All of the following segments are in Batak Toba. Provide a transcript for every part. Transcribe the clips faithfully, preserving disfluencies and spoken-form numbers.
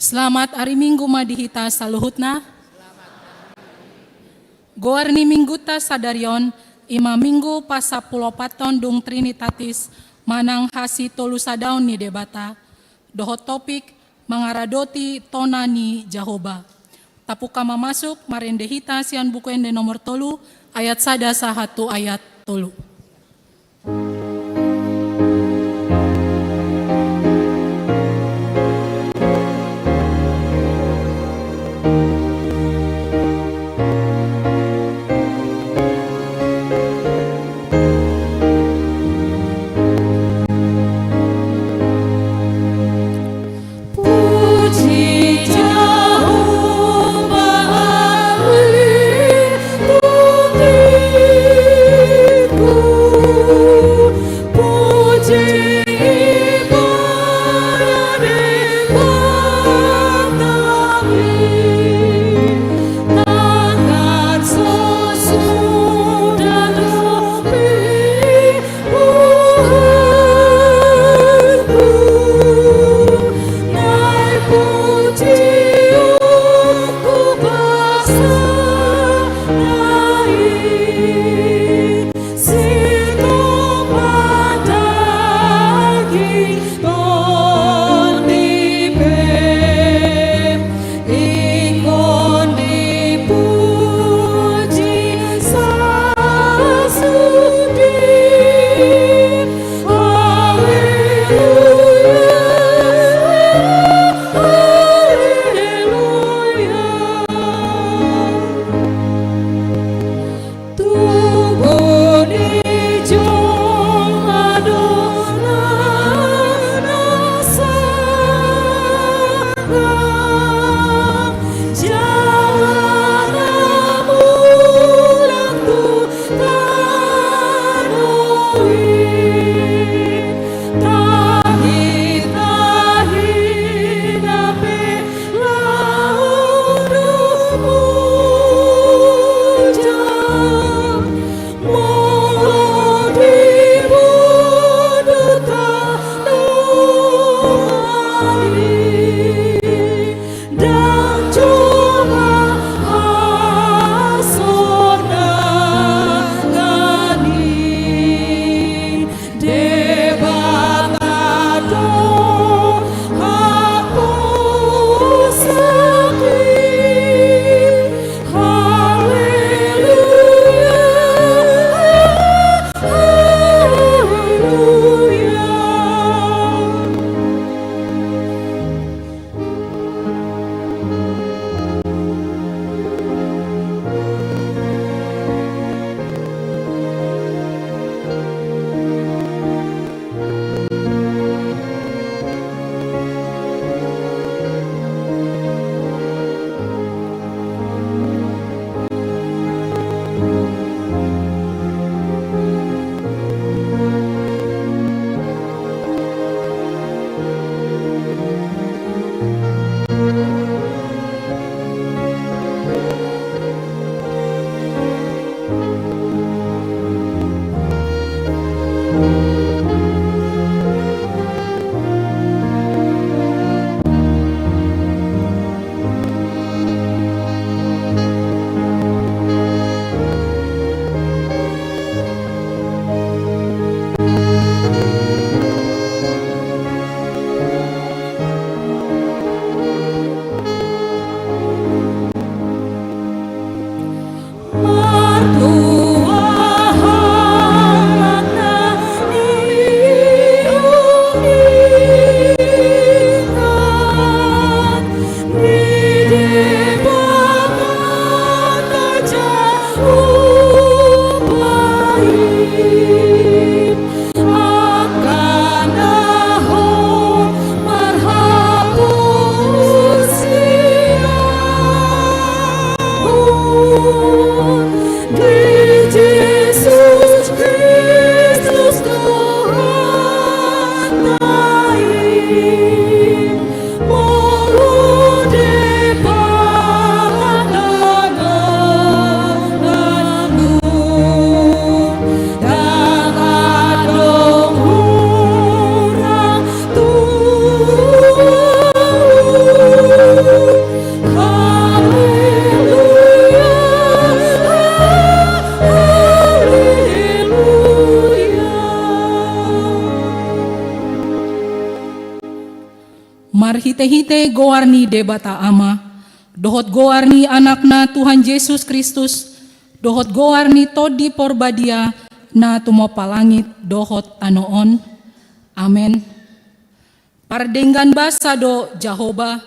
Selamat ari Minggu ma di hita saluhutna. Goar ni Mingguta sadari on, i ma Minggu pasampuluopathon dung Trinitatis manang hasitolusadaon ni Debata, dohot topik mangaradoti tona ni Jahowa. Tapungka ma masuk, marende hita sian Buku Ende nomor tolu, ayat sada sahat tu ayat tolu. marhitehite goar ni Debata Ama, dohot goar ni Anakna Tuhan Jesus Kristus, dohot goar ni Tondi Porbadia na tumompa langit dohot tano on. Amen. Pardenggan basa do Jahowa,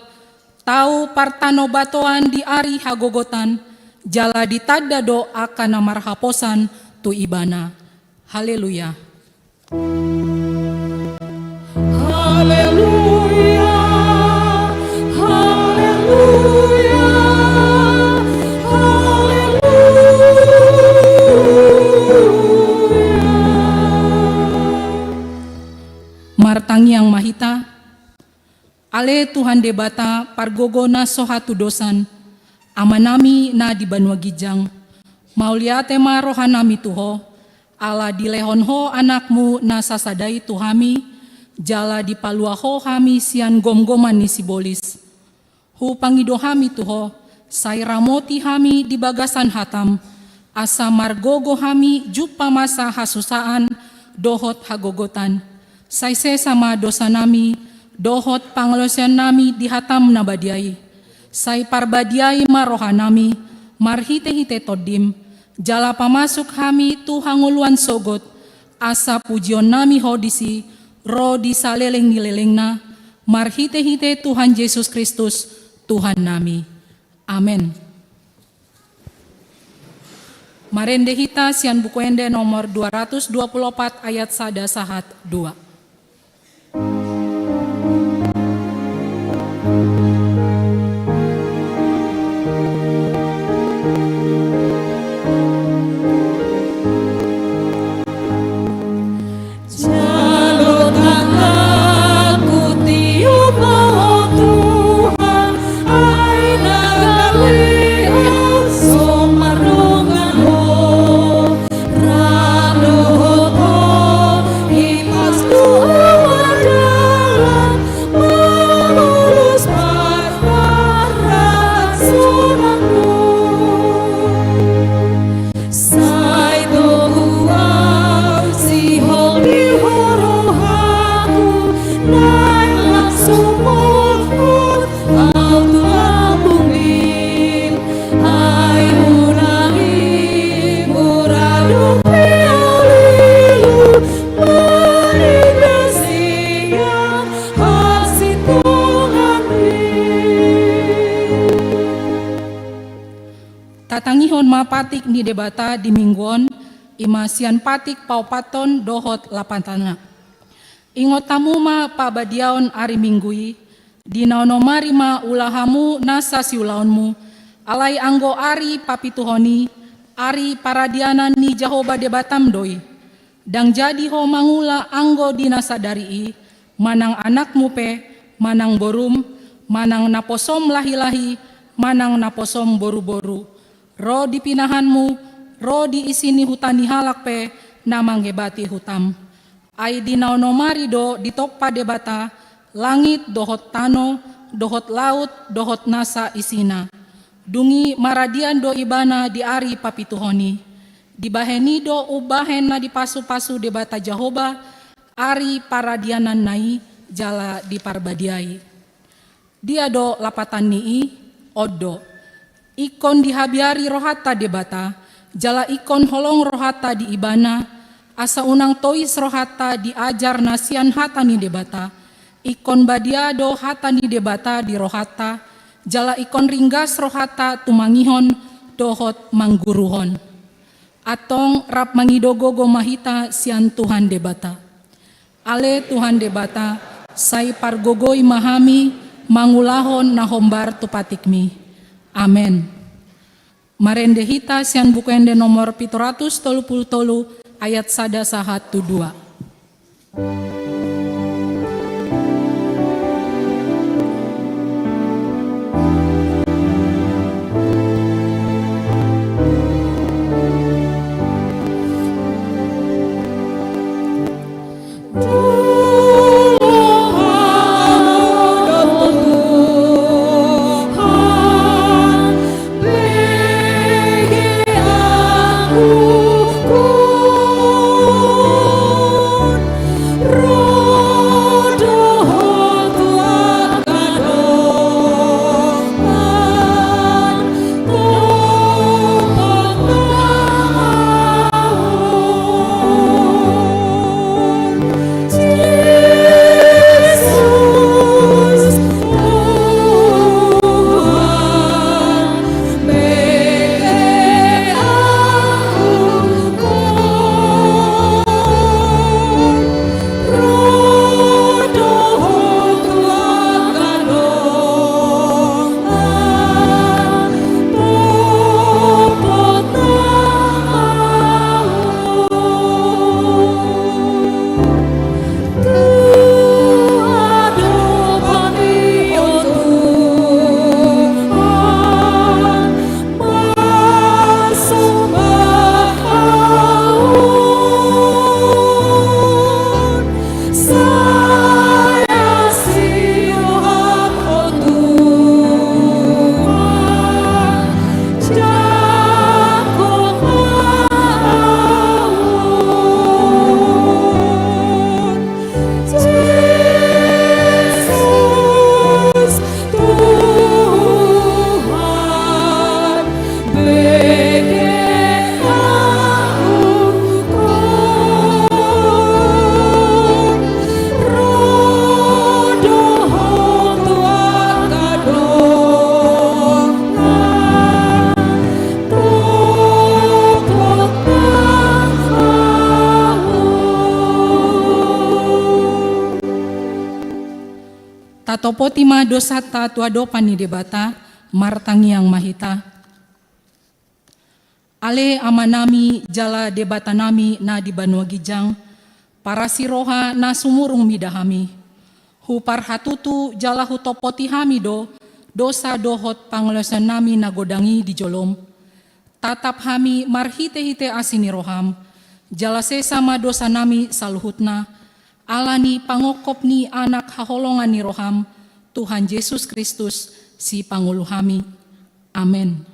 tau partanobatoan di ari hagogotan, jala ditanda do angka na marhaposan tu Ibana. Haleluya. Haleluya, haleluya, haleluya. Martangiang ma hita. Ale Tuhan Debata, pargogo na so hatudosan, Amanami na di banua ginjang, mauliate ma rohanami tu Ho, ala dilehon Ho Anakmu na sasada i tu hami, jala dipalua Ho hami sian gomgoman ni sibolis. Hupangido hami tu Ho, sai ramoti hami di bagasan hatam, asa margogo hami jumpa masa hasusaan dohot hagogotan. Sai sesa ma dosanami dohot pangalaosionnami di hatam na badia i. Sai parbadiai ma rohanami marhitehite Tondim, jala pamasuk hami tu hangoluan sogot, asa pujionnami Ho disi ro di saleleng ni lelengna, marhitehite Tuhan Jesus Kristus, Tuhannami. Amen. Marende hita sian Buku Ende nomor dua ratus dua puluh opat, ayat sada sahat dua. Jalo tanganku, tiop ma Ho Tuhan, ai na gale ahu so mardongan Ho. Ra dohot Ho hipas tu mardalan, mamolus parparasonanku. Sai togu ahu sihol di Ho rohangku, naeng langsung mongkot ahu tu lambungmi. Ai unang i mura dope ahu lilu, maninggasian hasintonganmi. Tatangihon ma patik ni Debata di minggu on, i ma sian patik paopathon dohot lapatonna. Ingot hamu ma pabadiaon ari Minggu i, di na onom ari ma ula hamu nasa siulaonmu, alai anggo ari papituhon i, ari paradianan ni Jahowa Debatam do i. Ndang jadi ho mangula anggo di na sadari i, manang anakmu pe, manang borum, manang naposom lahi-lahi, manang naposom boru-boru, ro di pinahanmu, ro di isi ni huta ni halak pe na mangebati hutam. Ai di na onom ari do ditompa Debata langit dohot tano, dohot laut, dohot nasa isina. Dung i maradian do Ibana di ari papituhon i. Dibahen i do umbahen na dipasu-pasu Debata Jahowa ari paradiananna i jala diparbadiai. Dia do lapatan ni i? On do. Ingkon dihabiari rohanta Debata, jala ingkon holong rohanta di Ibana, asa unang tois rohanta di ajar na sian hata ni Debata. Ingkon badia do hata ni Debata di rohanta, jala ingkon ringgas rohanta tumangihon dohot mangguruhon. Antong rap mangido gogo ma hita sian Tuhan Debata. Ale Tuhan Debata, sai pargogoi ma hami mangulahon na hombar tu patikmi. Amen. Marende hita sian Buku Ende nomor pitu ratus tolu pulu tolu, ayat sada sahat tu dua. Topoti ma dosanta tu adopan ni Debata, martangiang ma hita. Ale Amanami jala Debatanami na di banua ginjang, parasi roha na sumurung mida hami. Huparhatutu jala hutopoti hami do dosa dohot pangalaosionnami na godang i di jolom. Tatap hami marhitehite asi ni roham, jala sesa ma dosanami saluhutna, ala ni pangophop ni Anak haholongan ni roham, Tuhan Jesus Kristus, Sipangolu hami. Amen.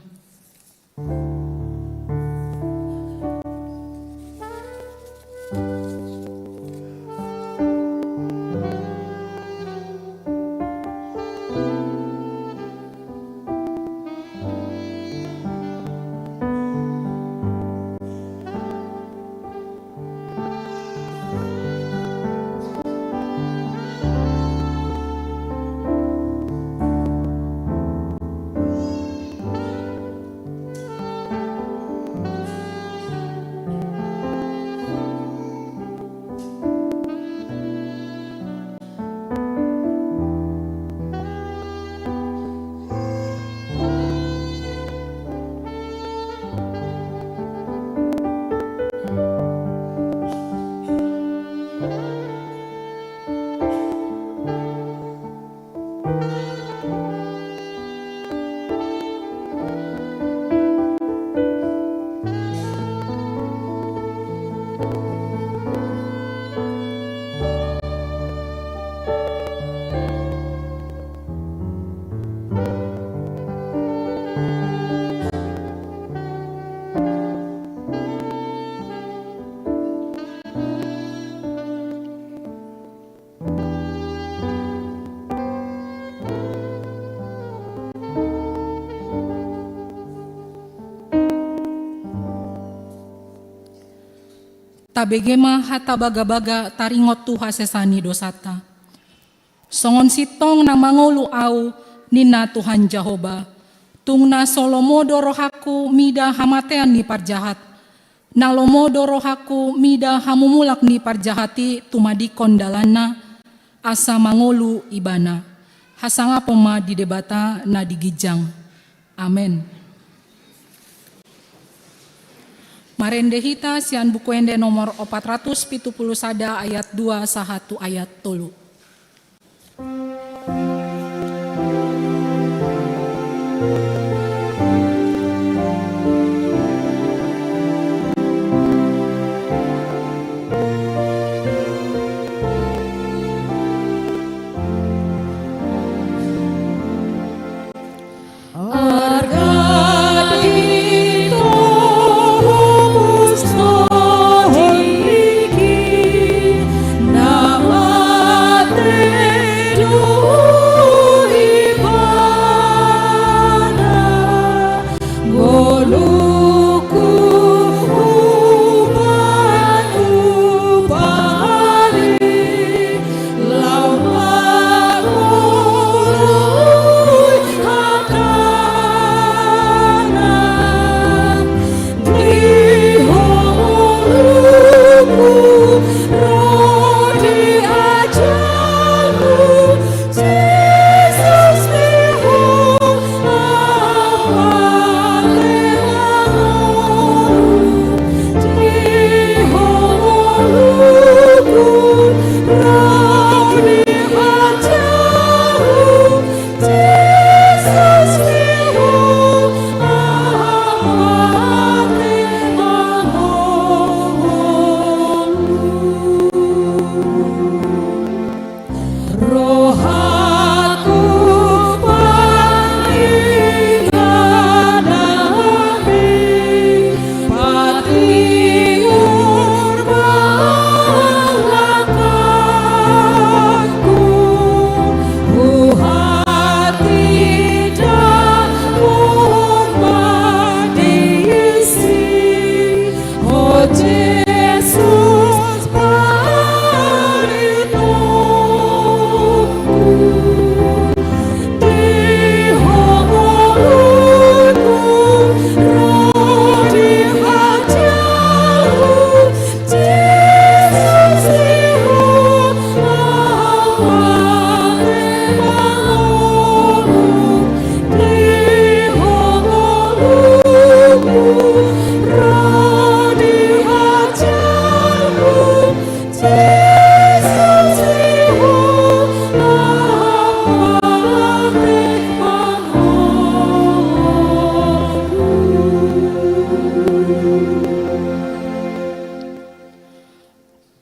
Tabege ma hata bagabaga taringot tu hasesaan ni dosanta. Songon sintong na mangolu ahu, ninna Tuhan Jahowa, tung na so lomo do rohangku mida hamatean ni parjahat, na lomo do rohangku mida hamumulak ni parjahat i tumadingkon dalanna, asa mangolu ibana. Hasangapon ma di Debata na di ginjang. Amen. Marende hita sian Buku Ende nomor opat ratus pitu pulu sada ayat dua sahat tu ayat tolu.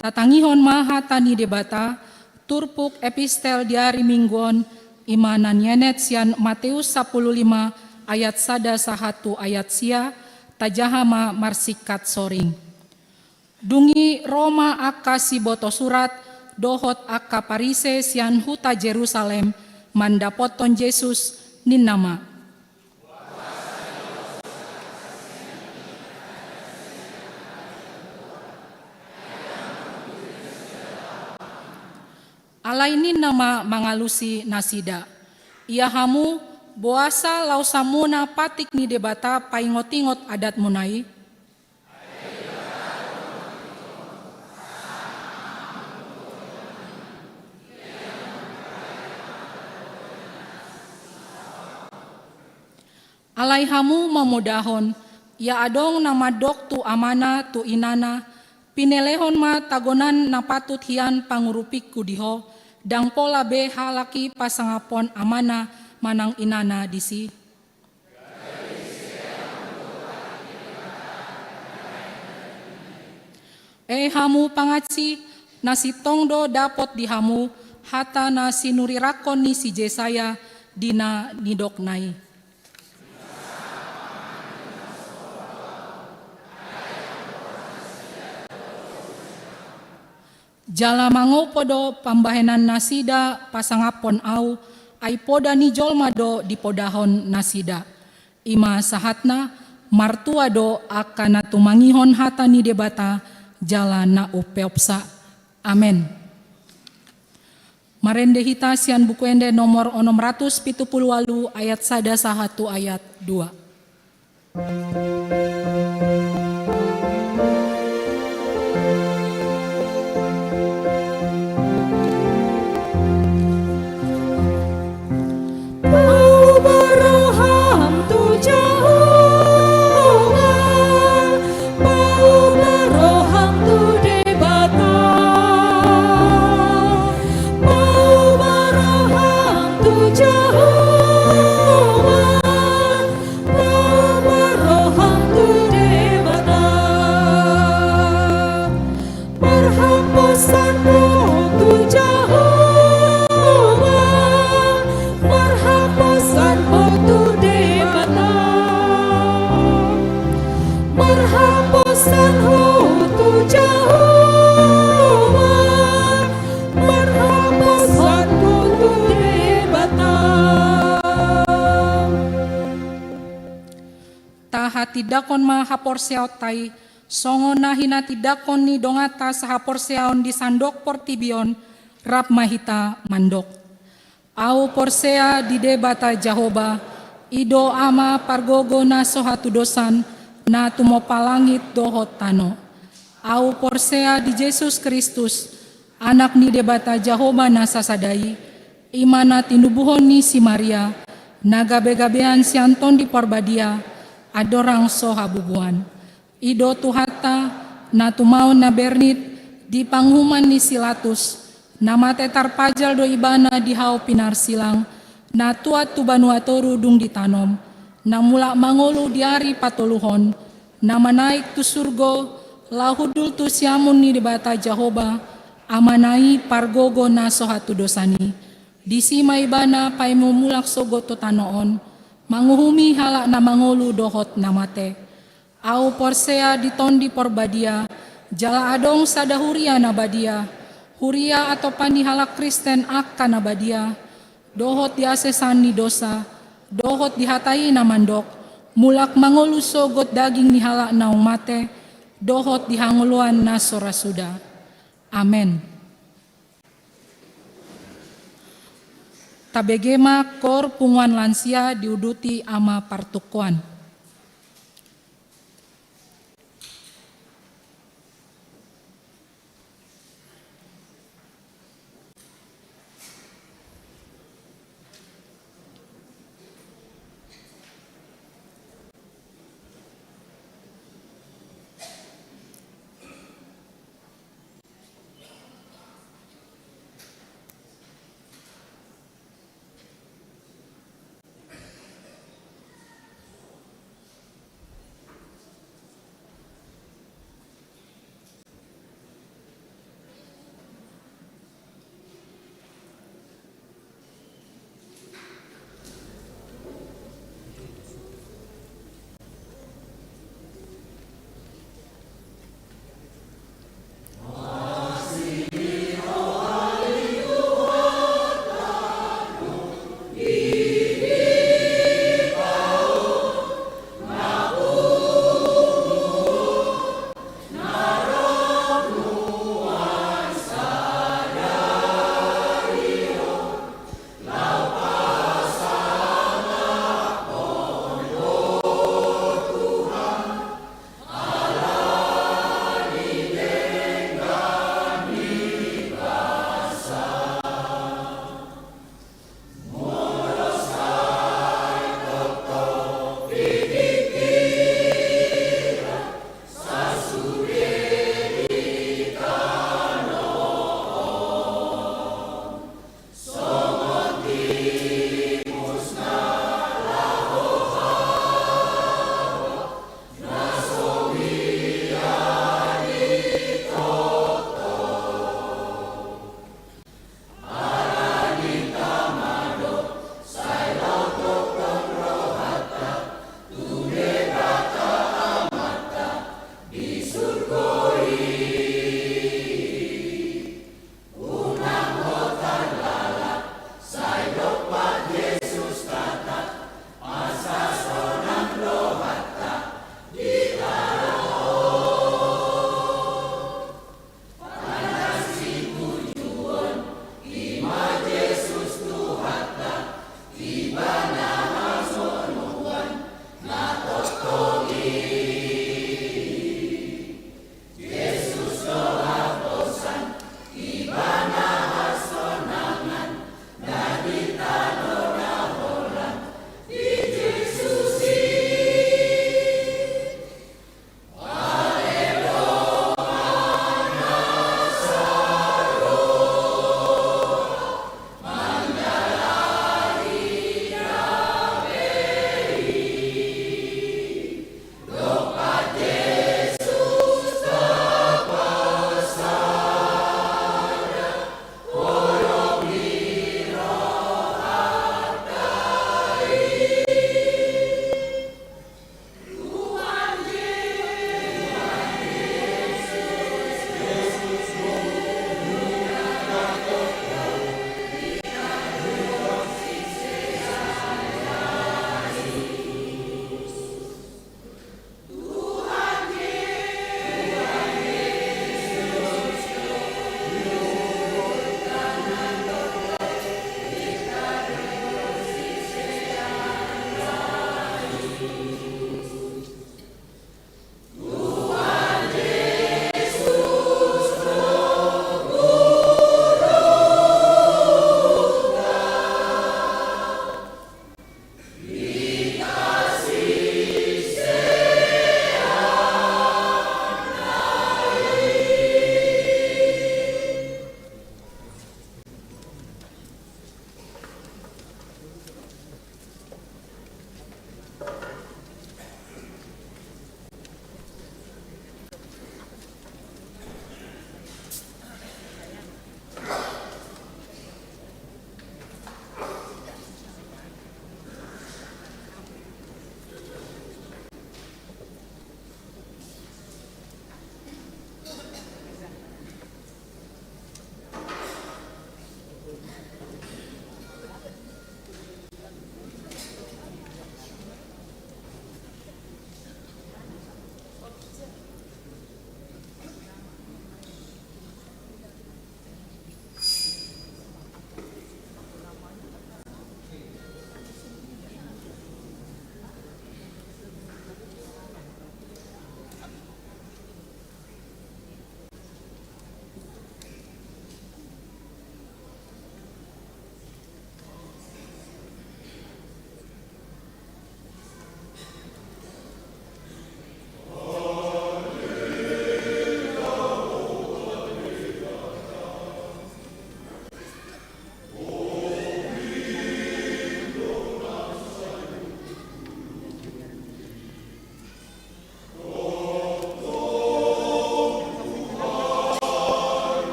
Tatangihon ma hata ni Debata, turpuk epistel di ari Minggu on, i ma na nienet sian Mateus sampulu lima ayat sada sahat tu ayat sia, tajaha ma marsingkat soring. Dung i ro ma angka siboto surat dohot angka Parise sian huta Jerusalem mandapothon Jesus, ninna ma: Alai ninna ma mangalusi nasida: Ia hamu, boasa laosanmuna patik ni Debata paingotingot adatmuna i? Alai hamu mamodahon, ia adong na mandok tu amana tu inana: Pinelehon ma tagonan na patut hian pangurupingku di ho, ndang pola be halak i pasangaphon amana manang inana disi. E hamu pangansi, na sintong do dapot di hamu hata na sinurirangkon ni si Jesaya di na nidokna i. Jala mangopo do pambahenannasida pasangaphon Ahu, ai poda ni jolma do dipodahon nasida. I ma sahatna, martua do angka na tumangihon hata ni Debata jala na umpeopsa. Amen. Marende hita sian Buku Ende nomor onom ratus pitu pulu ualu ayat sada sahat tu ayat dua. Paubar roham tu Jahowa, paubar roham tu Debata, paubar roham tu Jahowa, paubar roham tu Debata. Marhaposan ho tu Jahowa, marhaposan ho tu Debata, marhaposan ho tu Jahowa, marhaposan ho tu Debata. Tahatindangkon ma haporseaonta i, songon na hinatindangkon ni donganta sahaporseaon di sandok portibi on, rap ma hita mandok: Ahu porsea di Debata Jahowa, i do Ama pargogo na so hatudosan, na tumompa langit dohot tano. Ahu porsea di Jesus Kristus, Anak ni Debata Jahowa na sasada i, i ma na tinubuhon ni si Maria, na gabegabean sian Tondi Parbadia, andorang so habubuan. I do Tuhanta, na tumaon na bernit di panguhuman ni si Latus, na mate tarpajal do Ibana di hau pinarsilang, na tuat tu banua toru dung ditanom, na mulak mangolu di ari patoluhon, na manaek tu surgo, laho hundul tu siamun ni Debata Jahowa, Amana i pargogo na so hatudosan i. Disi ma Ibana paimo mulak sogot tu tano on, manguhumi halak na mangolu dohot na mate. Ahu porsea di Tondi Parbadia, jala adong sada huria na badia, huria atopan ni halak Kristen angka na badia, dohot di hasesan ni dosa, dohot di hata i na mandok, mulak mangolu sogot daging ni halak naung mate, dohot di hangoluan na so ra suda. Amen. Tabege ma kor punguan lansia diuduti ama partukkoan.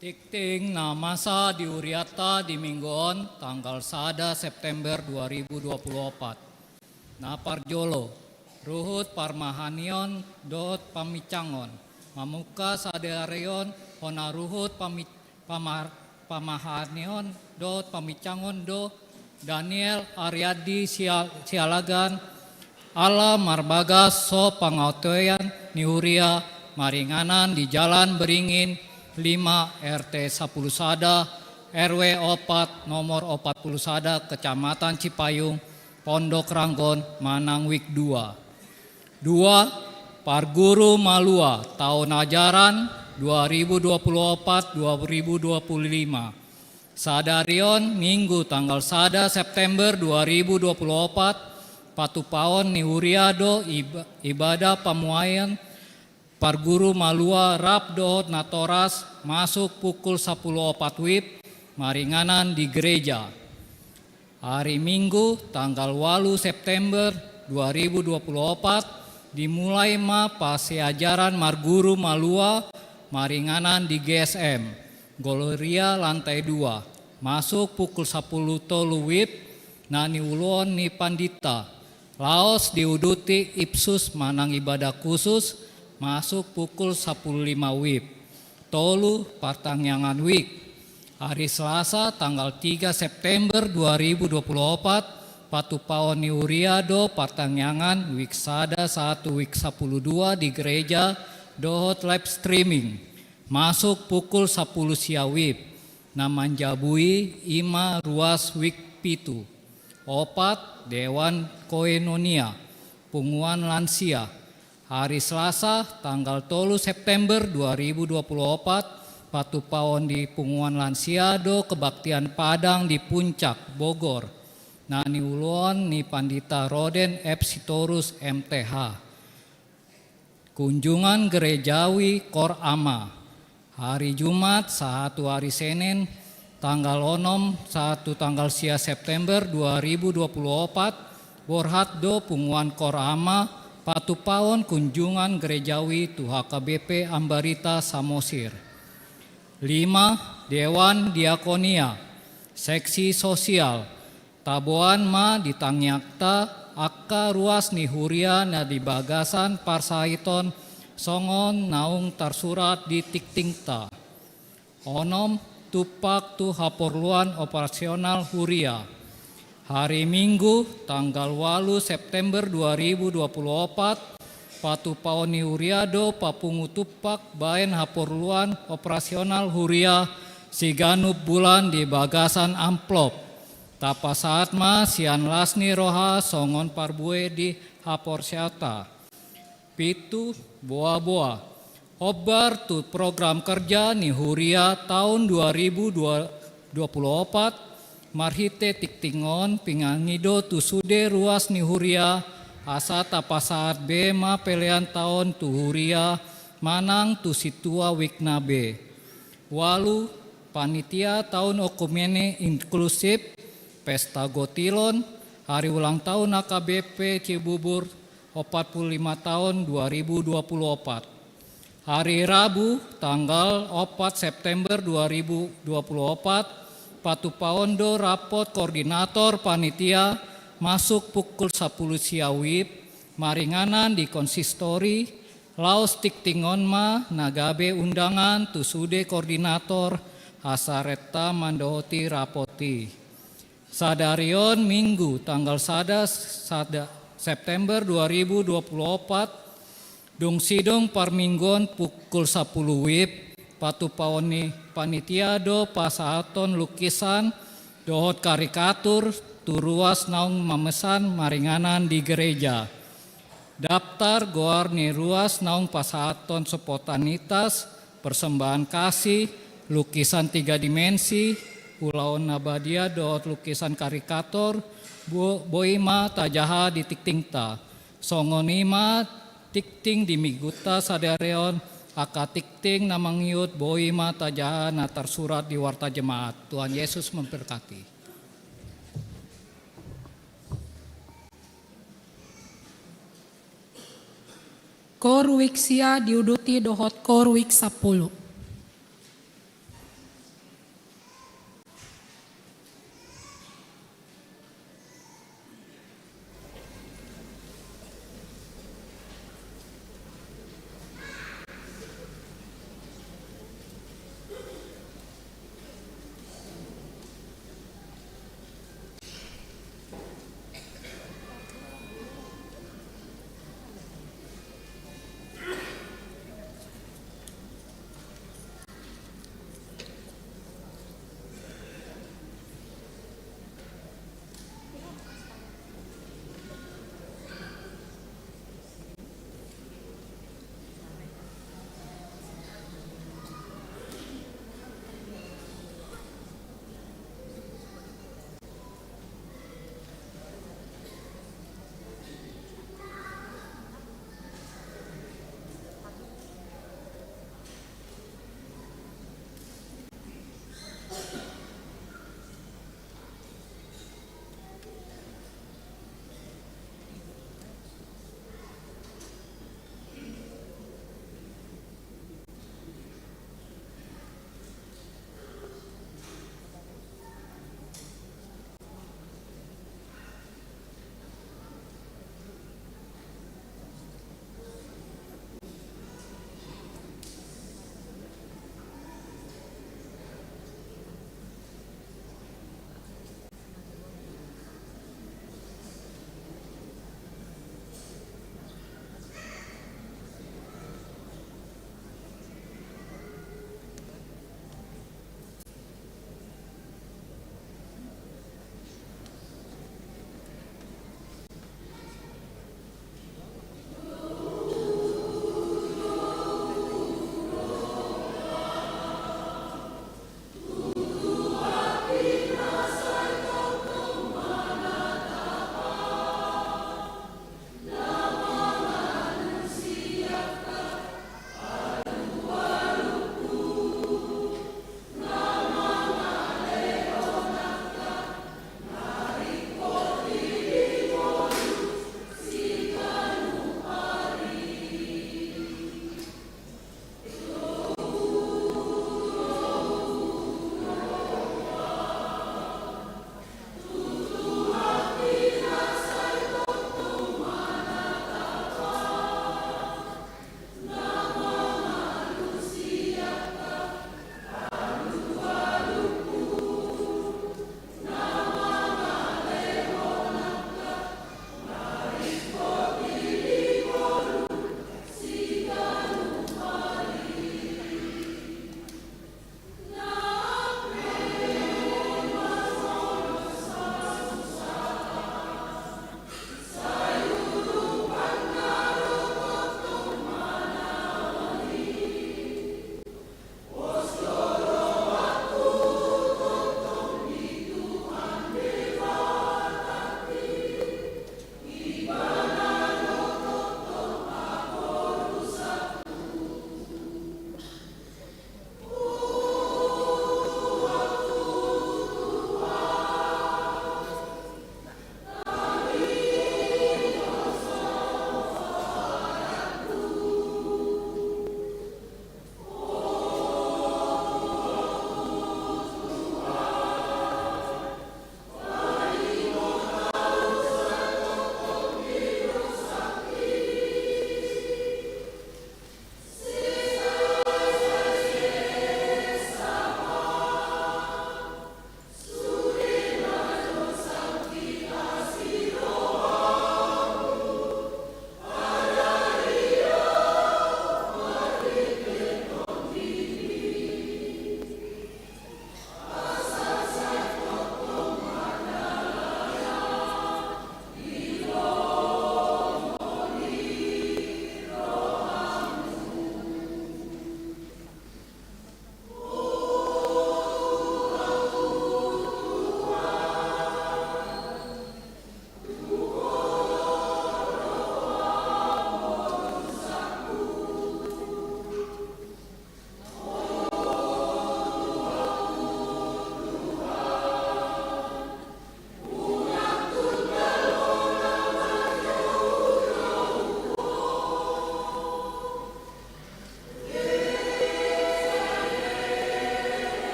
Tingting na masa di hurianta di minggu on tanggal sada September dua ribu dua puluh opat. Na parjolo, ruhut parmahanion dohot pamincangon. Mamungka sadari on hona ruhut pami-, pamar-, pamahanion dohot pamincangon do Daniel Ariandi Sia-, Sialagan, ala marbagas so pangaotean ni huria maringanan di Jalan Beringin lima, R T sapuluh sada, R W opat, nomor opat puluh sada, Kecamatan Cipayung, Pondok Ranggon, manang wik dua. Dua, parguru malua, taon ajaran dua ribu dua puluh opat dua ribu dua puluh lima. Sadari on, Minggu, tanggal sada September dua ribu dua puluh opat, patupaon ni huria do ib-, ibadah pamuayan parguru malua rap dohot natoras masuk pukul sapuluh opat wib maringanan di gereja. Ari Minggu, tanggal walu September dua ribu dua puluh opat, dimulai ma pasiajaran marguru malua maringanan di G S M Gloria lantai dua, masuk pukul sapuluh tolu wib, na niuluhon ni pandita. Laos diuduti ipsus manang ibadah khusus, masuk pukul sapuluh lima wib. Tolu, partangiangan wik. Ari Selasa, tanggal tiga September dua ribu dua puluh opat, patupaon ni huria do partangiangan wik sada sahat tu wik sapuluh dua di gereja dohot live streaming. Masuk pukul sapuluh sia wib. Na manjabui i ma ruas wik pitu. Opat, Dewan Koinonia, punguan lansia. Hari Selasa, tanggal tolu September dua ribu dua puluh opat, patupaon di punguan lansia do kebaktian Padang di Puncak, Bogor, na niuluhon ni Pandita Roden F Sitorus, M T H. Kunjungan Gerejawi Kor Ama. Hari Jumat sahat tu hari Senen, tanggal onom sahat tu tanggal sia September dua ribu dua puluh opat, borhat do punguan Kor Ama patupaon kunjungan gerejawi tu H K B P Ambarita Samosir. Lima, Dewan Diakonia, seksi sosial. Taboan ma di tangiangta angka ruas ni huria na di bagasan parsahiton songon naung tarsurat di tingtingta. Onom, tumpak tu haporluan operasional huria. Hari Minggu, tanggal walu September dua ribu dua puluh opat, patupaon ni huria do papungu tumpak baen haporluan operasional huria siganup bulan di bagasan amplop. Tapasahat ma sian las ni roha songon parbue di haporseaonta. Pitu, boa-boa. Hombar tu program kerja ni huria taon dua ribu dua puluh opat, marhite tingting on pinangido tu sude ruas ni huria, asa tapasahat be ma pelean taon tu huria manang tu sintua wikna be. Ualu, panitia taon okumene inklusif, pesta gotilon, hari ulang tahun H K B P Cibubur, opat puluh lima tahun dua ribu dua puluh opat. Hari Rabu, tanggal opat September dua ribu dua puluh opat, patupaon do rapot koordinator panitia masuk pukul sapuluh sia wib, maringanan di konsistori, laos tingting on ma na gabe undangan tu sude koordinator asa renta mandohoti rapot i. Sadari on Minggu tanggal sada, sada September dua ribu dua puluh opat, dung sidung parmingguon pukul sapuluh wib, patupaon ni panitia do pasahaton lukisan dohot karikatur tu ruas naung mamesan maringanan di gereja. Daftar goar ni ruas naung pasahaton spontanitas, persembahan kasih, lukisan tiga dimensi, ulaon na badia dohot lukisan karikatur, bo-, boi ma tajaha di tingtingta. Songon i ma tingting di Minggunta sadari on, angka tingting na mangihut boi ma tajaha na tarsurat di Warta Jemaat. Tuhan Yesus memberkati. Kor wik sia diuduti dohot kor wik sapuluh.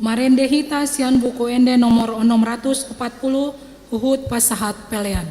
Marende hita sian Buku Ende nomor onom ratus opat pulu, huhut pasahat pelean.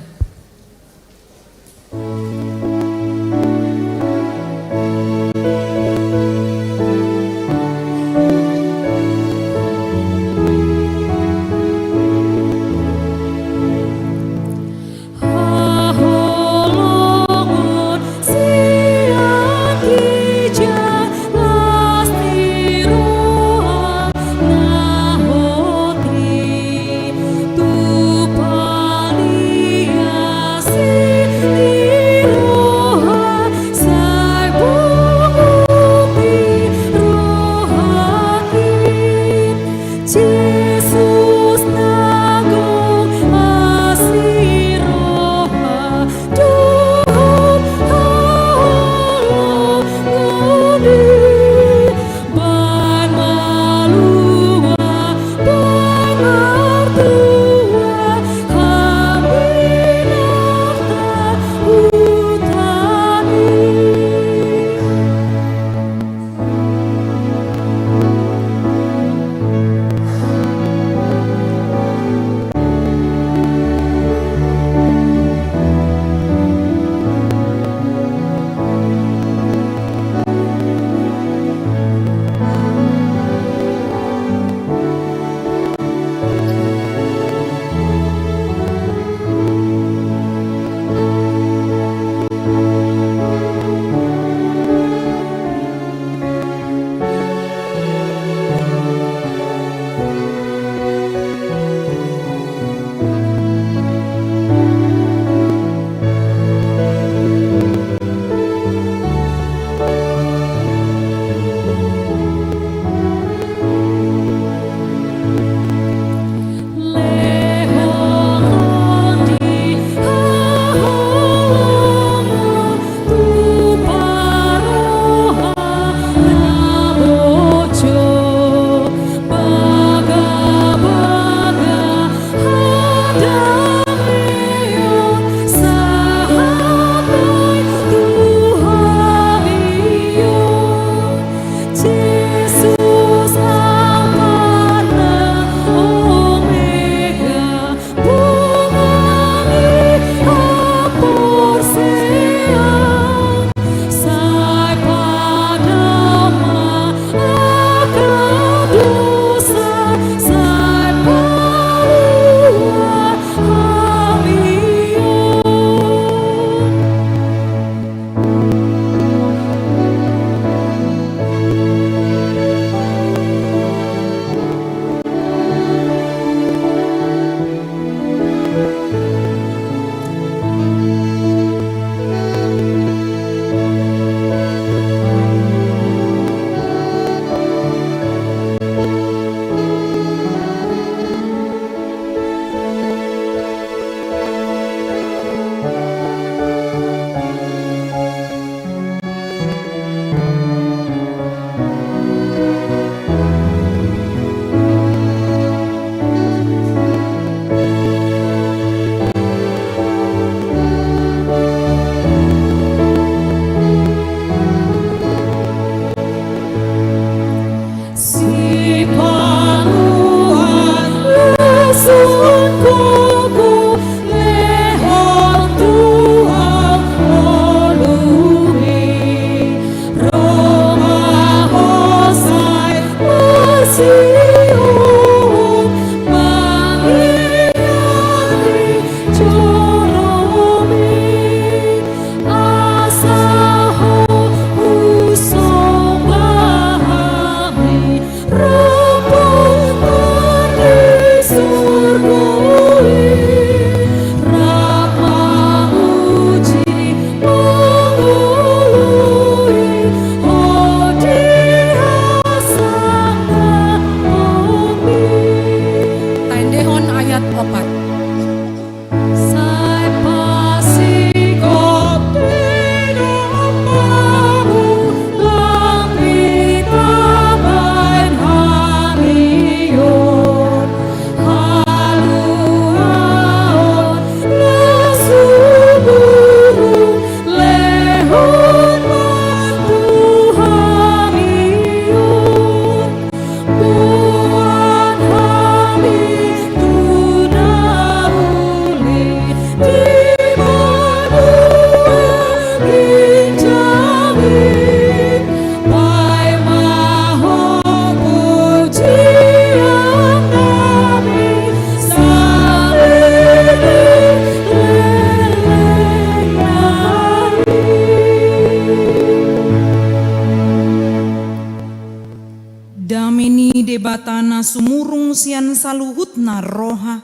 sumurung sian saluhutna roha,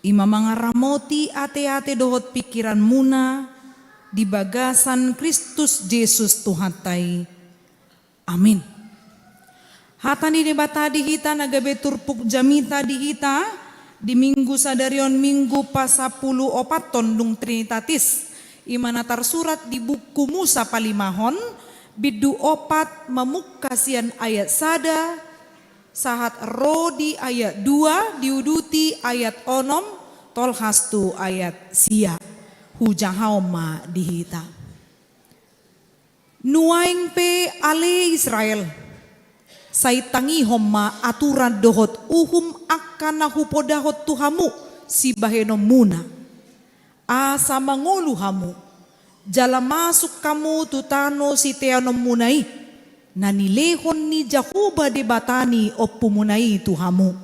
i ma mangaramoti ateate dohot pingkiranmuna di bagasan Kristus Jesus Tuhanta i. Amin. Hata ni Debata di hita na gabe turpuk jamita di hita di Minggu sadari on, Minggu pasampulu opathon dung Trinitatis, i ma na tarsurat di buku Musa palimahon, bindu opat, mamungka sian ayat sada sahat ro di ayat dua, diuduti ayat onom tolhas tu ayat sia. Hujahaon ma di hita. Nuaeng pe, ale Israel, sai tangihon ma aturan dohot uhum angka na hupodahon tu hamu sibahenonmuna, asa mangolu hamu, jala masuk hamu tu tano siteanonmuna i, na nilehon ni Jahowa Debata ni ompumuna i tu hamu.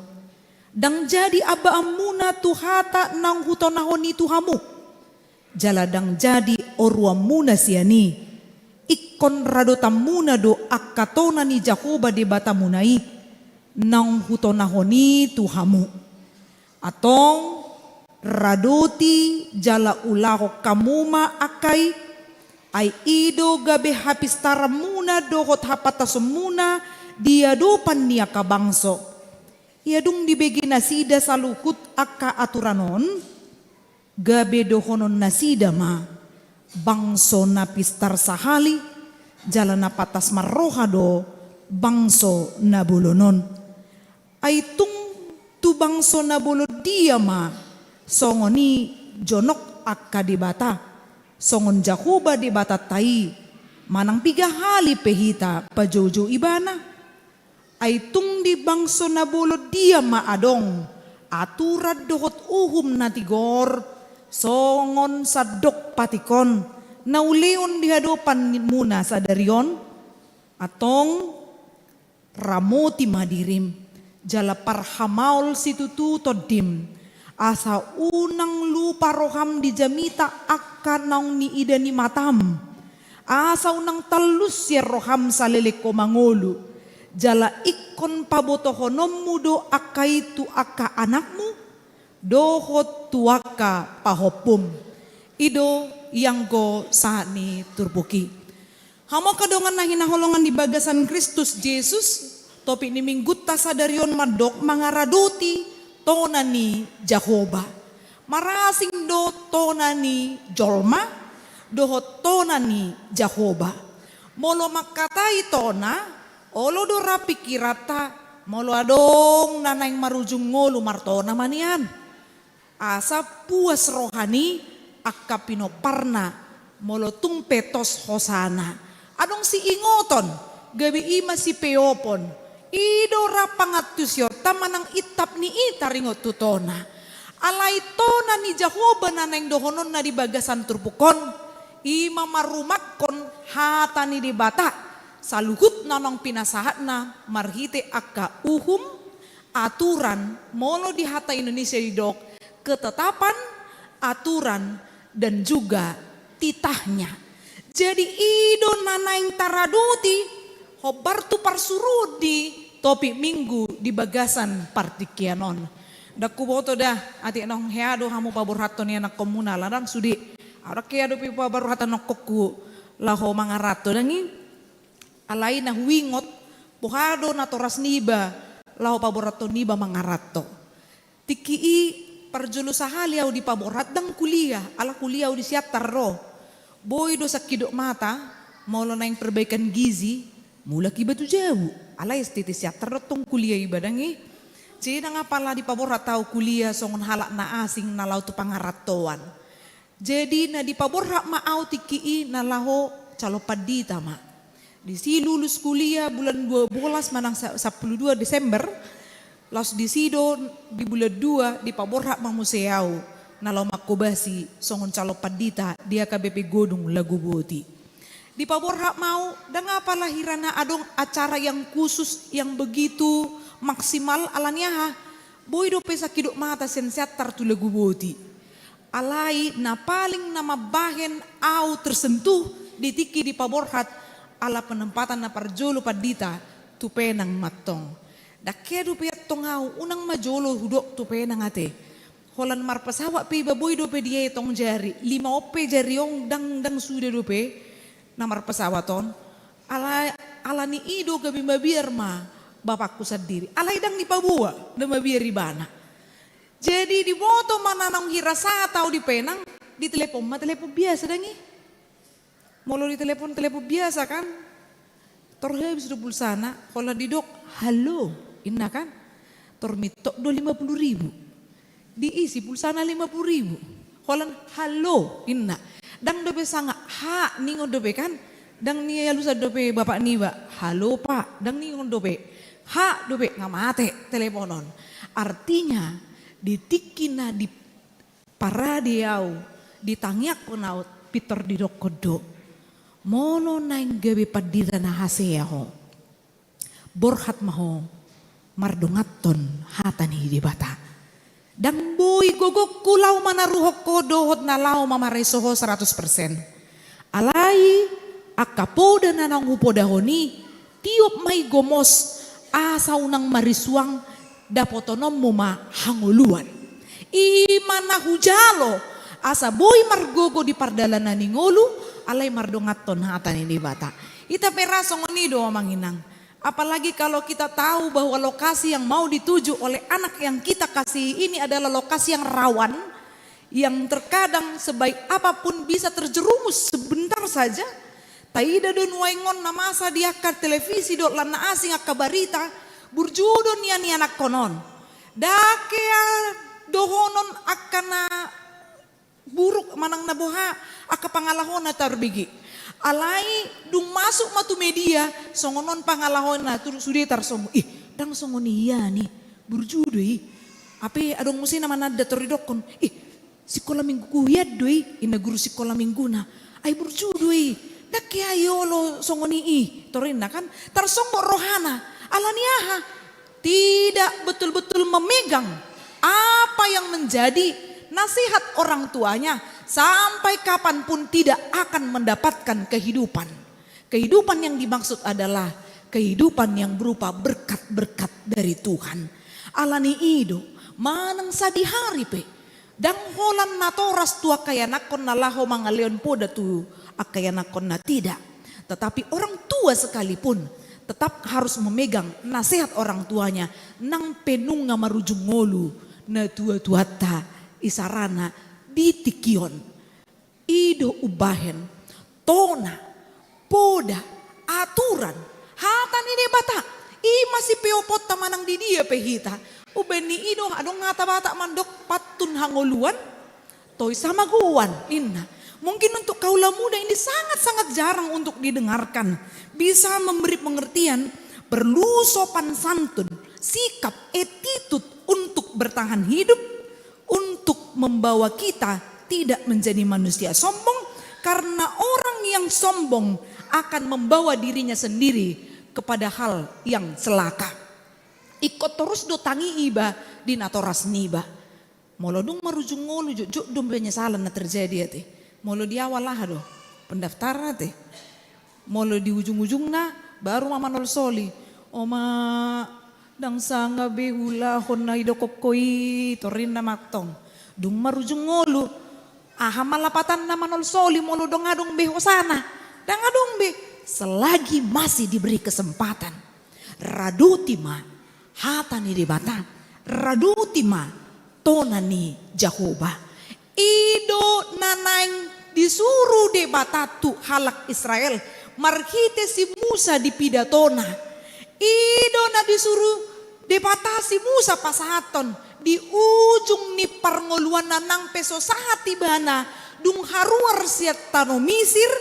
Ndang jadi ambaanmuna tu hata naung hutonahon i tu hamu, jala ndang jadi oruanmuna sian i, ingkon radotanmuna do angka tona ni Jahowa Debatamuna i, naung hutonahon i tu hamu. Antong, radoti jala ulahon hamu ma angka i, ai i do gabe hapistaranmuna dohot hapantasonmuna di adopan ni angka bangso. Ia dung dibege nasida saluhut angka aturan on, gabe dohonon nasida ma: Bangso na pistar sahali, jala na pantas marroha do bangso na bolon on. Ai tung tu bangso na bolon dia ma songon i jonok angka debata, songon Jahowa Debatanta i, manang piga hali pe hita pajoujou Ibana? Ai tung di bangso na bolon dia ma adong aturan dohot uhum na tigor, songon sandok patik on, na ulehon di hadopanmuna sadari on? Antong, ramoti ma dirim, jala parhamaol situtu tondim, asa unang lupa roham di jamita angka naung niida ni matam, asa unang tallus sian roham saleleng ho mangolu, jala ingkon pabotohononmu do angka i tu angka anakmu, dohot tu angka pahompum. I do ianggo sahat ni turpuk i. Hamu angka dongan na hinaholongan di bagasan Kristus Jesus, topik ni Minggunta sadari on mandok mangaradoti tona ni Jahowa. Marasing do tona ni jolma dohot tona ni Jahowa. Molo mangkatai tona, olo do ra pingkiranta, molo adong na naeng marujung ngolu, martona ma nian. Asa puas roha ni angka pinomparna, molo tung pe tos hosana. Adong siingoton, gabe i ma sipeopon. I do ra pangantusionta manang intap ni i taringot tu tona. Alai tona ni Jahowa na naeng dohononna di bagasan turpuk on, i ma marumakkon hata ni Debata, saluhut na naung pinasahatna marhite angka uhum, aturan, molo di hata Indonesia didok ketetapan, aturan, dan juga titahnya. Jadi, i do na naeng taradoti hombar tu parsuruon di topik Minggu di bagasan partingkian on. Ndang huboto da, atik naung hea do hamu paborhathon ni anakkonmuna, ala ndang sude. Au ndang hea dope paborhat anakkonku laho mangaranto, ndang i. Alai na huingot, boha do natoras niba laho paborhathon niba mangaranto. Tingki i parjolo sahali au dipaborhat ndang kuliah, ala kuliah au di Siantar do. Boi do sangkidop mata, molo naeng perbaikan gizi, mulak iba tu jabu. Alai S T T Siantar do tong kuliah iba, ndang i. Jadi ndang apala dipaborhat au kuliah songon halak na asing na laho tu pangarantoan. Jadi, na dipaborhat ma au tingki i na laho calon pandita ma. Disi lulus kuliah bulan dua bolas manang sa-, sampulu dua Desember, laos disi do di bulan dua dipaborhat ma muse au na laho manghobasi songon calon pandita di H K B P Godung Laguboti. Dipaborhat ma au, ndang apala hira na adong acara yang khusus, yang begitu maksimal, ala ni aha, boi dope sangkidop mata sian Siantar tu Laguboti. Alai na paling na mambahen au tersentuh di tingki dipaborhat, ala penempatan na parjolo pandita tu Penang ma antong. Ndang hea dope antong au, unang ma jolo hudok tu penang ate. Holan marpesawat pe iba boi dope dietong jari, lima on pe jari on ndang, ndang suda dope na marpesawat on. Ala, ala ni i do gabe mabiar ma bapakku sandiri. Alai ndang dipaboa na mabiar ibana. Jadi diboto ma na naung hira sata au di penang, ditelepon ma telepon biasa ndang i. Molo ditelepon, telepon biasa kan. Tor habis do pulsana, holan didok, "Halo," inna kan. Tor mintok do lima puluh ribu. Diisi pulsana lima puluh ribu. Holan, "Halo," inna. Ndang dope sanga, "Ha," ningon dope kan. Ndang nialusan dope bapak niba, "Halo, Pak," ndang ningon dope. "Ha," dope, nga mate telepon on. Artinya, di tingki na di parade au, ditangiangkon au, pintor didokkon do. Molo naeng gabe pandita na hasea ho, borhat ma ho mardonganhon hata ni Debata. Ndang boi gogongku laho manaruhon ho dohot na laho mamareso ho seratus persen. Alai angka poda na naung hupodahon i, tiop ma i gomos, asa unang marisuang, dapotononmu ma hangoluan. I ma na hujalo, asa boi margogo di pardalanan ni ngolu, alai mardonganhon hata ni Debata. Hita pe ra songon i do, amang inang. Apalagi kalau kita tahu bahwa lokasi yang mau dituju oleh anak yang kita kasihi ini adalah lokasi yang rawan, yang terkadang sebaik apapun bisa terjerumus sebentar saja. Taida do nuaeng on na masa di angka televisi dohot lan na asing angka barita, burju do nian ianakhon on. Ndang hea dohonon angka na buruk manang na boha angka pangalahona tarbege. Alai dung masuk ma tu media, songon on pangalahona, tu sude tarsonggot, "Ih, ndang songon i ian i, burju do i." Hape adong muse na mananda tor didokkon, "Ih, sikola mingguku ian do i," inna guru sikola mingguna. "Ai burju do i, ndang hea i olo songon i i," tor inna kan, tarsonggot rohana. Ala ni aha? Tidak betul-betul memegang apa yang menjadi nasihat orang tuanya, sampai kapanpun tidak akan mendapatkan kehidupan. Kehidupan yang dimaksud adalah kehidupan yang berupa berkat-berkat dari Tuhan. Ala ni i do, manang sadihari pe, ndang holan natoras tu angka ianakhon na laho mangalehon poda tu angka ianakhon na tidak. Tetapi orang tua sekalipun tetap harus memegang nasihat orang tuanya, nang pe nunga marujung ngolu natuatuanta, isarana di tingki on. I do umbahen tona, poda, aturan, hata ni Debata. I ma sipeoponta manang di dia pe hita. Umbahen ni i do adong hata Batak mandok, "Pantun hangoluan, tois hamagoan," ninna. Mungkin untuk kaula muda ini sangat-sangat jarang untuk didengarkan. Bisa memberi pengertian, perlu sopan santun, sikap, attitude untuk bertahan hidup, untuk membawa kita tidak menjadi manusia sombong, karena orang yang sombong akan membawa dirinya sendiri kepada hal yang celaka. Ingkon torus do tangi iba di natoras niba. Molo dung marujung ngolu, jotjot do penyesalan na terjadi ate. Molo di awal aha do? Pendaftaran ate. Molo di ujung-ujungna, baru ma manolsoli. "Oma, ndang sanga be huulahon na idokkon ho i," tor inna ma antong. Dung marujung ngolu, aha ma lapatanna manolsoli molo ndang adong be hosana? Ndang adong be. Selagi masih diberi kesempatan, radoti ma hata ni Debata, radoti ma tona ni Jahowa. I do na naeng disuru Debata tu halak Israel marhite si Musa di pidatona. I do na disuru Debata si Musa pasahathon di ujung ni parngoluanna nang pe so sahat ibana, dung haruar sian tano Misir,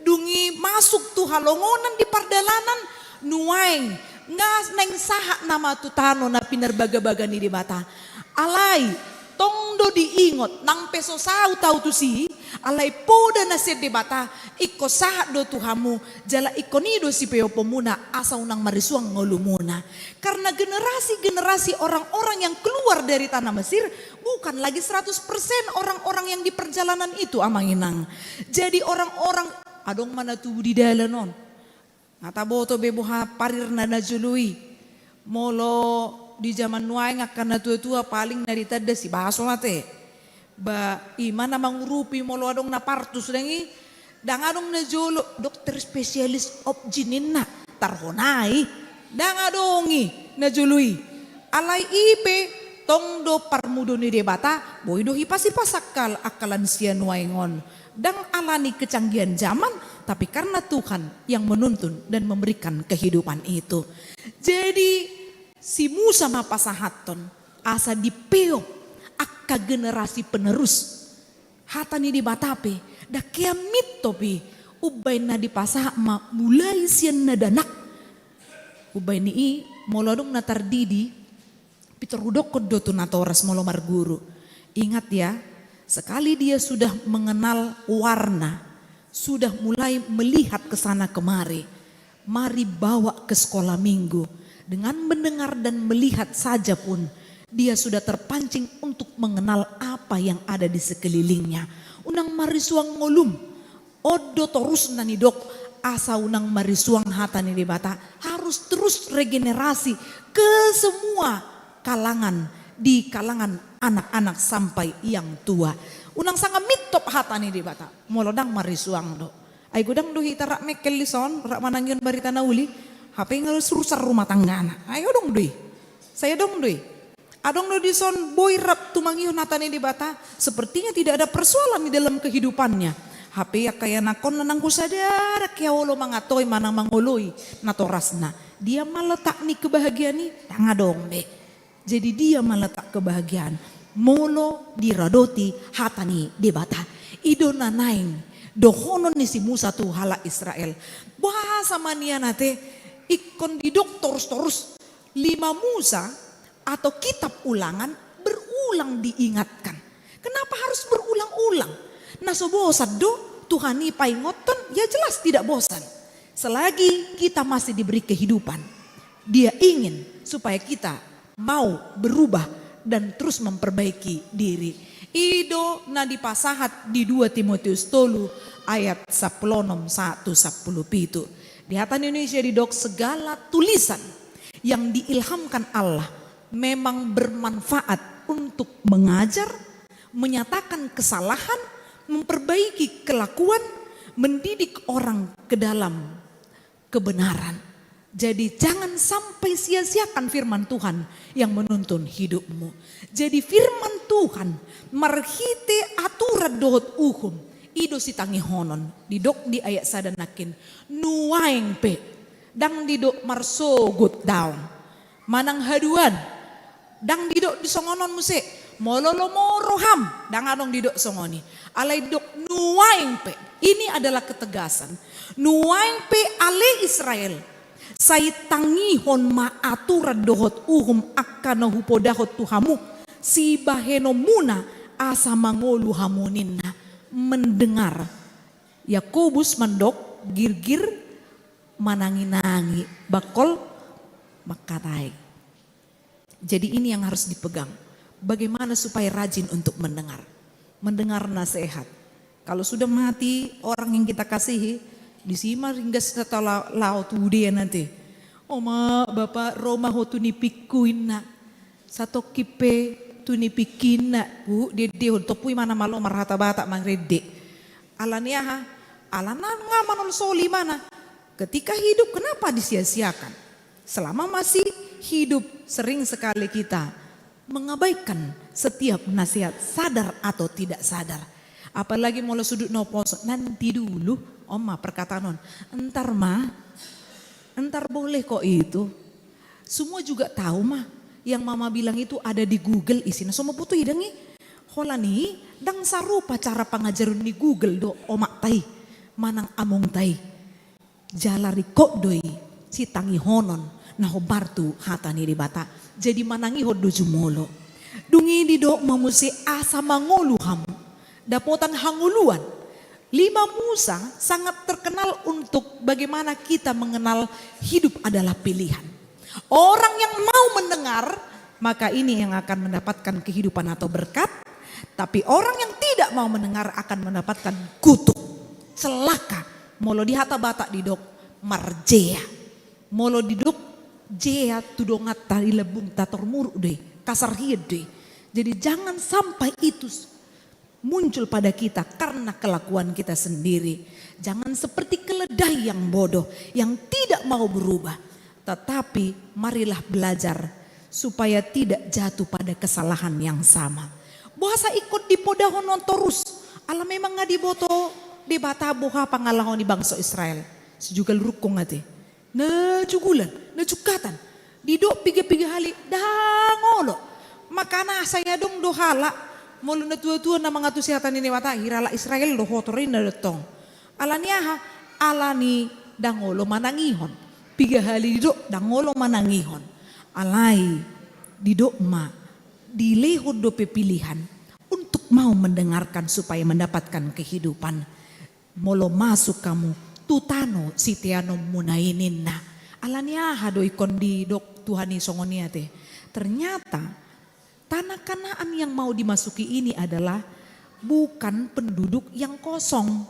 dung i masuk tu halongonan di pardalanan, nuaeng nga naeng sahat nama tu tano na pinarbagabaga ni Debata. Alai tong do diingot, nang pe so saut au tusi, alai poda na sian Debata, ingkon sahat do tu hamu, jala ingkon i do sipeoponmuna, asa unang marisuang ngolumuna. Karena generasi-generasi orang-orang yang keluar dari tanah Mesir bukan lagi seratus persen orang-orang yang di perjalanan itu, amang inang. Jadi orang-orang, adong ma na tubu di dalan on. Nga taboto be boha parirna na jolo i. Molo di jaman nuaeng angka na tua-tua paling na ditanda sibaso mate. Ba ima na mangurupi molo adong na partus dang i, dang adong na jolo dokter spesialis obgyn inna, tarhonai, dang adong i na jolo i. Alai i pe tong do parmudo ni Debata, boi do hipas-hipas angka, angka lansia nuaeng on. Dang alani kecanggihan zaman, tapi karena Tuhan yang menuntun dan memberikan kehidupan itu. Jadi, si Musa ma pasahathon, asa dipeop angka generasi penerus. Hata ni Debata pe, dang hea mintop i, umbaen na dipasahat ma mulai sian na dakdanak. Umbaen i, molo adong na tardidi, pintor hudokkon do tu natoras molo marguru. Ingat ya, sekali dia sudah mengenal warna, sudah mulai melihat ke sana kemari, mari bawa ke sekolah minggu. Dengan mendengar dan melihat saja pun, dia sudah terpancing untuk mengenal apa yang ada di sekelilingnya. Unang marisuang ngolum. On do torusna nidok, asa unang marisuang hata ni Debata, harus terus regenerasi ke semua kalangan, di kalangan anak-anak sampai yang tua. Unang sanga mintop hata ni Debata molo dang marisuang do. Ai godang do hita rap mengkel dison, rap manangihon barita na uli, hape nga rusak rumah tanggana. Ai adong do i. Sai adong do i. Adong do dison boi rap tumangihon hata ni Debata, sepertinya tidak ada persoalan di dalam kehidupannya. Hape angka ianakhonna nanggo sada dang hea olo mangatoi manang mangoloi natorasna. Dia ma letak ni kebahagiaan i, dang adong be. Jadi dia ma letak kebahagiaan. Molo diradoti hata ni Debata. I do na naeng dohonon ni si Musa tu halak Israel. Boasa ma nian ate ingkon didok torus-torus. Lima Musa atau kitab Ulangan berulang diingatkan. Kenapa harus berulang-ulang? Na so bosan do Tuhan i paingothon, ya jelas tidak bosan. Selagi kita masih diberi kehidupan, Dia ingin supaya kita mau berubah dan terus memperbaiki diri. I do na dipasahat di dua Timotius tolu ayat sampulu onom sahat tu sampulu pitu. Di hata Indonesia didok segala tulisan yang diilhamkan Allah memang bermanfaat untuk mengajar, menyatakan kesalahan, memperbaiki kelakuan, mendidik orang ke dalam kebenaran. Jadi jangan sampai sia-siakan firman Tuhan yang menuntun hidupmu. Jadi firman Tuhan marhite aturan dohot uhum i do sitangihonon. Didok di ayat sada nangkin, nuaeng pe, dang didok marsogot daong. Manang haduan, dang didok di songon on muse. Molo lomo roham, dang adong didok songon i. Alai didok nuaeng pe. Ini adalah ketegasan. Nuaeng pe ale Israel, sai tangihon ma aturan dohot uhum angka na hupodahon tu hamu sibahenonmuna, asa mangolu hamu ninna. Mendengar. Yakobus mandok, girgir, manangi-nangi, bangkol, mangkatai. Jadi ini yang harus dipegang. Bagaimana supaya rajin untuk mendengar. Mendengar nasihat. Kalau sudah mati orang yang kita kasihi, disi ma ringgas na tau la-, laho tu dia nanti. Oma, bapa, ro ma ho tu nipingku inna. Satongkin pe tu nipingki inna. Uh, dede ho, tompu i ma na malo marhata Batak marende. Alani aha? Alana nga manolsoli ma na. Ketika hidup, kenapa disia-siakan? Selama masih hidup, sering sekali kita mengabaikan setiap nasihat, sadar atau tidak sadar. Apalagi molo sudut na poso, nanti dulu, on ma perkataan on. Entar ma, entar boleh kok itu. Semua juga tahu ma, yang mama bilang itu ada di Google isina. So ma boto hidang i. Holan i, dang sarupa cara pangajaron ni Google do omakta i, manang amongta i. Jala ringkot do i sitangihonon na hombar tu hata ni Debata. Jadi manangihon do jumolo. Dung i didok ma muse asa mangolu hamu. Dapotan hangoluan. Lima Musa sangat terkenal untuk bagaimana kita mengenal hidup adalah pilihan. Orang yang mau mendengar, maka ini yang akan mendapatkan kehidupan atau berkat. Tapi orang yang tidak mau mendengar akan mendapatkan kutuk. Celaka. Molo di hata Batak didok marjea. Molo didok jea tu donganta, di lambungta, tor muruk do i, kasar hian do i. Jadi jangan sampai itu s-, muncul pada kita karena kelakuan kita sendiri. Jangan seperti keledai yang bodoh, yang tidak mau berubah. Tetapi marilah belajar supaya tidak jatuh pada kesalahan yang sama. Boasa ingkon dipodahon on torus? Ala memang nga diboto Debata boha pangalaho ni bangso Israel. Sijugal rungkung ate. Na jugulan, na jungkatan. Didok piga-piga hali, ndang olo. Makana sai adong do halak, molo na tua-tua na mangantusi hata ni Debata, hira halak Israel do ho, tor ninna do tong. Ala ni aha? Ala ni ndang olo manangihon. Piga hali didok, ndang olo manangihon. Alai didok ma, dilehon dope pilihan untuk mau mendengarkan supaya mendapatkan kehidupan. Molo masuk hamu tu tano siteanonmuna i, ninna. Ala ni aha do ingkon didok Tuhan i songon i ate? Ternyata tanah Kanaan yang mau dimasuki ini adalah bukan penduduk yang kosong,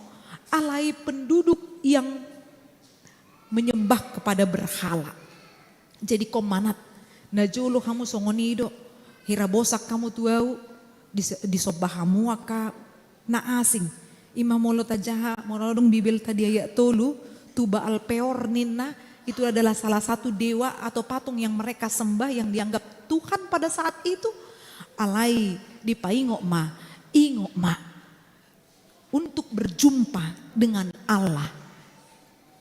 alai penduduk yang menyembah kepada berhala. Jadi ingkon manat, najolo hamu songon i do, hira bosan hamu tu ahu, dis-, disomba hamu angka na asing. Ima molo tajaha, molo adong Bibelta di ayat tolu, tu Baal Peor ninna, itu adalah salah satu dewa atau patung yang mereka sembah, yang dianggap Tuhan pada saat itu. Alai dipaingot ma, ingot ma, untuk berjumpa dengan Allah.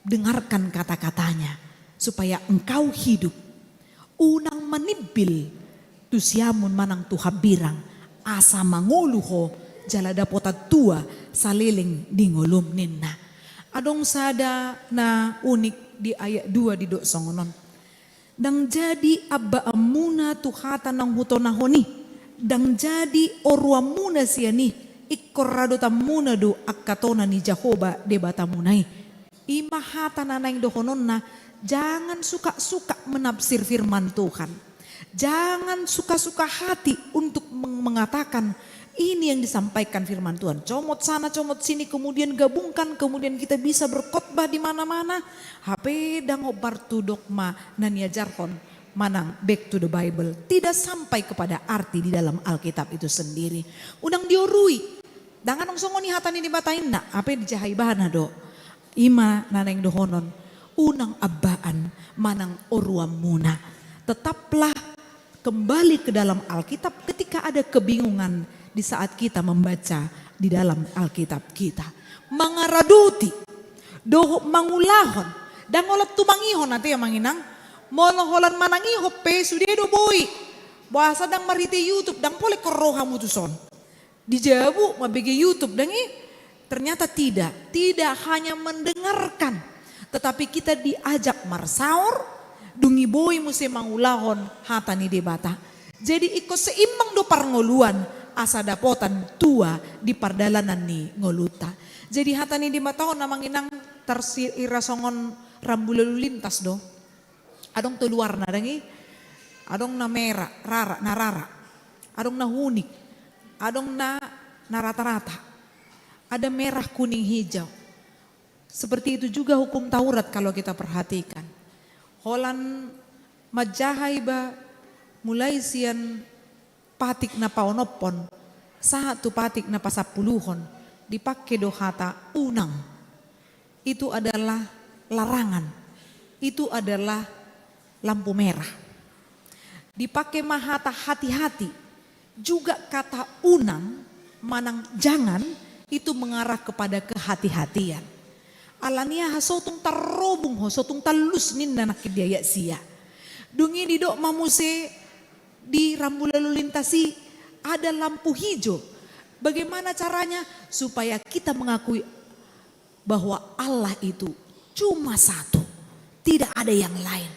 Dengarkan kata-katanya, supaya engkau hidup. Unang manimbil tu siamun manang tu hambirang, asa mangolu ho jala dapotan tua saleleng di ngolum, ninna. Adong sada na unik di ayat dua didok songon on. Ndang jadi ambaanmuna tu hata naung hutonahon i, ndang jadi oruanmuna sian i, ingkon radotanmuna do angka tona ni Jahowa Debatamuna i. Ima hata na naeng dohononna, jangan suka-suka menafsir firman Tuhan. Jangan suka-suka hati untuk meng-, mengatakan ini yang disampaikan firman Tuhan. Comot sana, comot sini, kemudian gabungkan, kemudian kita bisa berkhotbah di mana-mana. Hape ndang hombar tu dogma na niajarhon manang back to the Bible. Tidak sampai kepada arti di dalam Alkitab itu sendiri. Unang diorui. Ndang adong songon i hata ni Debata, ninna, hape dijaha ibana do. Ima na naeng dohonon, unang ambaan manang oruanmuna. Tetaplah kembali ke dalam Alkitab ketika ada kebingungan di saat kita membaca di dalam Alkitab kita. Mangaradoti dohot mangulahon, ndang holan tumangihon ate, amang inang. Molo holan manangihon pe sude do boi. Boasa ndang marhite YouTube, ndang pola ingkon ro hamu tuson. Di jabu mambege YouTube, ndang i? Ternyata tidak, tidak hanya mendengarkan, tetapi kita diajak marsaor, dung i boi muse mangulahon hata ni Debata. Jadi ingkon seimbang do parngoluan, asa dapotan tua di pardalanan ni ngolunta. Jadi hata ni Debata on, amang inang, tarsira songon rambu lalu lintas do. Adong tolu warna, ndang i? Adong na merah, rara, na rara. Adong na hunik. Adong na, na rata-rata. Ada merah, kuning, hijau. Seperti itu juga hukum Taurat kalau kita perhatikan. Holan manjaha iba mulai sian patik na paonomhon sahat tu patik na pasampuluhon, dipake do hata unang. Itu adalah larangan. Itu adalah lampu merah. Dipake ma hata hati-hati. Juga kata unang manang jangan itu mengarah kepada kehati-hatian. Ala ni aha? Sotung tarobung ho, sotung tallus ninna nangkin di ayat sia. Dung i didok ma muse di rambu lalu lintas i ada lampu hijau. Bagaimana caranya? Supaya kita mengakui bahwa Allah itu cuma satu, tidak ada yang lain.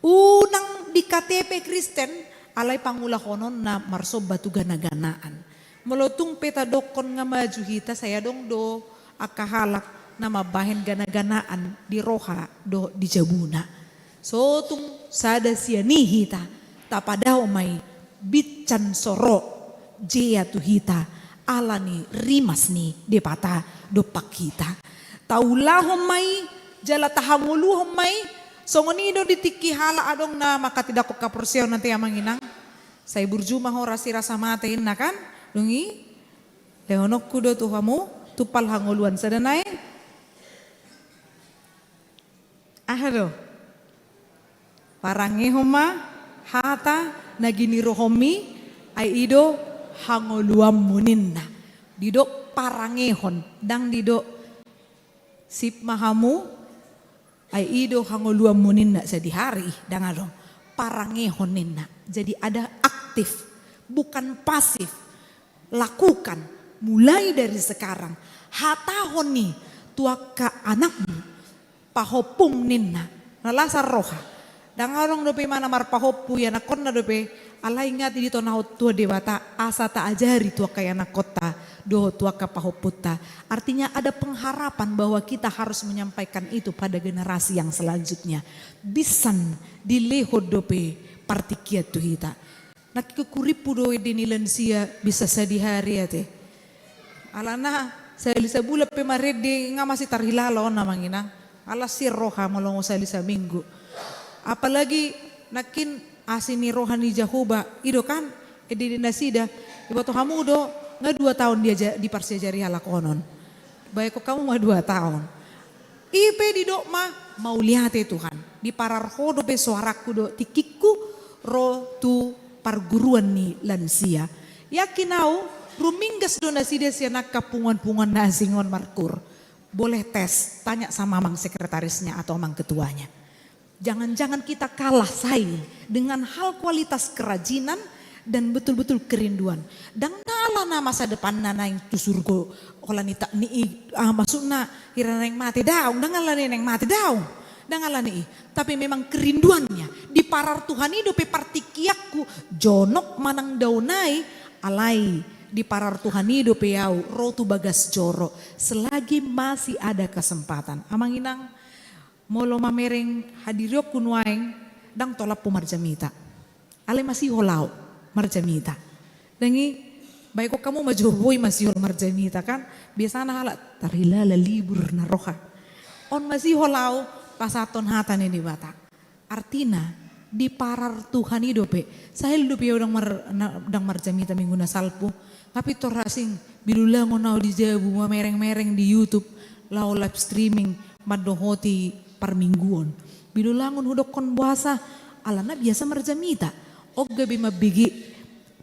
Unang di K T P Kristen, alai pangulahononna marsomba tu gana-ganaan. Molo tung pe tadokkon nga maju hita, sai adong do angka halak na mambahen gana-ganaan di roha dohot di jabuna. Sotung sada sian i hita, tapadao ma i bincan so ro jea tu hita, ala ni rimas ni Debata dompak hita. Taulahon ma i, jala tahangoluhon ma i, Songon i do di tingki halak adong na manghatindanghon haporseaon ate amang inang. Sai burju ma ho ro sirasa mate inna kan. Dung i lehononku do tu hamu tumpal hangoluan sada nai. Aha do? Parangehon ma hata na ginirohonmi, ai i do hangoluanmu ninna. Didok parangehon, ndang didok sip ma hamu, ai i do hangoluanmu ninna sadihari, ndang adong. Parangehon ninna. Jadi ada aktif, bukan pasif. Lakukan, mulai dari sekarang. Hatahon i tu angka anakmu, pahompum ninna, na las roha. Ndang adong dope imana marpahompu ianakkonna dope, alai ingati ditonahon Tuhan Debata, asa taajari tu angka ianakkonta, dohot tu angka pahompunta. Artinya ada pengharapan bahwa kita harus menyampaikan itu pada generasi yang selanjutnya. Bisan dilehon dope partingkian tu hita. Nangkin hurimpu do ende ni lansia bisa sadihari ate. Alana sahali sabulan pe marende nga masih tarhilala on amang inang. Ala sir roha molo sahali saminggu. Apalagi nangkin asi ni roha ni Jahowa, i do kan, ende ni nasida, diboto hamu do, nga dua taon diaja-, diparsiajari halak on. Baen hamu ma dua taon. I pe didok ma, mauliate Tuhan, diparar Ho dope soarangku dohot tingkingku ro tu parguruan ni lansia. Yakin au, ruminggas do nasida sian angka punguan-punguan na asing on margur. Boleh tes, tanya sama amang sekretarisnya atau amang ketuanya. Jangan-jangan kita kalah saing dengan hal kualitas kerajinan dan betul-betul kerinduan. Ndang ala na masa depanna naeng tu surgo, holan i ta-, ni i, ah, maksudna hira naeng mate daong, ndang ala ni naeng mate daong. Ndang ala ni i. Tapi memang kerinduannya, diparar Tuhan i dope partingkianku, jonok manang dao nai, alai diparar Tuhan i dope au, ro tu bagas joro, selagi masih ada kesempatan. Amang inang, molo mamereng hadirionku nuaeng, ndang tolaphu marjamita. Alai masiho laho marjamita. Dung i, baen hamu ma jo boi masiho marjamita kan. Biasana halak tarhilala libur na roha. On masiho laho pasahathon hata ni Debata. Artina, diparar Tuhan i dope. Sahali dope au ndang mar-, na-, ndang marjamita minggu na salpu. Nga pintor asing, bilulangon au di jabu, mamereng-mereng di YouTube, laho live streaming, mandohoti parmingguon. Bilulangon hudokkon boasa, alana biasa marjamita. On gabe mambege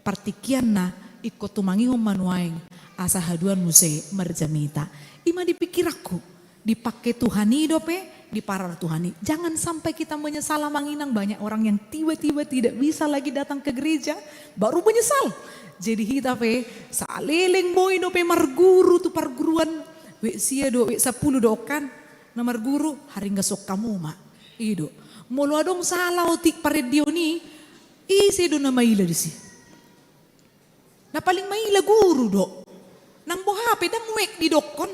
partingkianna, ingkon tumangihon ma nuaeng, asa haduan muse marjamita. I ma di pikiranku. Dipake Tuhan i dope, diparar Tuhan i. Jangan sampai kita menyesal amang inang, banyak orang yang tiba-tiba tidak bisa lagi datang ke gereja, baru menyesal. Jadi hita pe, saleleng boi dope marguru tu parguruan, wijk sia do, wijk sampulu do on kan, na marguru, haringgason hamu ma. I do. Molo adong sala otik parendeon i, ise do na maila disi. Na paling maila guru do. Nang boha pe ndang wijk didokkon.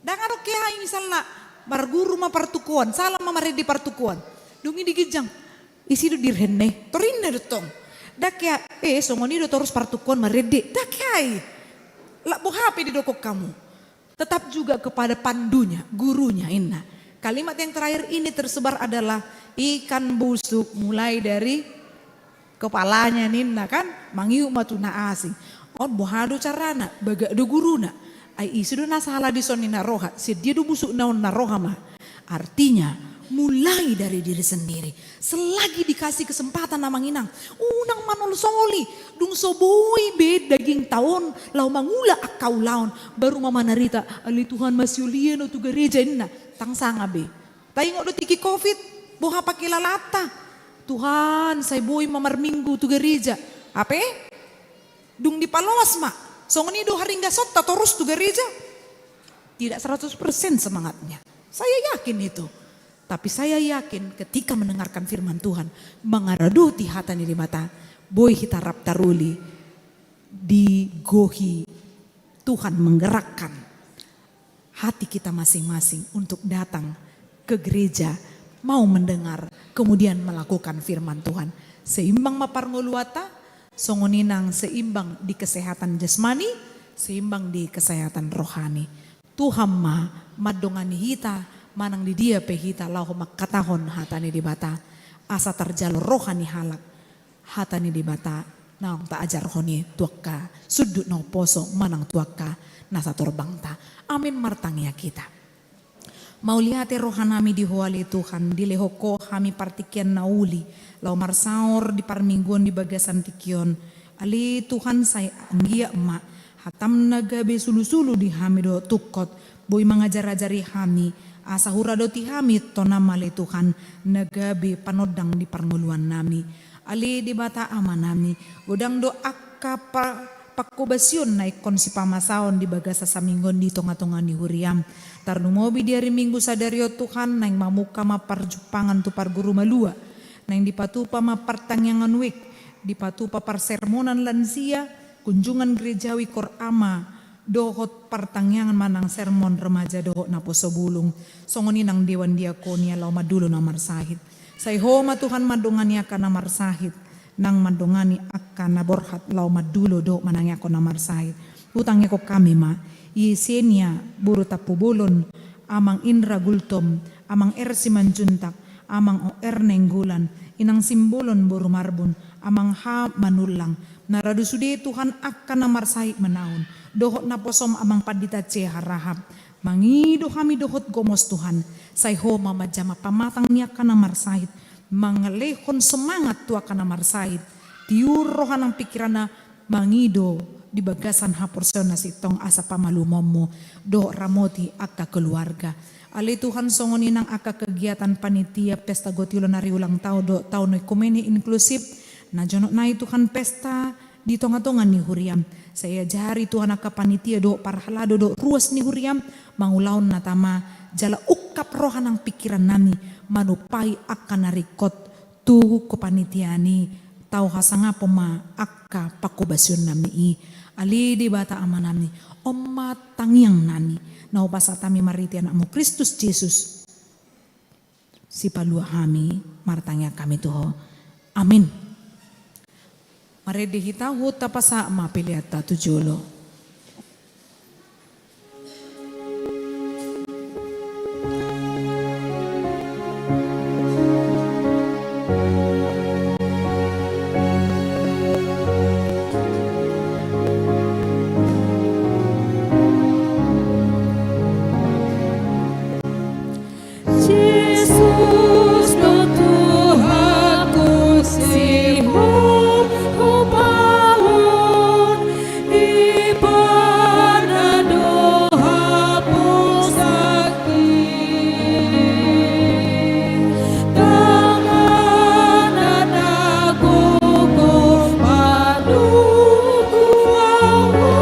Ndang adong ke ai misalna marguru ma partukoan, sala ma marende partukoan. Dung i di ginjang, ise do dirhenne, torinna do tong. Ndang ke ai, eh, songon i do torus partukoan marende. Ndang ke ai. Lak boha pe didokkon hamu. Tetap juga kepada pandunya, gurunya, inna. Kalimat yang terakhir ini tersebar adalah ikan busuk mulai dari kepalanya ninna kan, mangihut ma tu na asing. On boha do carana, bagak do guruna. Ai ise do na sala dison ninna roha, sian dia do busukna on na roha ma. Artinya, mulai dari diri sendiri. Selagi dikasih kesempatan amang inang, unang manolsoli, dung so boi be dagingta on, laho mangula angka ulaon, baru ma manarita, ale Tuhan masiolian au tu gareja inna, ndang sanga be. Taingot do tingki covid, boha pangkilalanta. Tuhan, sai boi ma marminggu tu gareja. Hape? Dung dipaloas ma. Songon i do haringgasonta torus tu gareja. Tidak seratus persen semangatnya. Saya yakin itu. Tapi saya yakin ketika mendengarkan firman Tuhan, mangaradoti hata ni Debata, boi hita rap taruli, digohi Tuhan menggerakkan hati kita masing-masing untuk datang ke gereja, mau mendengar, kemudian melakukan firman Tuhan. Seimbang ma parngoluanta, songon i nang seimbang di kesehatan jasmani, seimbang di kesehatan rohani. Tuhan ma mandongani hita, manang di dia pe hita laho mangkatahon hata ni Debata, asa tarjalo roha ni halak hata ni Debata naung taajarhon i tu angka sundut na umposo manang tu angka na satorbangta. Amin. Martangiang hita. Mauliate rohanami di Ho ale Tuhan, dilehon Ho hami partingkian na uli laho marsaor di parmingguon di bagasan tingki on. Ale Tuhan, sai anggiat ma hataM na gabe sulusulu di hami dohot tungkot, boi mangajarajari hami, asa huradoti hami tonaM ale Tuhan, na gabe panondang di parngoluannami. Ale Debata Amanami, godang do angka pa-, pangkobasion na ingkon sipamasaon di bagasan saminggu on di tongatonga ni huriaM. Tarlumobi di ari Minggu sadari on Tuhan, naeng mamungka ma parjumpangan tu parguru malua, naeng dipatupa ma partangiangan wijk, dipatupa parsermonan lansia, kunjungan gerejawi, koor ama, dohot partangiangan manang sermon remaja dohot naposo bulung. Songon i nang dewan diakonia laho mandulo na marsahit. Sai Ho ma Tuhan mandongani angka na marsahit, nang mandongani angka na borhat laho mandulo dohot manangiangkon na marsahit. Hutangiangkon hami ma Yesenia boru Tampubolon, Amang Indra Gultom, Amang R. Simanjuntak, Amang O. R. Nainggolan, Inang Simbolon boru Marbun, Amang H. Manullang. Na radu sude Tuhan angka na marsahit manaon, dohot naposoM Amang Pandita C. Harahap. Mangido hami dohot gomos Tuhan, sai Ho ma manjama pamatang ni angka na marsahit, mangalehon semangat tu angka na marsahit, tiur roha nang pingkiranna, mangido di bagasan haporseaon na sintong asa pamalumonMu dohot ramoti angka keluarga. Ale Tuhan, songon i nang angka kegiatan panitia pesta gotilon ari ulang taon dohot taon oikumene inklusif, na jonok nai Tuhan pesta di tongatonga ni huriaM. Sai ajari Tuhan angka panitia dohot parhalado dohot ruas ni huriaM mangulahon na tama, jala ungkap roha nang pingkirannami manumpai angka na ringkot tu kepanitiaan i. Tau hasangapon ma angka pangkobasionnami i. Ale Debata Amanami, on ma tangiangnami na hupasahat hami marhite AnakMu Kristus Jesus, Sipalua hami, martangiang hami tu Ho. Amin. Marende hita, huhut tapasahat ma peleanta tu jolo. Jesus do Tuhanku, si Ho hupaulahon, Ibana do haposanki. Tanganna na gogo manungkun ahu,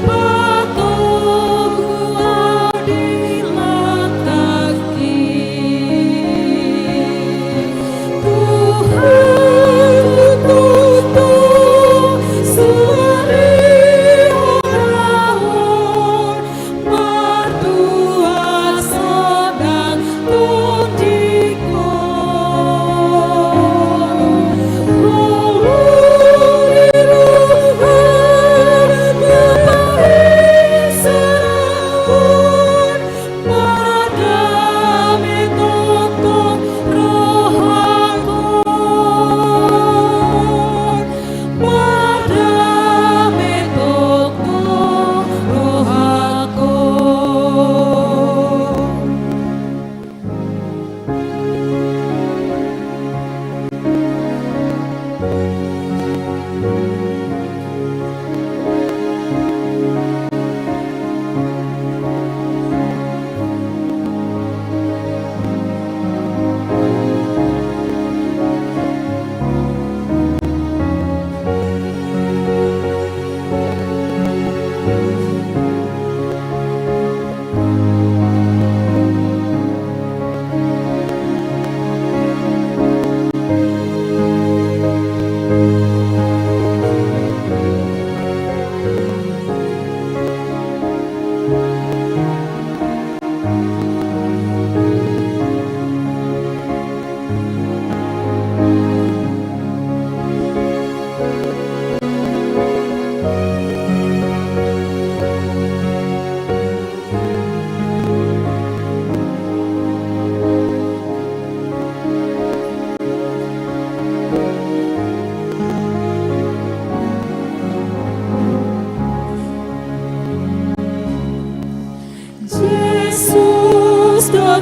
patogu ahu di langkangki. Tuhanku, tutu suarihon ahu, martua sonang tondingkon. Olo ni roha na pahesaron, madame tongtong rohangkon. Madame tongtong rohangkon.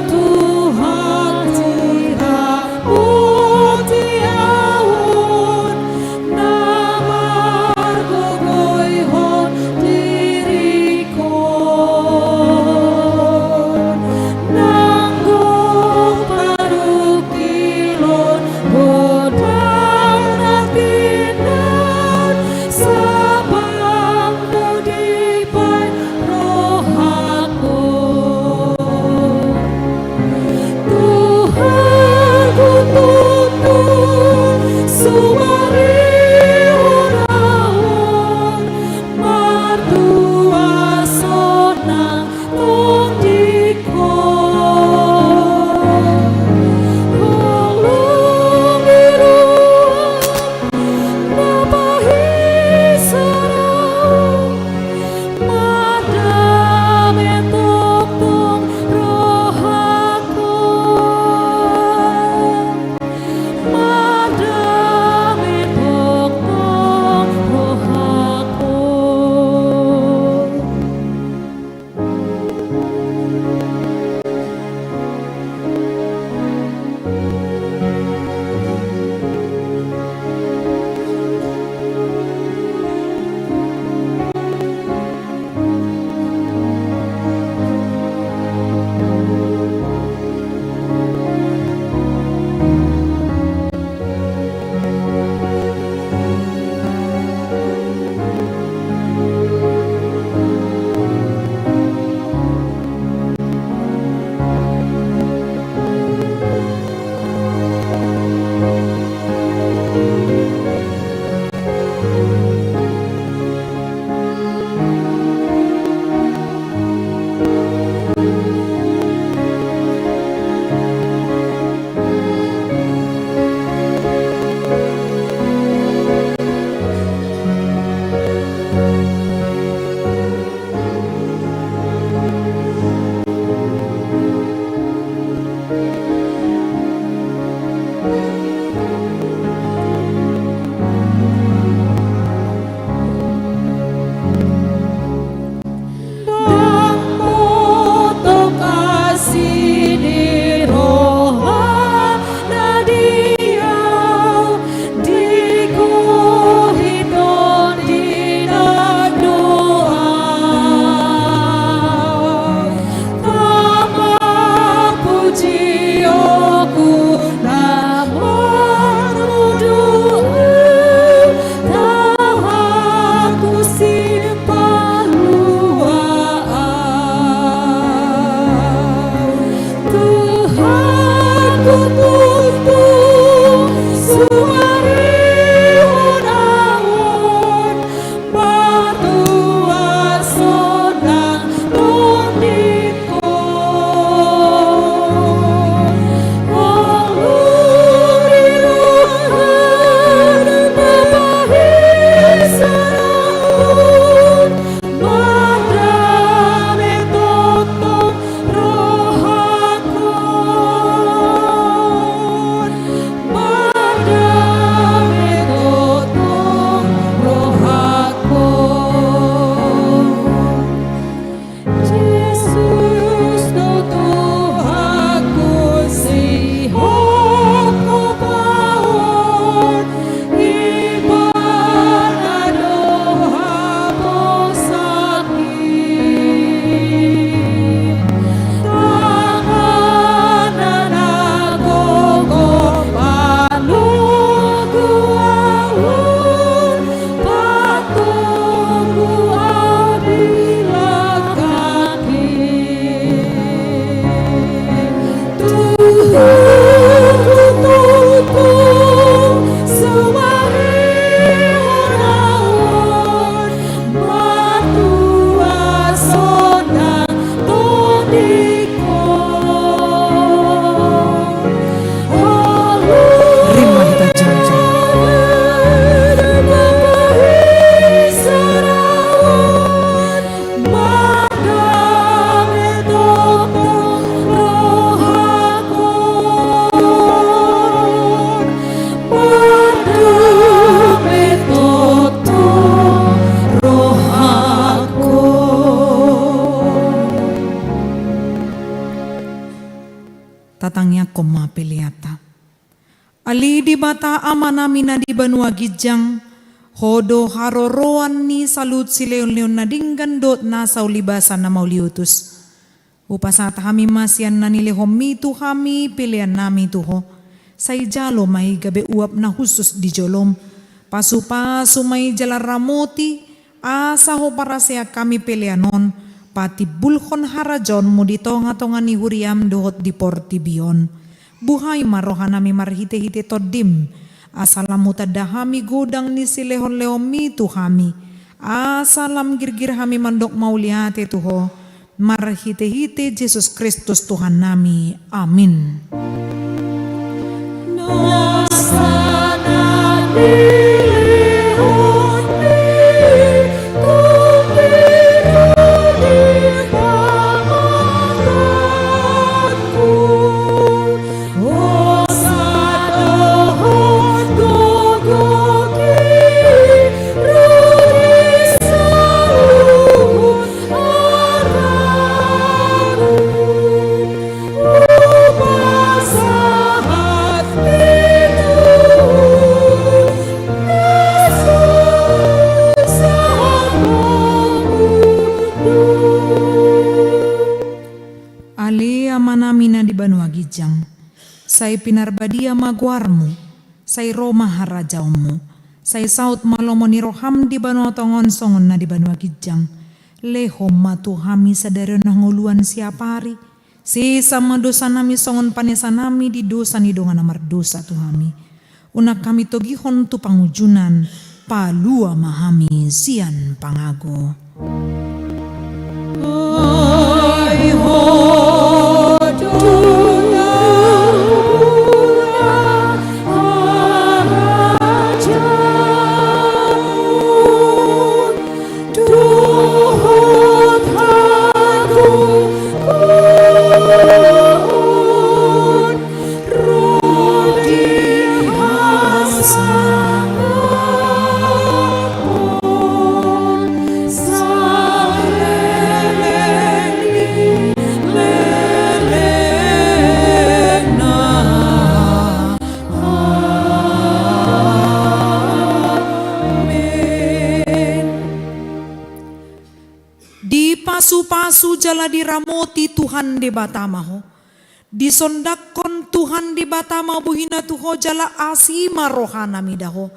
Tuhan, siramu di ahu on, na margogoihon diringkon, nanggo parungkilon godang na tindang, sabam mu dibahen rohangku. Tatangiangkon ma peleanta. Ale Debata Amanami na di banua ginjang, Ho do haroroan ni saluhut silehonlehon na denggan dohot nasa ulibasa na mauliutus. Hupasahat hami ma sian na nilehonMi tu hami peleannami tu Ho. Sai jalo ma i gabe uap na hushus di joloM. Pasupasu ma i jala ramoti, asa huparasehon hami pelean on patimbulhon harajaonMu di tongatonga ni huriaM dohot di portibi on. Buhai ma rohanami marhitehite TondiM, asa lam hutanda hami godang ni silehonlehonMi tu hami, asa lam girgir hami mandok mauliate tu Ho, marhitehite Jesus Kristus Tuhannami. Amin. Ale Amanami na di banua ginjang, sai pinarbadia ma goarMu, sai ro ma harajaonMu, sai saut ma lomo ni rohaM di banua tonga on songon na di banua ginjang. Lehon ma tu hami sadari on hangoluan siapari, sesa ma dosanami songon panesanami di dosa ni dongan na mardosa tu hami. Unang hami togihon tu pangunjunan, palua ma hami sian pangago. Dipasupasu jala diramoti Tuhan Debata ma ho. Disondangkon Tuhan Debata ma bohina tu ho jala asi ma rohana mida ho.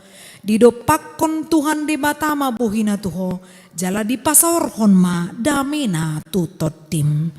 Didompakkon Tuhan Debata ma bohina tu ho jala dipasaorhon ma damena tu tondim.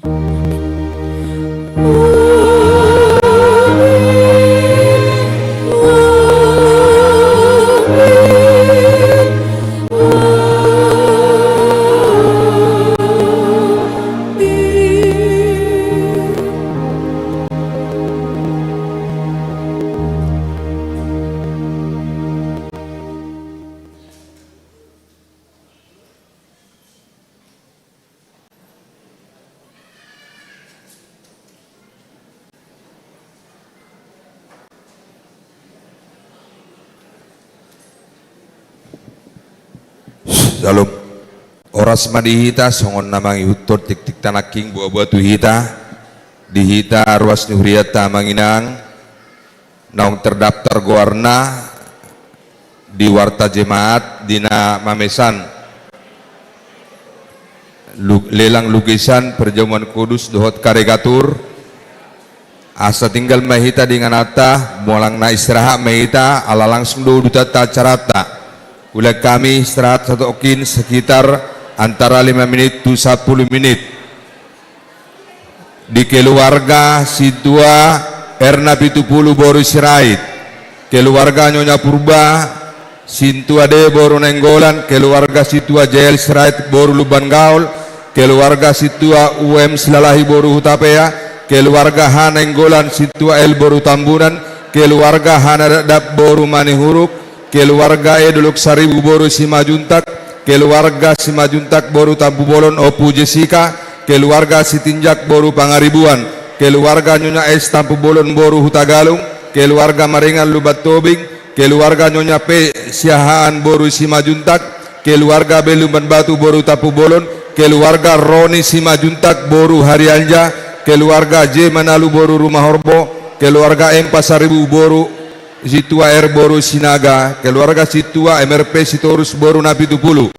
Syalom. Horas ma di hita, songon na mangihuthon tiktikta nangkin, boaboa tu hita, di hita ruas ni hurianta amang inang, naung terdaftar goarna di warta jemaat di na mamesan lu-, lelang lukisan perjamuan kudus dohot karikatur. Asa tinggal ma hita di ingananta, manang na istirahat ma hita, ala langsung do udutanta acaranta. Ulaon hami istirahat satongkin sekitar antara lima menit tu sapuluh menit. Di keluarga sintua R na pitu pulu boru Sirait, keluarga Nyonya Purba sintua D boru Nainggolan, keluarga sintua J L Sirait boru Lumban Gaol, keluarga sintua U M Silalahi boru Hutapea, keluarga H Nainggolan sintua L boru Tambunan, keluarga H Nadapdap boru Manihuruk, keluarga E Dolok Saribu boru Simanjuntak, keluarga Simanjuntak boru Tampubolon Ompu Jessica, keluarga Sitinjak boru Pangaribuan, keluarga Nyonya S Tampubolon boru Hutagalung, keluarga Maringan Lumban Tobing, keluarga Nyonya P Siahaan boru Simanjuntak, keluarga B Lumban Batu boru Tampubolon, keluarga Roni Simanjuntak boru Harianja, keluarga J Manalu boru Rumahorbo, keluarga M Pasaribu boru Sintua R boru Sinaga, keluarga Sintua M R P Sitorus boru Napitupulu,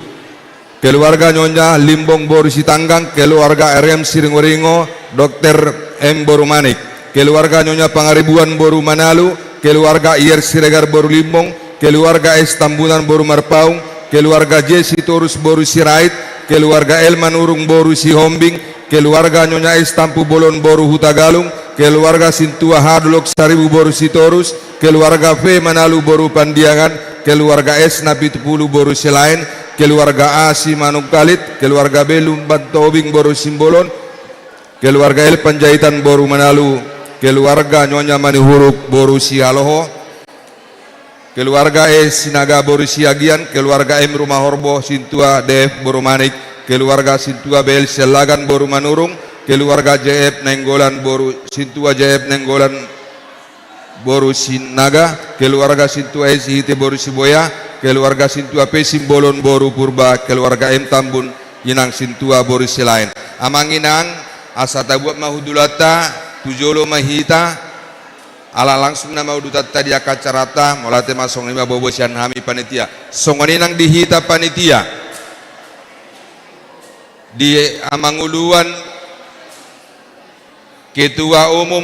keluarga Nyonya Limbong boru Sitanggang, keluarga R M Siringoringo, Dokter M boru Manik, keluarga Nyonya Pangaribuan boru Manalu, keluarga I R Siregar boru Limbong, keluarga S Tambunan boru Marpaung, keluarga J Sitorus boru Sirait, keluarga L Manurung boru Sihombing, keluarga Nyonya S Tampubolon boru Hutagalung, keluarga Sintua H Dolok Saribu boru Sitorus, keluarga P Manalu boru Pandiangan, keluarga S Napitupulu boru Silaen, keluarga A Simanungkalit, keluarga B Lumbantobing boru Simbolon, keluarga L Panjaitan boru Manalu, keluarga Nyonya Manihuruk boru Sihaloho, keluarga E Sinaga boru Siagian, keluarga M Rumahorbo Sintua D F boru Manik, keluarga Sintua B L Siallagan boru Manurung, keluarga J F Nainggolan boru Sintua J F Nainggolan boru Sinaga, keluarga Sintua S Sihite boru Siboya, keluarga Sintua P Simbolon boru Purba, keluarga M Tambun, inang Sintua boru Silaen. Amang inang, asa tabuat ma hundulanta, tu jolo ma hita, ala langsung nama udutanta di angka acaranta, mauliate ma songon i ma bobo sian hami panitia. Songon i nang di hita panitia. Di amang uluan, ketua umum,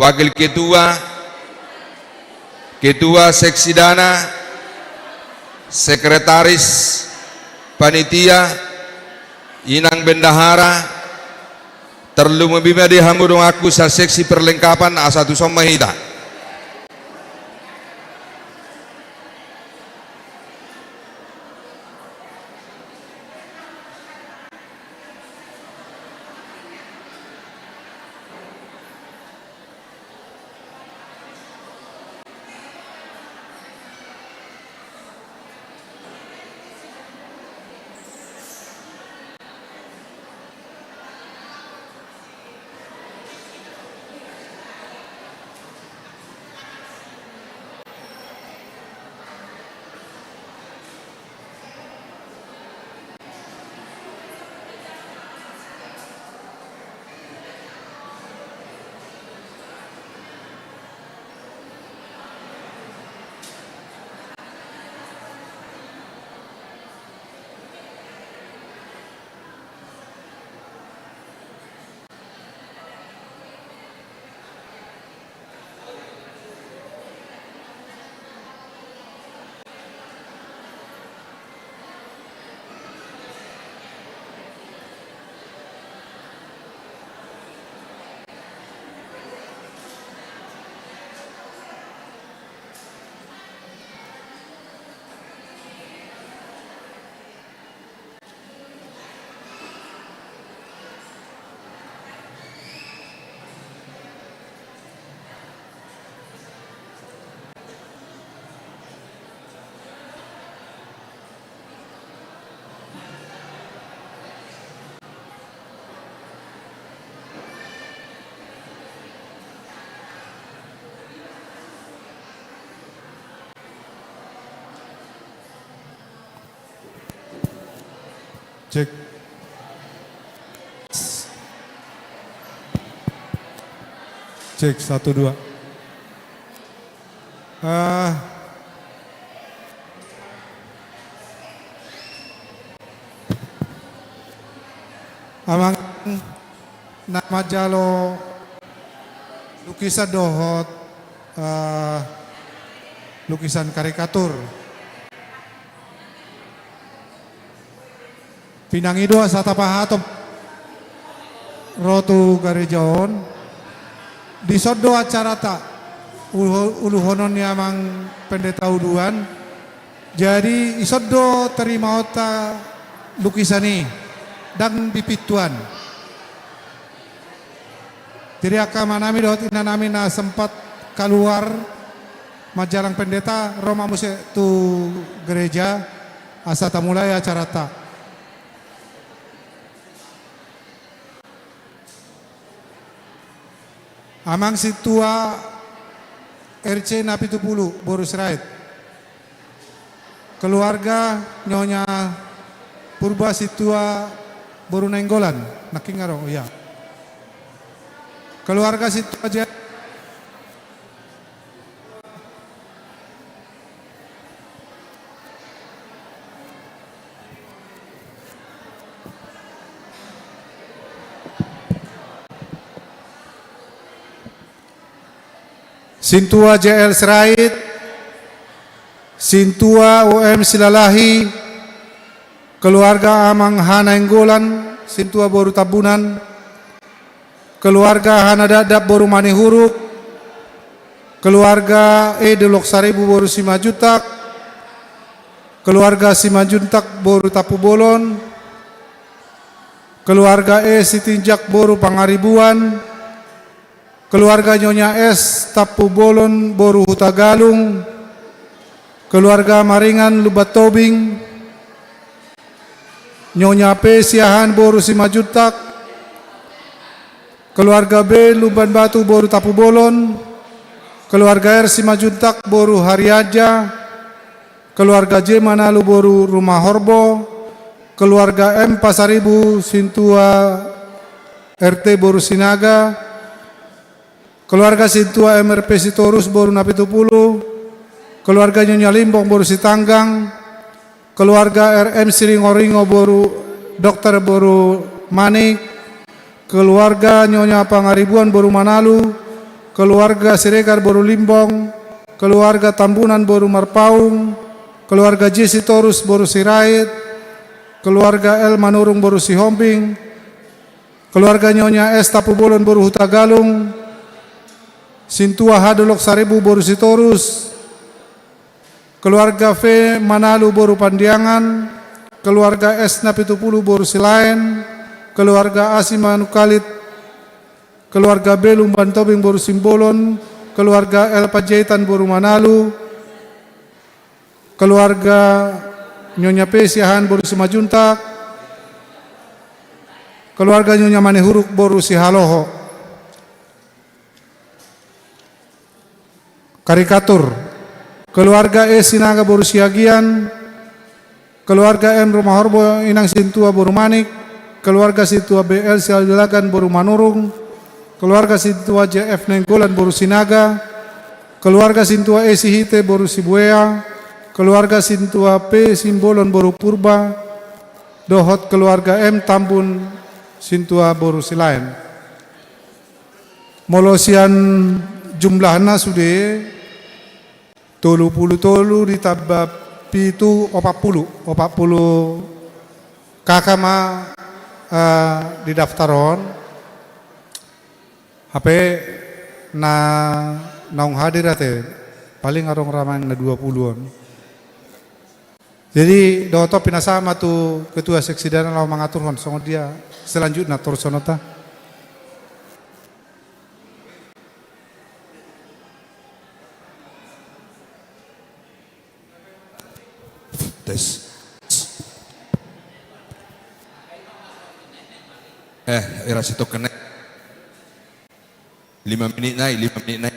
wakil ketua, ketua seksi dana, sekretaris panitia, inang bendahara, tarlumobi ma di hamu donganku sa seksi perlengkapan asa tuson ma hita. Cek. Cek, satu, dua. Ah. Amang na manjalo lukisan dohot, eh, lukisan karikatur. Pinangido asa tapahatop ro tu gareja on. Dison do acaranta, ulu-, uluhonon ni amang pendeta uluan. Jadi, ison do tarimaonta lukisan i, ndang di pintuan. Jadi, angka amanami dohot inanami na sempat kaluar manjalang pendeta, ro ma muse tu gareja, asa tamulai acaranta. Amang Sintua R C Napitupulu boru Sirait. Keluarga Nyonya Purba Sintua boru Nainggolan, nangkin adong, iya. Keluarga Sintua J L. Sintua J L Sirait, Sintua U M Silalahi, keluarga Amang H Nainggolan, Sintua boru Tambunan, keluarga Hanadakdak boru Manihuruk, keluarga E Dolok Saribu boru Simanjuntak, keluarga Simanjuntak boru Tampubolon, keluarga E Sitinjak boru Pangaribuan, keluarga Nyonya S Tampubolon boru Hutagalung, keluarga Maringan Lumban Tobing, Nyonya P Siahaan boru Simanjuntak, keluarga B Lumban Batu boru Tampubolon, keluarga R Simanjuntak boru Harianja, keluarga J Manalu boru Rumahorbo, keluarga M Pasaribu Sintua R T boru Sinaga, keluarga Sintua M R P Sitorus boru Napitupulu, keluarga Nyonya Limbong boru Sitanggang, keluarga R M Siringoringo boru Dokter boru Manik, keluarga Nyonya Pangaribuan boru Manalu, keluarga Siregar boru Limbong, keluarga Tambunan boru Marpaung, keluarga J Sitorus boru Sirait, keluarga L Manurung boru Sihombing, keluarga Nyonya S Tampubolon boru Hutagalung, Sintua H Dolok Saribu boru Sitorus, keluarga V Manalu boru Pandiangan, keluarga S Napitupulu boru Silaen, keluarga A Simanungkalit, keluarga B Lumban Tobing boru Simbolon, keluarga L Panjaitan boru Manalu, keluarga Nyonya P Siahaan boru Simanjuntak, keluarga Nyonya Manihuruk boru Sihaloho. Karikatur. Keluarga E Sinaga boru Siagian, keluarga M Rumahorbo Inang Sintua boru Manik, keluarga Sintua B L Sialjalagan boru Manurung, keluarga Sintua J F Nainggolan boru Sinaga, keluarga Sintua E Sihite boru Sibuea, keluarga Sintua P Simbolon boru Purba, dohot keluarga M Tambun Sintua boru Silaen. Molo sian jumlahna sude tolu pulu tolu ditamba pitu, opat pulu, opat pulu K K ma, eh, di daftar on. Hape na naung hadir ate paling adong ra manang na dua pulu on. Jadi dohot on pinasahat ma tu ketua seksi dana laho mangaturhon songon dia selanjutna torusononta. Tes. Eh, era sitoken nai. Lima menit nai, lima menit nai.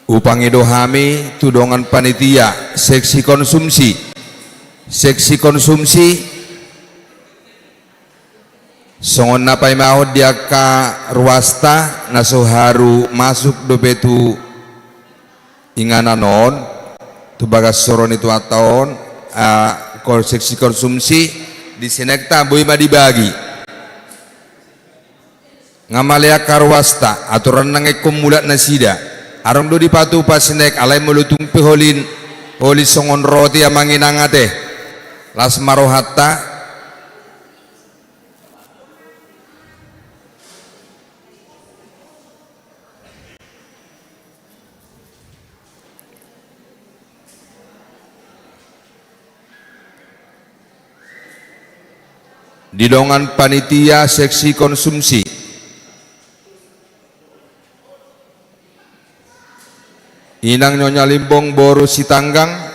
Hupangido hami tu dongan panitia seksi konsumsi. Seksi konsumsi, songon na paimahon di angka ruasta, na so haru masuk dope tu Inganan on, tu bagas soro ni Tuhanta on, ah, kon-, seksi konsumsi, di sinekta boi ma dibagi. Nga malean angka ruasta, aturan nang ingkon mulak nasida. Adong do dipatupa sinek, alai molo tung pe holin, holi songon roti amang inang ate. Las ma rohanta. Di dongan panitia seksi konsumsi. Inang Nyonya Limbong boru Sitanggang.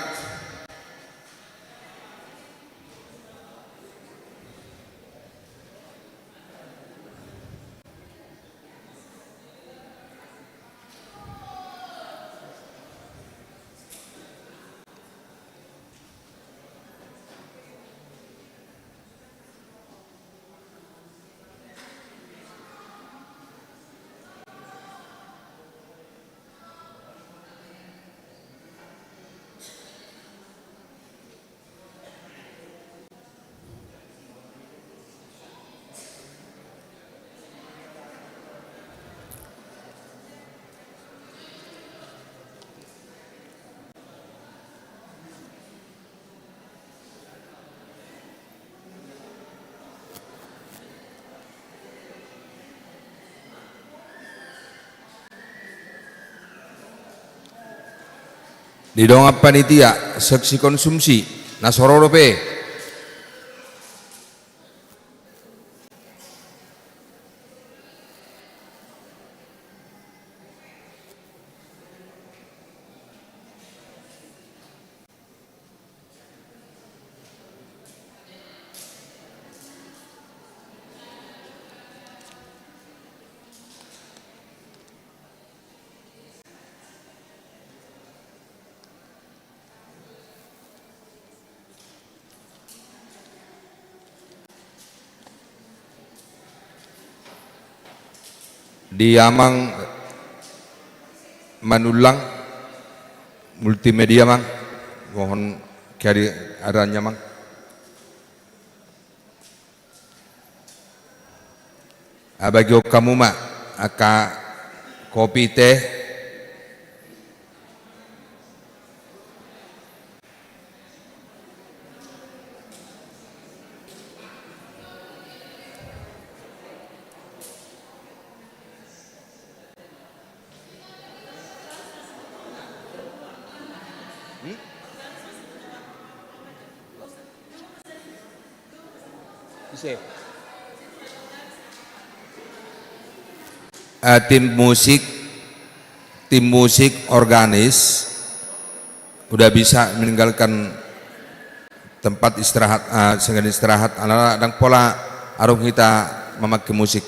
Di dongan panitia seksi konsumsi, na so ro dope. Di amang Manullang Multimedia, mang, mohon kehadirannya, mang. Bagihon hamu ma angka kopi, teh. Eh, tim musik, tim musik organis udah bisa meninggalkan tempat istirahat, eh, senggan istirahat, alana ndang pola adong hita mamake musik.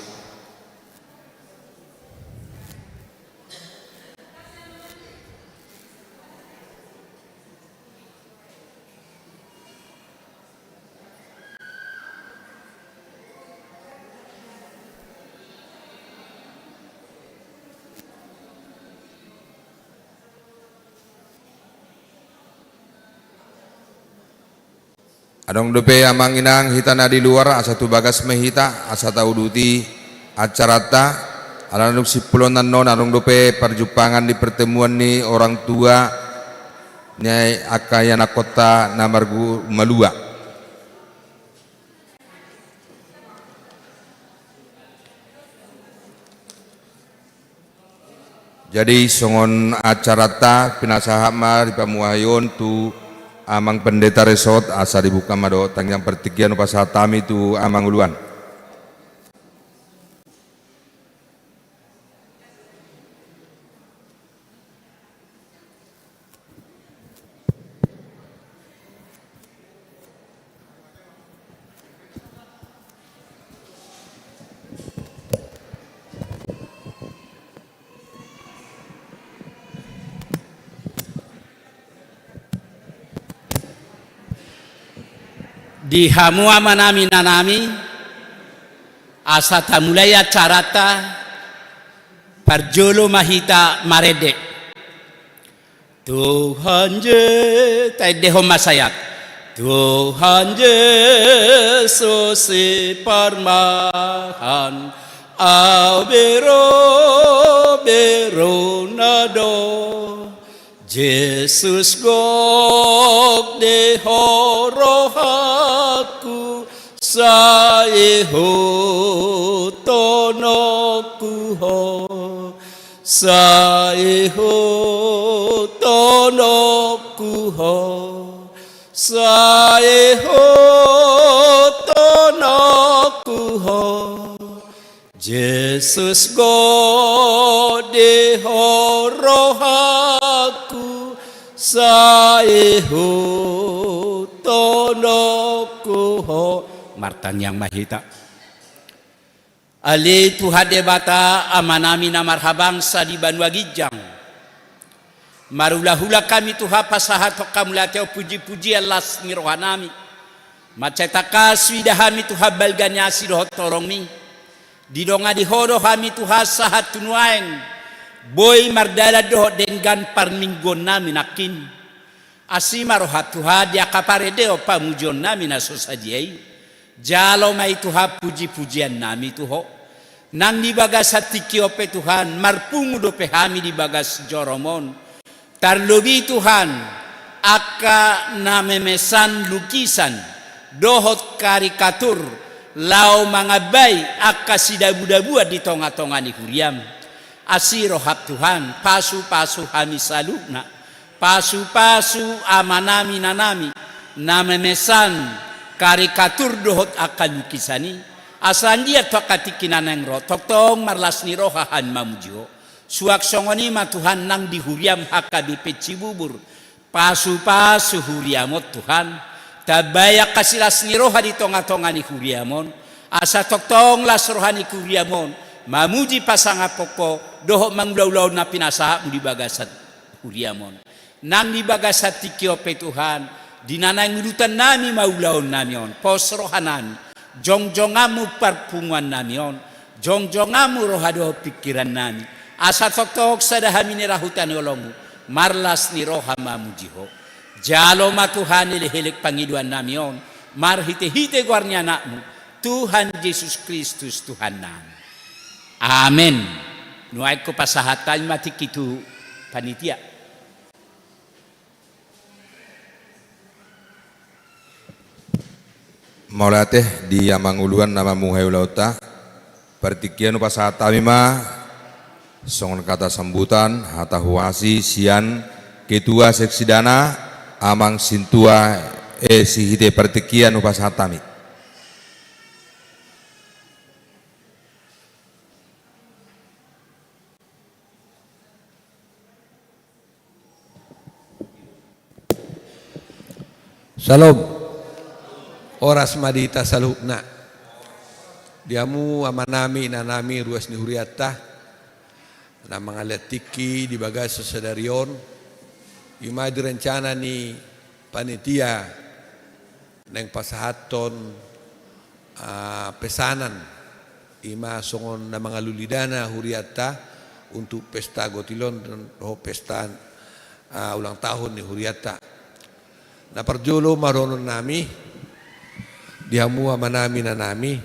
Adong dope amang inang hita na di luar, asa tu bagas ma hita, asa tauduti acaranta, alana dung simpul on annon, adong dope parjumpangan di pertemuan ni orang tua ni angka ianakhonta na margu-, malua. Jadi, songon acaranta, pinasahat ma di pamuhai on tu Amang Pendeta Resort, asa dibuka ma dohot tangiang partingkian, hupasahat hami tu Amang Uluan. Di hamu amanami, inanami, asa tamulai acaranta, parjolo ma hita marende. Tuhan Je-, taendehon ma sayat. Tuhan Jesus si parmahan, au bero, berona do. Jesus gok di ho rohangku, sai ihuthononku ho. Sai ihuthononku ho, sai ihuthononku ho. Jesus gok di ho rohangku, sai ihuthononku ho. Martangiang ma hita. Ale Tuhan Debata, Amanami na marhabangsa di banua ginjang, marulahula hami Tuhan pasahathon hamulatuaon, pujipujian las ni rohanami. Mansai tangkas huida hami Tuhan balga ni asi dohot torongmi. Didongani ho do hami Tuhan sahat tu nuaeng, boi mardalan dohot denggan parmingguonnami nangkin. Asi ma roham Tuhan di angka parendeon pamujionnami na so sadia i. Jalo ma i Tuhan pujipujiannami tu ho. Nang di bagasan tingki on pe Tuhan, marpungu dope hami di bagas jorom on. Tarlobi Tuhan, angka na memesan lukisan dohot karikatur, laho mangambai angka sidabudabuan di tongatonga ni huriam. Asi roham Tuhan, pasupasu hami saluhutna. Pasupasu amanami inanami na memesan karikatur dohot angka lukisan i, asa anggiat tu angka tingki na naeng ro, tongtong marlas ni roha hami mamuji ho. Suang songon i ma Tuhan nang di huriam H K B P Cibubur, pasupasu huriam on Tuhan. Tambai angka silas ni roha di tongatonga ni huriam on, asa tongtong las roha ni huriam on mamuji pasangaphon ho dohot mangulaulaon na pinasahatmu di bagasan huriam on. Nang di bagasan tingki on pe Tuhan, di na naeng ulutannami ma ulaonnami on, pos rohanami, jongjonganmu parpunguannami on, jongjonganmu roha dohot pingkirannami, asa tongtong sada hami ni rahuta ni holongmu, marlas ni roha mamuji ho. Jalo ma Tuhan elekelek pangidoannami on, marhitehite goar ni Anakmu, Tuhan Jesus Kristus Tuhannami. Amen. Nuaeng hupasahat hami ma tingki tu panitia. Mauliate di amang uluan na mamuhai ulaonta. Partingkian hupasahat hami ma songon hata sambutan, hata huasi sian Ketua Seksidana, Amang Sintua E. Sihite, partingkian hupasahat hami. Syalom. Horas ma di hita saluhutna. Di hamu amanami, inanami, ruas ni hurianta na mangalean tingki di bagasan sadari on, i ma di rencana ni panitia naeng pasahathon, ah, pesanan, i ma songon na mangalului dana hurianta untuk pesta gotil on dohot pesta, ah, ulang tahun ni hurianta. Na parjolo ma dohononnami di hamu amanami, inanami,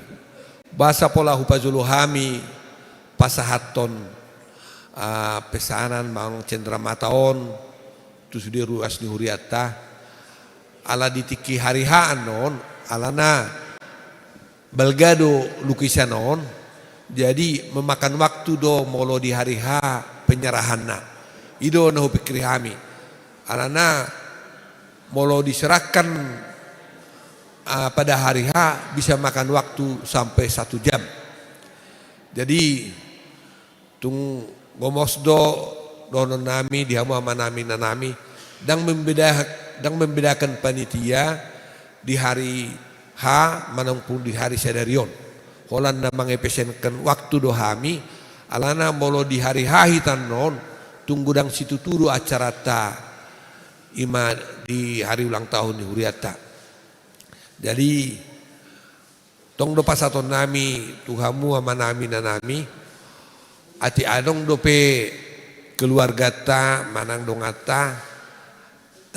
boasa pola hupajolo hami pasahathon, ah, pesanan manang cenderamata on tu sude ruas ni hurianta. Ala di tingki hari H annon, alana balga do lukisan on, jadi memakan waktu do molo di hari H penyerahanna. I do na hupikiri hami. Alana molo diserahkan, ah, pada hari H bisa makan waktu sampai satu jam. Jadi, tung gomos do dohononnami di hamu amanami, inanami, ndang membeda-, ndang membedakan panitia di hari H manang pun di hari sadari on. Holan na mangepesenkan waktu do hami, alana molo di hari H hita annon, tung godang situtu do acaranta, i ma di hari ulang tahun ni hurianta. Jadi, tong do pasahatonnami tu hamu amanami, inanami, atik adong dope keluarganta manang donganta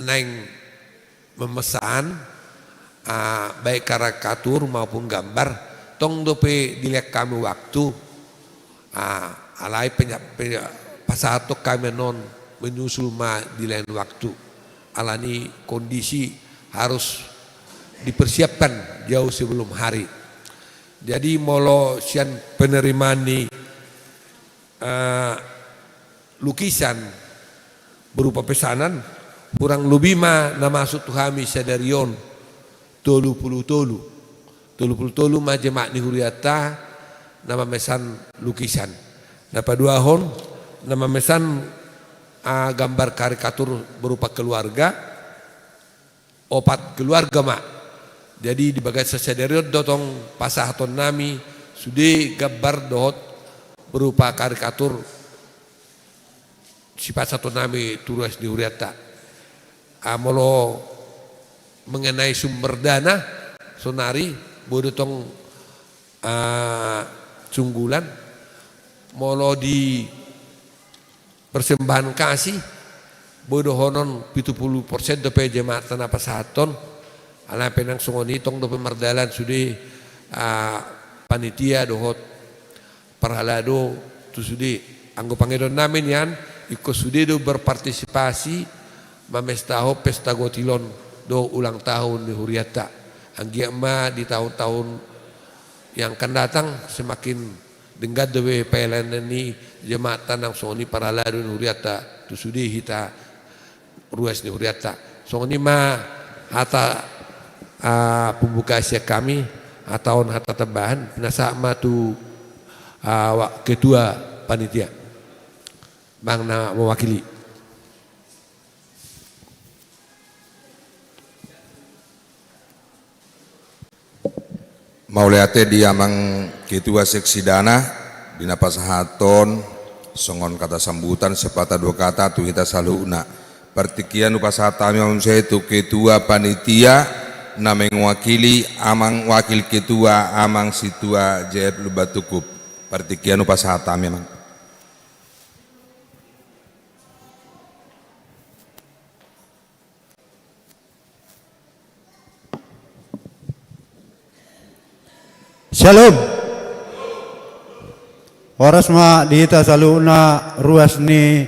Naeng memesan, ah, baik karikatur maupun gambar, tong dope dilehon hami waktu, ah, alai penya-, penya-, pasahathon hami annon menyusul ma di lain waktu. Alani kondisi harus dipersiapkan jauh sebelum hari. Jadi molo sian penerimaan ni eh, lukisan berupa pesanan, hurang lobi ma na masuk tu hami sadari on tolu pulu tolu. Tolu pulu tolu ma jemaat ni hurianta na mamesan lukisan. Na paduahon, na mamesan, ah, gambar karikatur berupa keluarga, opat keluarga ma. Jadi di bagasan sadari on do tong pasahaton nami sude gambar dohot berupa karikatur sipasahaton nami tu ruas ni hurianta. Ah, molo mengenai sumber dana, saonari boi do tong, ah, sunggulan, molo di persembahan kasih, boi dohonon pitu pulu persen dope jemaat na pasahathon. Alai pe nang songon i tong dope mardalan sude, ah, panitia dohot parhalado tu sude. Anggo pangidoan nami nian, ingkon sude do berpartisipasi mamestahon pesta gotil on dohot ulang tahun ni hurianta. Anggiat ma di tahun-tahun yang akan datang semakin denggan dope pelayanan ni jemaat, nang songon i parhalado ni hurianta tu sude hita ruas ni hurianta. Songon i ma hata, ah, pembuka sian hami, hata on hata tambahan, pinasahat ma tu, ah, wa-, ketua panitia. Bang na mewakili. Mauliate di amang ketua seksi dana, di na pasahathon songon kata sambutan sepatah dua kata tu hita saluhutna. Partingkian hupasahat hami ma muse tu ketua panitia na mewakili amang wakil ketua, amang Situa J F Lumban Tungkup. Partingkian hupasahat hami, amang. Syalom. Horas ma di hita saluhutna ruas ni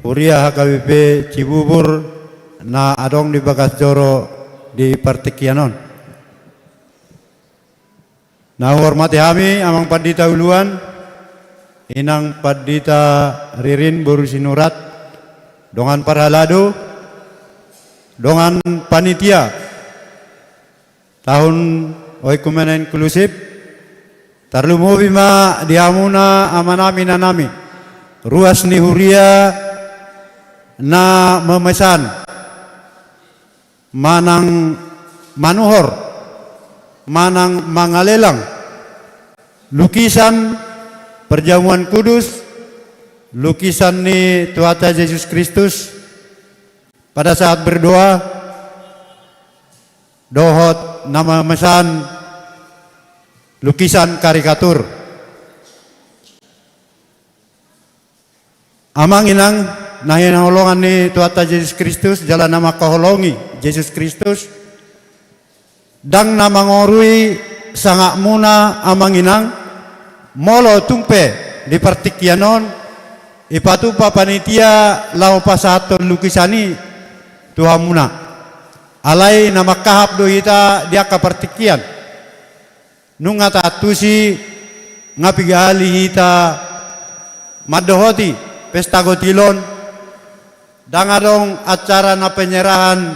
huria H K B P Cibubur na adong di bagas joro di partingkian on. Na huhormati hami Amang Pandita Uluan, Inang Pandita Ririn boru Sinurat, dongan parhalado, dongan panitia tahun oekumene inklusif, tarlumobi ma di hamuna amanami inanami, ruas ni huria na memesan manang manuhor, manang mangalelang lukisan perjamuan kudus, lukisan ni Tuhanta Jesus Kristus pada saat berdoa, dohot na memesan lukisan karikatur. Amang inang na hinaholongan ni Tuhanta Jesus Kristus jala na mangkaholongi Jesus Kristus, ndang na mangorui sangapmuna amang inang, molo tung pe di partingkian on dipatupa panitia laho pasahathon lukisan i tu hamuna. Alai na mangkahap do hita di angka partingkian. Nunga taantusi, nga piga hali hita mandohoti pesta gotil on, ndang adong acara na penyerahan,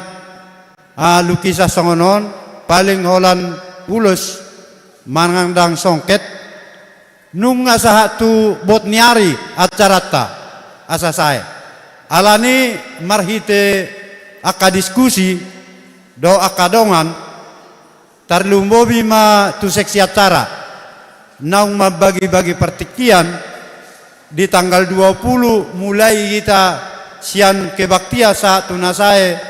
ah, lukisan songon on, paling holan ulos manang ndang songket, nunga sahat tu bot ni ari acaranta asa sae. Alani marhite angka diskusi dohot angka dongan, tarlumobi ma tu seksi acara naung mambagi-bagi partingkian di tanggal dua pulu, mulai hita sian kebaktian sahat tu na sae,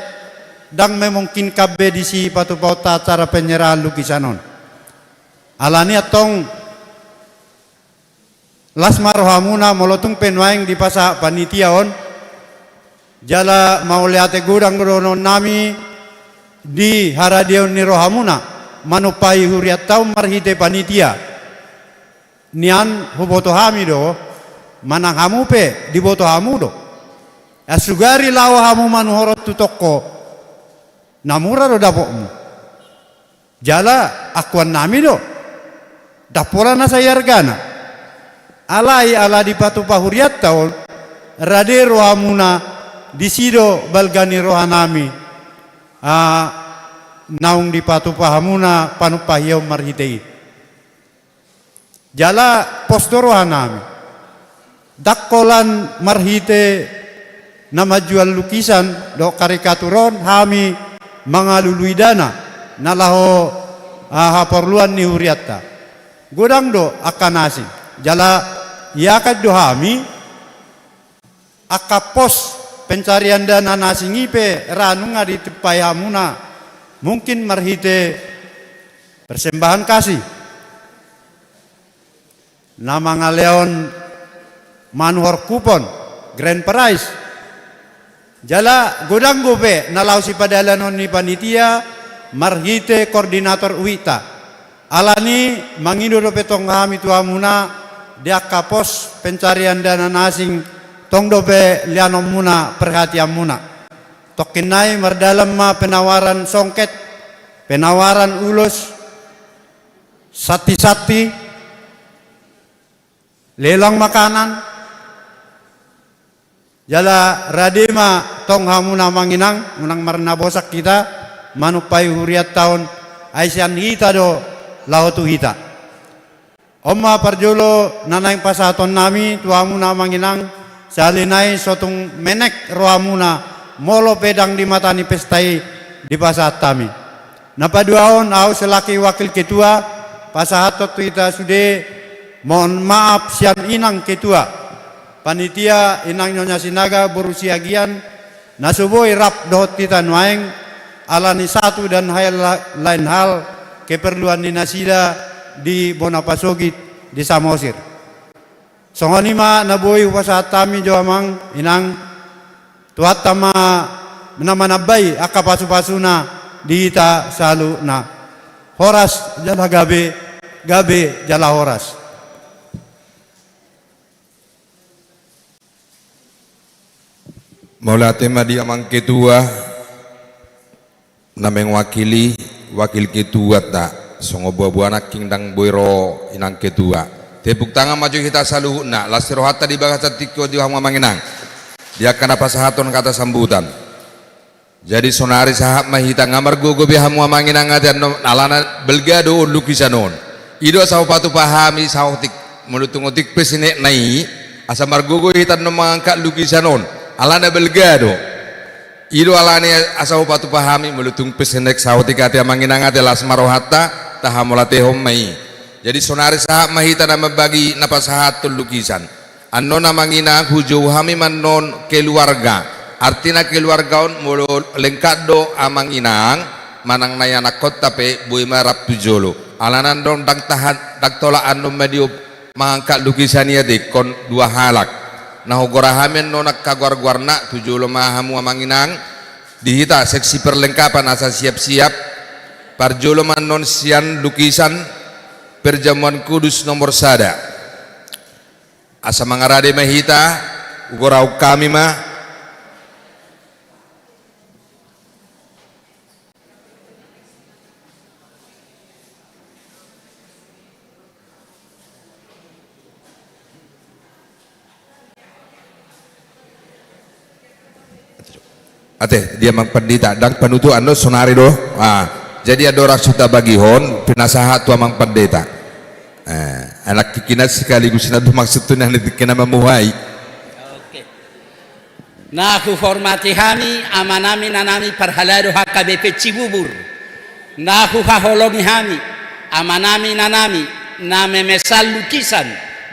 ndang memungkinkan be disi patupaonta acara penyerahan lukisan on. Alani antong las ma rohamuna molo tung pe nuaeng dipasahat panitia on, Jala mauliate godang do dohonon nami di haradeon ni rohamuna manumpahi hurianta on marhite panitia. Nian huboto hami do, manang hamu pe diboto hamu do. Ai sugari laho hamu manuhoron tu toko, na mura do dapotmu. Jala angkuan nami do, ndang pola na sai argana. Alai ala dipatupa hurianta on, rade rohamuna, disi do balga ni roha nami, ah, naung dipatupa hamuna panumpahion marhite i. Jala pos do roha nami. Ndang holan marhite na manjual lukisan dohot karikatur on hami mangalului dana na laho, ah, haporluan ni hurianta. Godang do angka na asing. Jala iakan do hami angka pos pencarian dana na asing i pe ra nunga ditumpahi hamuna, mungkin marhite persembahan kasih, na mangalehon manuhor kupon, grand prize. Jala godang dope na laho sipadalanon ni panitia marhite koordinator uikta. Alani mangido dope tong hami tu hamuna di angka pos pencarian dana na asing, tong dope leanonmuna perhatianmuna. Tongkin nai mardalan ma penawaran songket, penawaran ulos, santi-santi, lelang makanan. Jala rade ma tong hamuna amang inang, unang marnabosak hita manumpahi hurianta on, ai sian hita do laho tu hita. On ma parjolo na naeng pasahaton nami tu hamuna amang inang, sahali nai so tung menek rohamuna molo pe ndang di mata ni pesta i dipasahat hami. Na paduahon, ahu selaku wakil ketua, pasahathon tu hita sude, mohon maaf sian inang ketua panitia, inang Nyonya Sinaga boru Siagian, na so boi rap dohot hita nuaeng, alani satu dan hal, lain hal, keperluan ni nasida di bona pasogit di Samosir. Songon i ma na boi hupasahat hami jo amang inang, Tuhanta ma na manambai angka pasu-pasuna di hita saluhutna. Horas jala gabe, gabe jala horas. Mauliate ma di amang ketua na mewakili wakil ketuanta, songon boa-boa nangkin ndang boi ro inang ketua. Tepuk tangan ma jo hita saluhutna, las ni rohanta di bagasan tingki on di hamu amang inang. Di angka na pasahathon kata sambutan. Jadi sonari sahat ma hita, nga margogo be hamu amang inang ate, annon alana balga do on lukisan on. I do asa hupatupa hami saotik, molo tung otik pe senekna i, asa margogo hita annon mangangkat lukisan on. Alana balga do. I do alani asa hupatupa hami, molo tung pe senek saotik ate amang inang ate, las ma rohanta, tahamauliatehon ma i. Jadi sonari sahat ma hita na mambagi na pasahathon lukisan. Annon amang inang, hujou hami ma annon keluarga. Artina keluarga on molo lengkap do amang inang, manang na ianakhonta pe boi ma rap tu jolo. Alana annon ndang tahan, ndang tolap annon ma diop mangangkat lukisan i ate ingkon dua halak. Na hugora hami annon angka goar-goarna, tu jolo ma hamu amang inang, di hita seksi perlengkapan asa siap-siap. Parjolo ma annon sian lukisan Perjamuan Kudus nomor sada. Asa mangarade ma hita, hugorahon hami ma. Ate, dia amang pandita, ndang panutup annon sonari do. Ah, jadi andorang so tabagihon, pinasahat tu amang pandita. Eh, anak kikinan sekaligus na do maksud tu na tingki na mamuhai. Oke. Na huhormati hami, amanami, inanami, parhalado H K B P Cibubur. Na huhaholongi hami, amanami, inanami, na memesan lukisan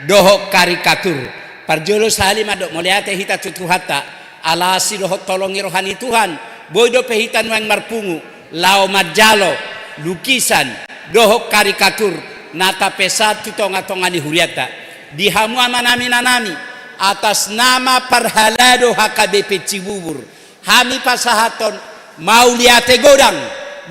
dohot karikatur. Parjolo sahali mandok mauliate hita tu Tuhanta, ala asi dohot holong ni roha ni Tuhan, boi dope hita nuaeng marpungu, laho manjalo lukisan dohot karikatur na tapesan tu tonga-tonga ni hurianta. Di hamu amanami, inanami, Atas nama parhalado H K B P Cibubur, hami pasahathon mauliate godang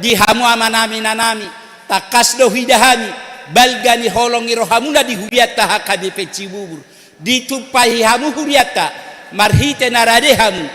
di hamu amanami inanami. Tangkas do huida hami balga ni holong ni rohamuna di hurianta H K B P Cibubur. Ditumpahi hamu hurianta marhite na rade hamu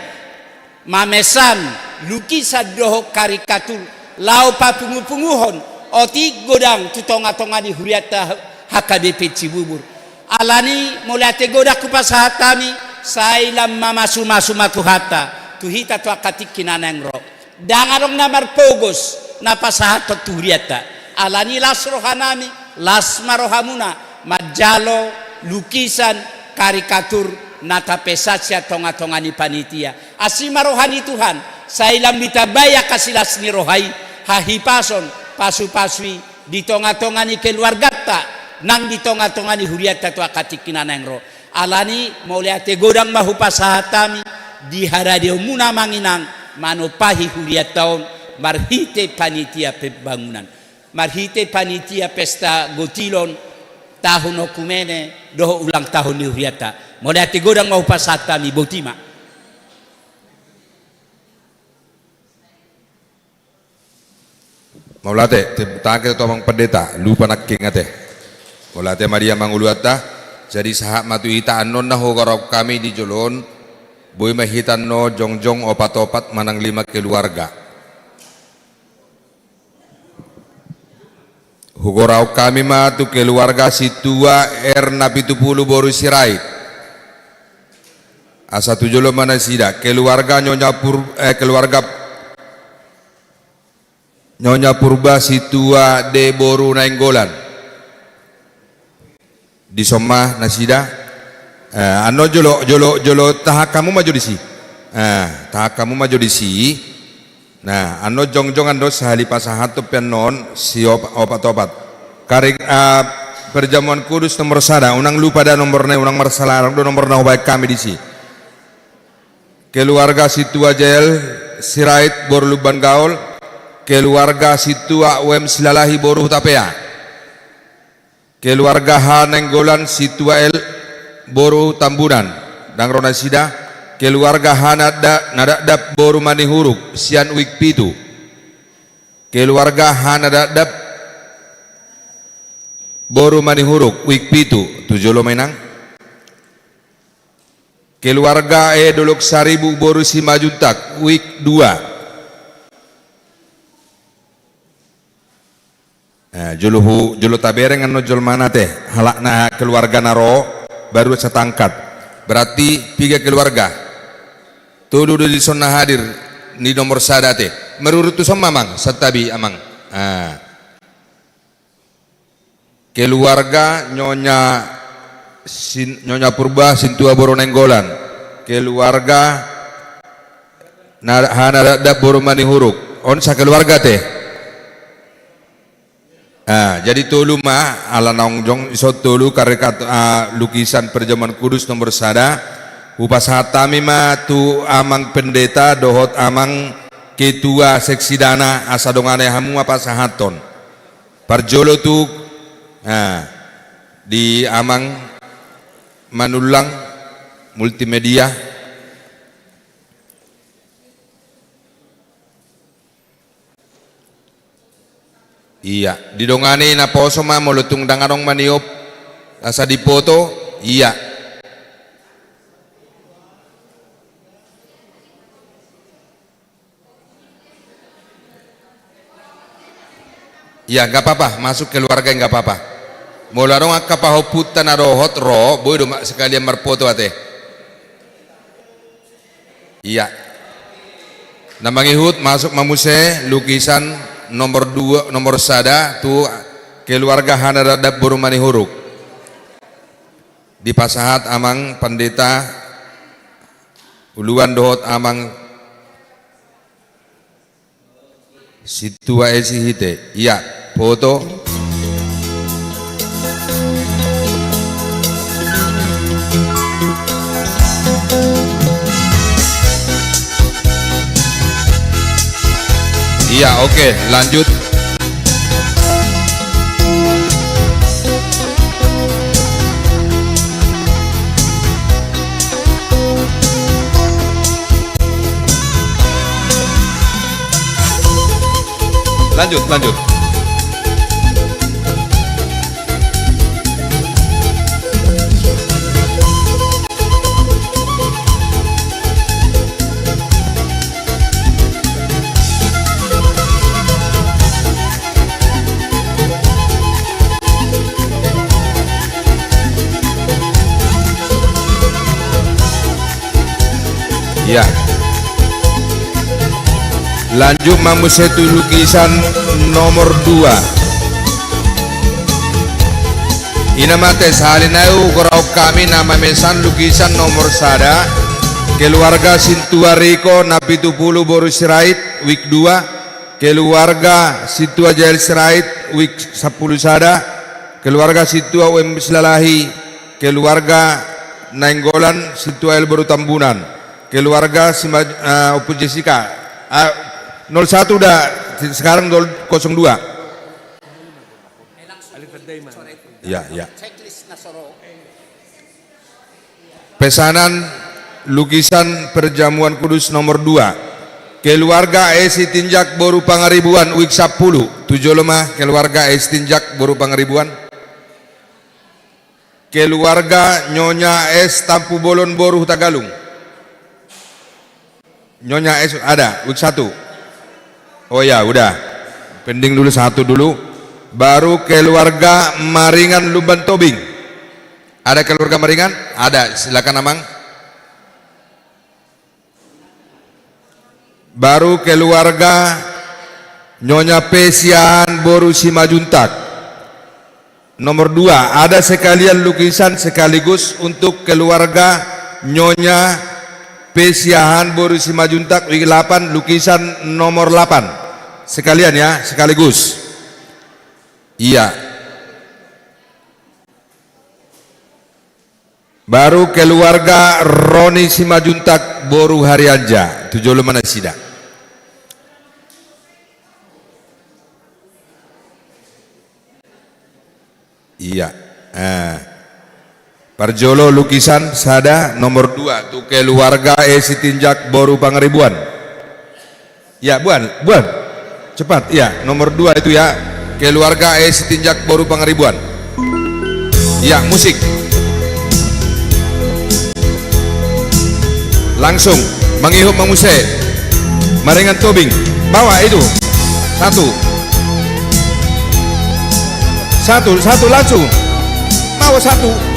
mamesan lukisan dohot karikatur laho papungupunguhon otik godang tu tongatonga ni hurianta H K B P Cibubur. Alani mauliate godang hupasahat hami, sai lam mamasumasu ma Tuhanta tu hita tu angka tingki na naeng ro. Ndang adong na marpogos na pasahathon tu hurianta. Alani las rohanami, las ma rohamuna manjalo lukisan karikatur na tapesan sian tongatonga ni panitia. Asi ma roha ni Tuhan, sai lam ditambai angka silas ni roha i, hahipason, pasupasu i di tongatonga ni keluarganta nang di tongatonga ni hurianta tu angka tingki na naeng ro. Alani mauliate godang ma hupasahat hami di haradeonmuna amang inang manompahi hurianta on marhite panitia pembangunan, marhite panitia pesta gotilon tahun okumene dohot ulang tahun ni hurianta. Mauliate godang ma hupasahat hami, boti ma. Mauliate, tepuk tangan hita tu amang pendeta, lupa nangkin ate. Mauliate ma di amang uluanta. Jadi sahat ma tu hita annon na hugoraon hami di jolo on, boi ma hita annon jongjong opat-opat manang lima keluarga. Hugoraon hami ma tu keluarga Sintua R Napitupulu boru Sirait. Asa tu jolo ma nasida, keluarga Nyonya Pur-, eh, keluarga Nyonya Purba Sintua D boru Nainggolan. Dison ma nasida. Eh, annon jolo, jolo, jolo tahan hamu ma jo disi. Eh, tahan hamu ma jo disi. Nah, annon jongjong annon sahali pasahathon pe annon si op-, opat-opat. Karing, eh, Perjamuan Kudus nomor sada, unang lupa da nomorna, unang marsala, adong do nomorna hubaen hami disi. Keluarga Sintua Jael Sirait boru Lumban Gaol, keluarga Sintua W M Silalahi boru Hutapea, keluarga H Nainggolan Sintua L boru Tambunan, ndang ro nasida, keluarga H Nada-, Nadapdap boru Manihuruk sian Wik pitu, keluarga H Nadapdap boru Manihuruk, Wik pitu, tu jolo ma inang. Keluarga E Dolok Saribu boru Simanjuntak, Wik dua. Eh, jolo hu-, jolo tabereng annon jolmana ate, halak na keluarga na ro, baru asa taangkat. Berarti piga keluarga? Tolu do dison na hadir di nomor sada ate. Merurut tuson ma amang, santabi amang. Ah. Keluarga Nyonya Sin-, Nyonya Purba Sintua boru Nainggolan. Keluarga Na-, H Nadapdap boru Manihuruk. On sakeluarga ate. Ah, jadi tolu ma, ala naung jongjong dison tolu karikatur, ah, lukisan Perjamuan Kudus nomor sada. Hupasahat hami ma tu amang pendeta dohot amang ketua seksi dana, asa dongani hamu ma pasahathon. Parjolo tu, ah, di amang Manullang Multimedia. Ia, didongani naposo ma molo tung ndang adong maniop, asa dipoto, ia. Ia, nggak apa-apa, masuk keluarga nggak apa-apa. Molo adong angka pahompunta na dohot ro, boi do ma sekalian marpoto ate. Ia. Na mangihut masuk ma muse lukisan nomor dua, nomor sada tu keluarga H Nadapdap boru Manihuruk. Dipasahat amang pendeta uluan dohot amang Sintua esi hite, ia, foto. Ia, oke, lanjut. Lanjut, lanjut. Ya. Lanjut ma muse tu lukisan nomor dua. I ma ate, sahali nai huhorahon hami na mamesan lukisan nomor sada, keluarga Sintua Riko Napitupulu boru Sirait, wijk dua, keluarga Sintua Jael Sirait, wijk sampulu sada, keluarga Sintua U M Silalahi, keluarga Nainggolan Sintua L boru Tambunan, keluarga Sima-, eh, Ompu Jessica. Ah, nol satu udah, sekarang nol, kosong dua. Ya, ya. Pesanan lukisan perjamuan kudus nomor dua. Keluarga S Sitinjak boru Pangaribuan, wijk sampulu. Tu jolo ma keluarga S Sitinjak boru Pangaribuan. Keluarga Nyonya S Tampubolon boru Hutagalung. Nyonya S ada, wijk satu. Oh ya, udah. Pending dulu, satu dulu. Baru keluarga Maringan Lumban Tobing. Ada keluarga Maringan? Ada, silakan, Amang. Baru keluarga Nyonya P Siahaan boru Simanjuntak. Nomor dua, ada sekalian lukisan sekaligus untuk keluarga Nyonya P Siahaan boru Simanjuntak, wijk lapan, lukisan nomor lapan. Sekalian ya, sekaligus. Iya. Baru keluarga Roni Simanjuntak boru Harianja, tu jolo ma nasida. Iya. Eh. Parjolo lukisan sada, nomor dua, tu keluarga S Sitinjak boru Pangaribuan. Ya, buan, buan. Cepat, ya, nomor dua itu ya. Keluarga S Sitinjak boru Pangaribuan. Ya, musik. Langsung, mangihut ma muse. Maringan Tobing. Bawa itu. Satu. Satu, satu, langsung. Bawa satu.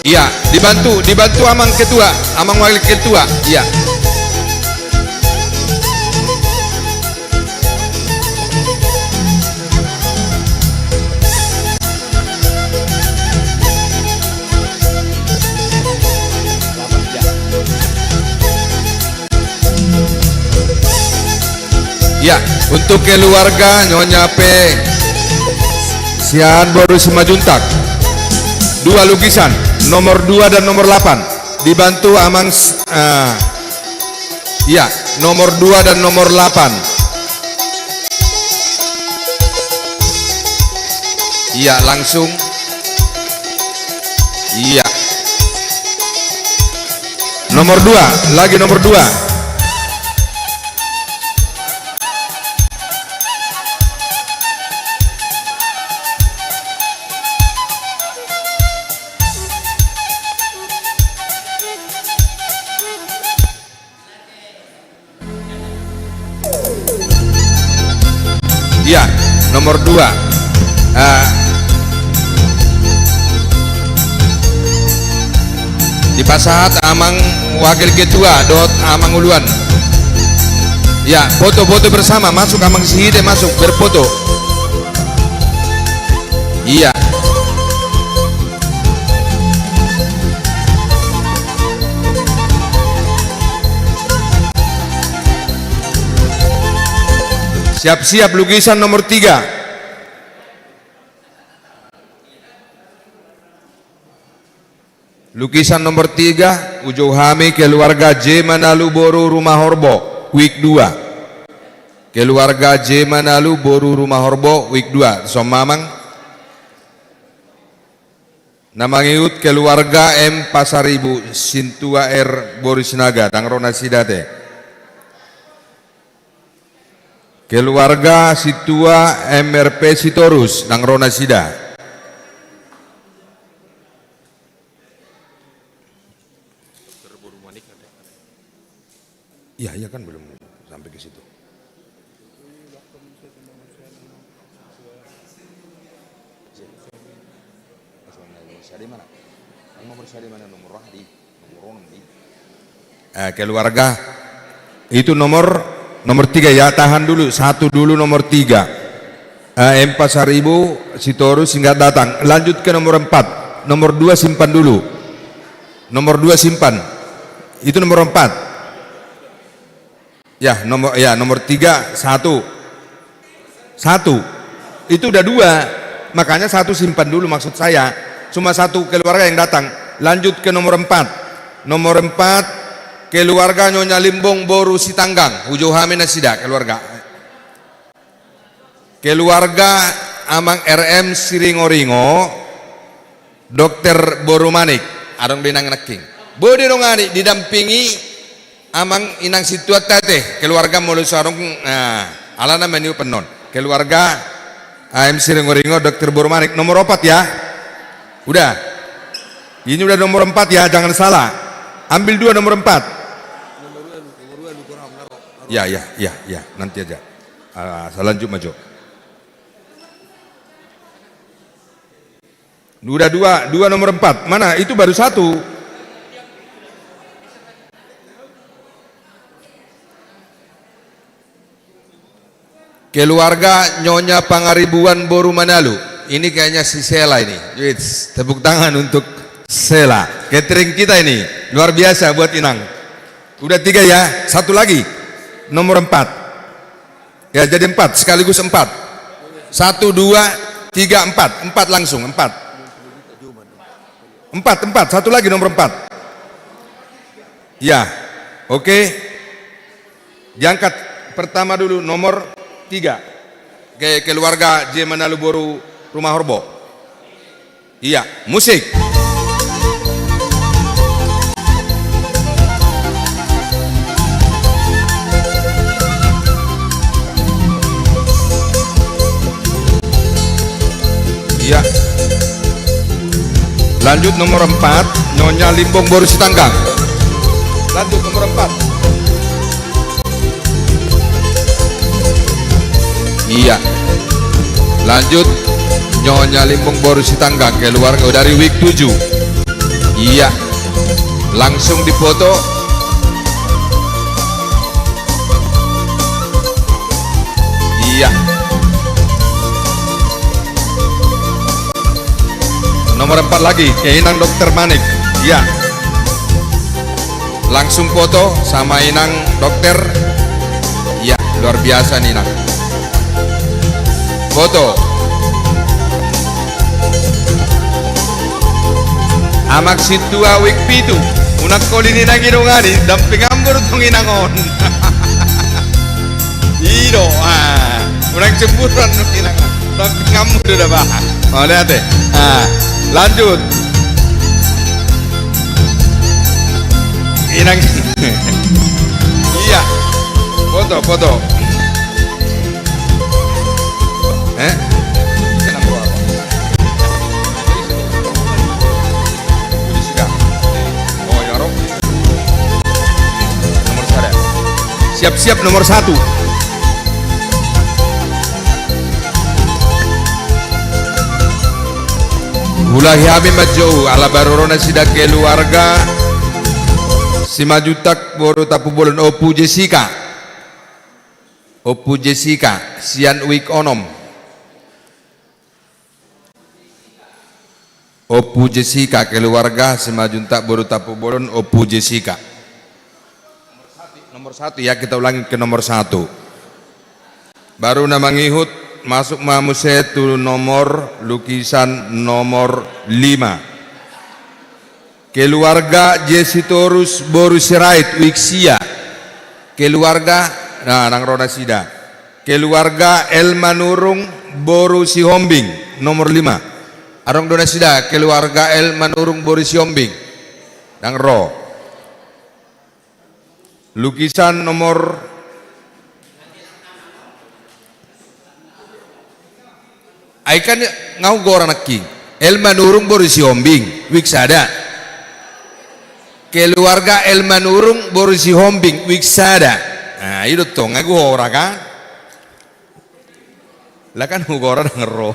Iya, dibantu, dibantu Amang Ketua, Amang Wakil Ketua. Iya. Ya, untuk keluarga Nyonya P Siahaan boru Simanjuntak. Dua lukisan, nomor dua dan nomor delapan. Dibantu Amang s-, eh, ya, nomor dua dan nomor delapan. Iya, langsung. Iya. Nomor dua, lagi nomor dua. Iya, nomor dua. Ah. Dipasahat Amang Wakil Ketua dohot Amang Uluan. Ya, foto-foto bersama, masuk Amang Sihite, masuk, berfoto. Iya. Siap-siap lukisan nomor tiga. Lukisan nomor tiga, hujou hami keluarga J Manalu boru Rumahorbo, wijk dua. Keluarga J Manalu boru Rumahorbo, wijk dua. Son ma Amang. Na mangihut keluarga M Pasaribu, Sintua R boru Sinaga, ndang ro nasida ate. Keluarga Sintua M R P Sitorus, ndang ro nasida. Iya, iya kan belum sampai ke situ. Nomor sada mana? Yang nomor sada mana? Nomor roha di, nomor onom di. Eh, keluarga itu nomor, nomor tiga ya, tahan dulu, satu dulu, nomor tiga. Eh, M Pasaribu, Sitorus, singkat datang. Lanjut ke nomor empat. Nomor dua simpan dulu. Nomor dua simpan. Itu nomor empat. Ya, nomor, ya, nomor tiga, satu. Satu. Itu udah dua. Makanya satu simpan dulu, maksud saya. Cuma satu keluarga yang datang. Lanjut ke nomor empat. Nomor empat, keluarga Nyonya Limbong boru Sitanggang. Uju hami nasida, keluarga. Keluarga Amang R M Siringoringo, Dokter boru Manik, adong do inang nangkin. Boi do inang i didampingi amang inang sintua ate, keluarga molo so adong, nah, alana meniup annon. Keluarga A M Siringoringo, Dokter boru Manik, nomor opat ya. Udah. Ini udah nomor empat ya, jangan salah. Ambil dua nomor empat. Ya, ya, ya, ya, nanti aja. Ah, selanjut maju. Udah dua, dua nomor empat. Mana? Itu baru satu. Keluarga Nyonya Pangaribuan boru Manalu. Ini kayaknya si Sela ini. Wits, tepuk tangan untuk Sela. Catering kita ini luar biasa buat Inang. Udah tiga ya, satu lagi. Nomor empat. Ya, jadi empat, sekaligus empat. Satu, dua, tiga, empat. Empat langsung, empat. Empat, empat. Satu lagi nomor empat. Ya, oke. Diangkat pertama dulu, nomor tiga. Ke keluarga J Manalu boru Rumah Horbo. Iya, musik. Iya. Lanjut nomor empat, Nyonya Limbong boru Sitanggang. Lanjut nomor empat. Iya. Lanjut, Nyonya Limbong boru Sitanggang, keluarga dari Wik tujuh. Iya. Langsung dipoto. Iya. Nomor empat lagi, ke Inang Dokter Manik. Iya. Langsung foto sama Inang Dokter. Iya, luar biasa nih, Inang. Foto. Amang sintua Wik pitu. Unang holi ni Inang i dongani, dampinganmu do tong Inang on. I do, ah, unang cemburuan do Inang. Dampinganmu do da bah. Mauliate. Ah, lanjut. Inang. Iya. Foto, foto. Eh? Siap-siap nomor satu. Ulahi hami ma jo, ala baru ro nasida keluarga Simanjuntak boru Tampubolon, Ompu Jessica. Ompu Jessica, sian Wik onom. Ompu Jessica, keluarga Simanjuntak boru Tampubolon, Ompu Jessica. Nomor satu ya, kita ulangi ke nomor satu. Baru na mangihut, masuk ma muse tu nomor lukisan nomor lima. Keluarga J Sitorus boru Sirait, Wik sia. Keluarga, nah, ndang ro nasida. Keluarga L Manurung boru Sihombing, nomor lima. Adong do nasida keluarga L Manurung boru Sihombing. Ndang ro. Lukisan nomor, ai kan nga hugora nangkin. L Manurung boru Sihombing, wijk sada. Keluarga L Manurung boru Sihombing, wijk sada. Nah, i do tong, nga hugora kan? Lah kan hugora ndang ro.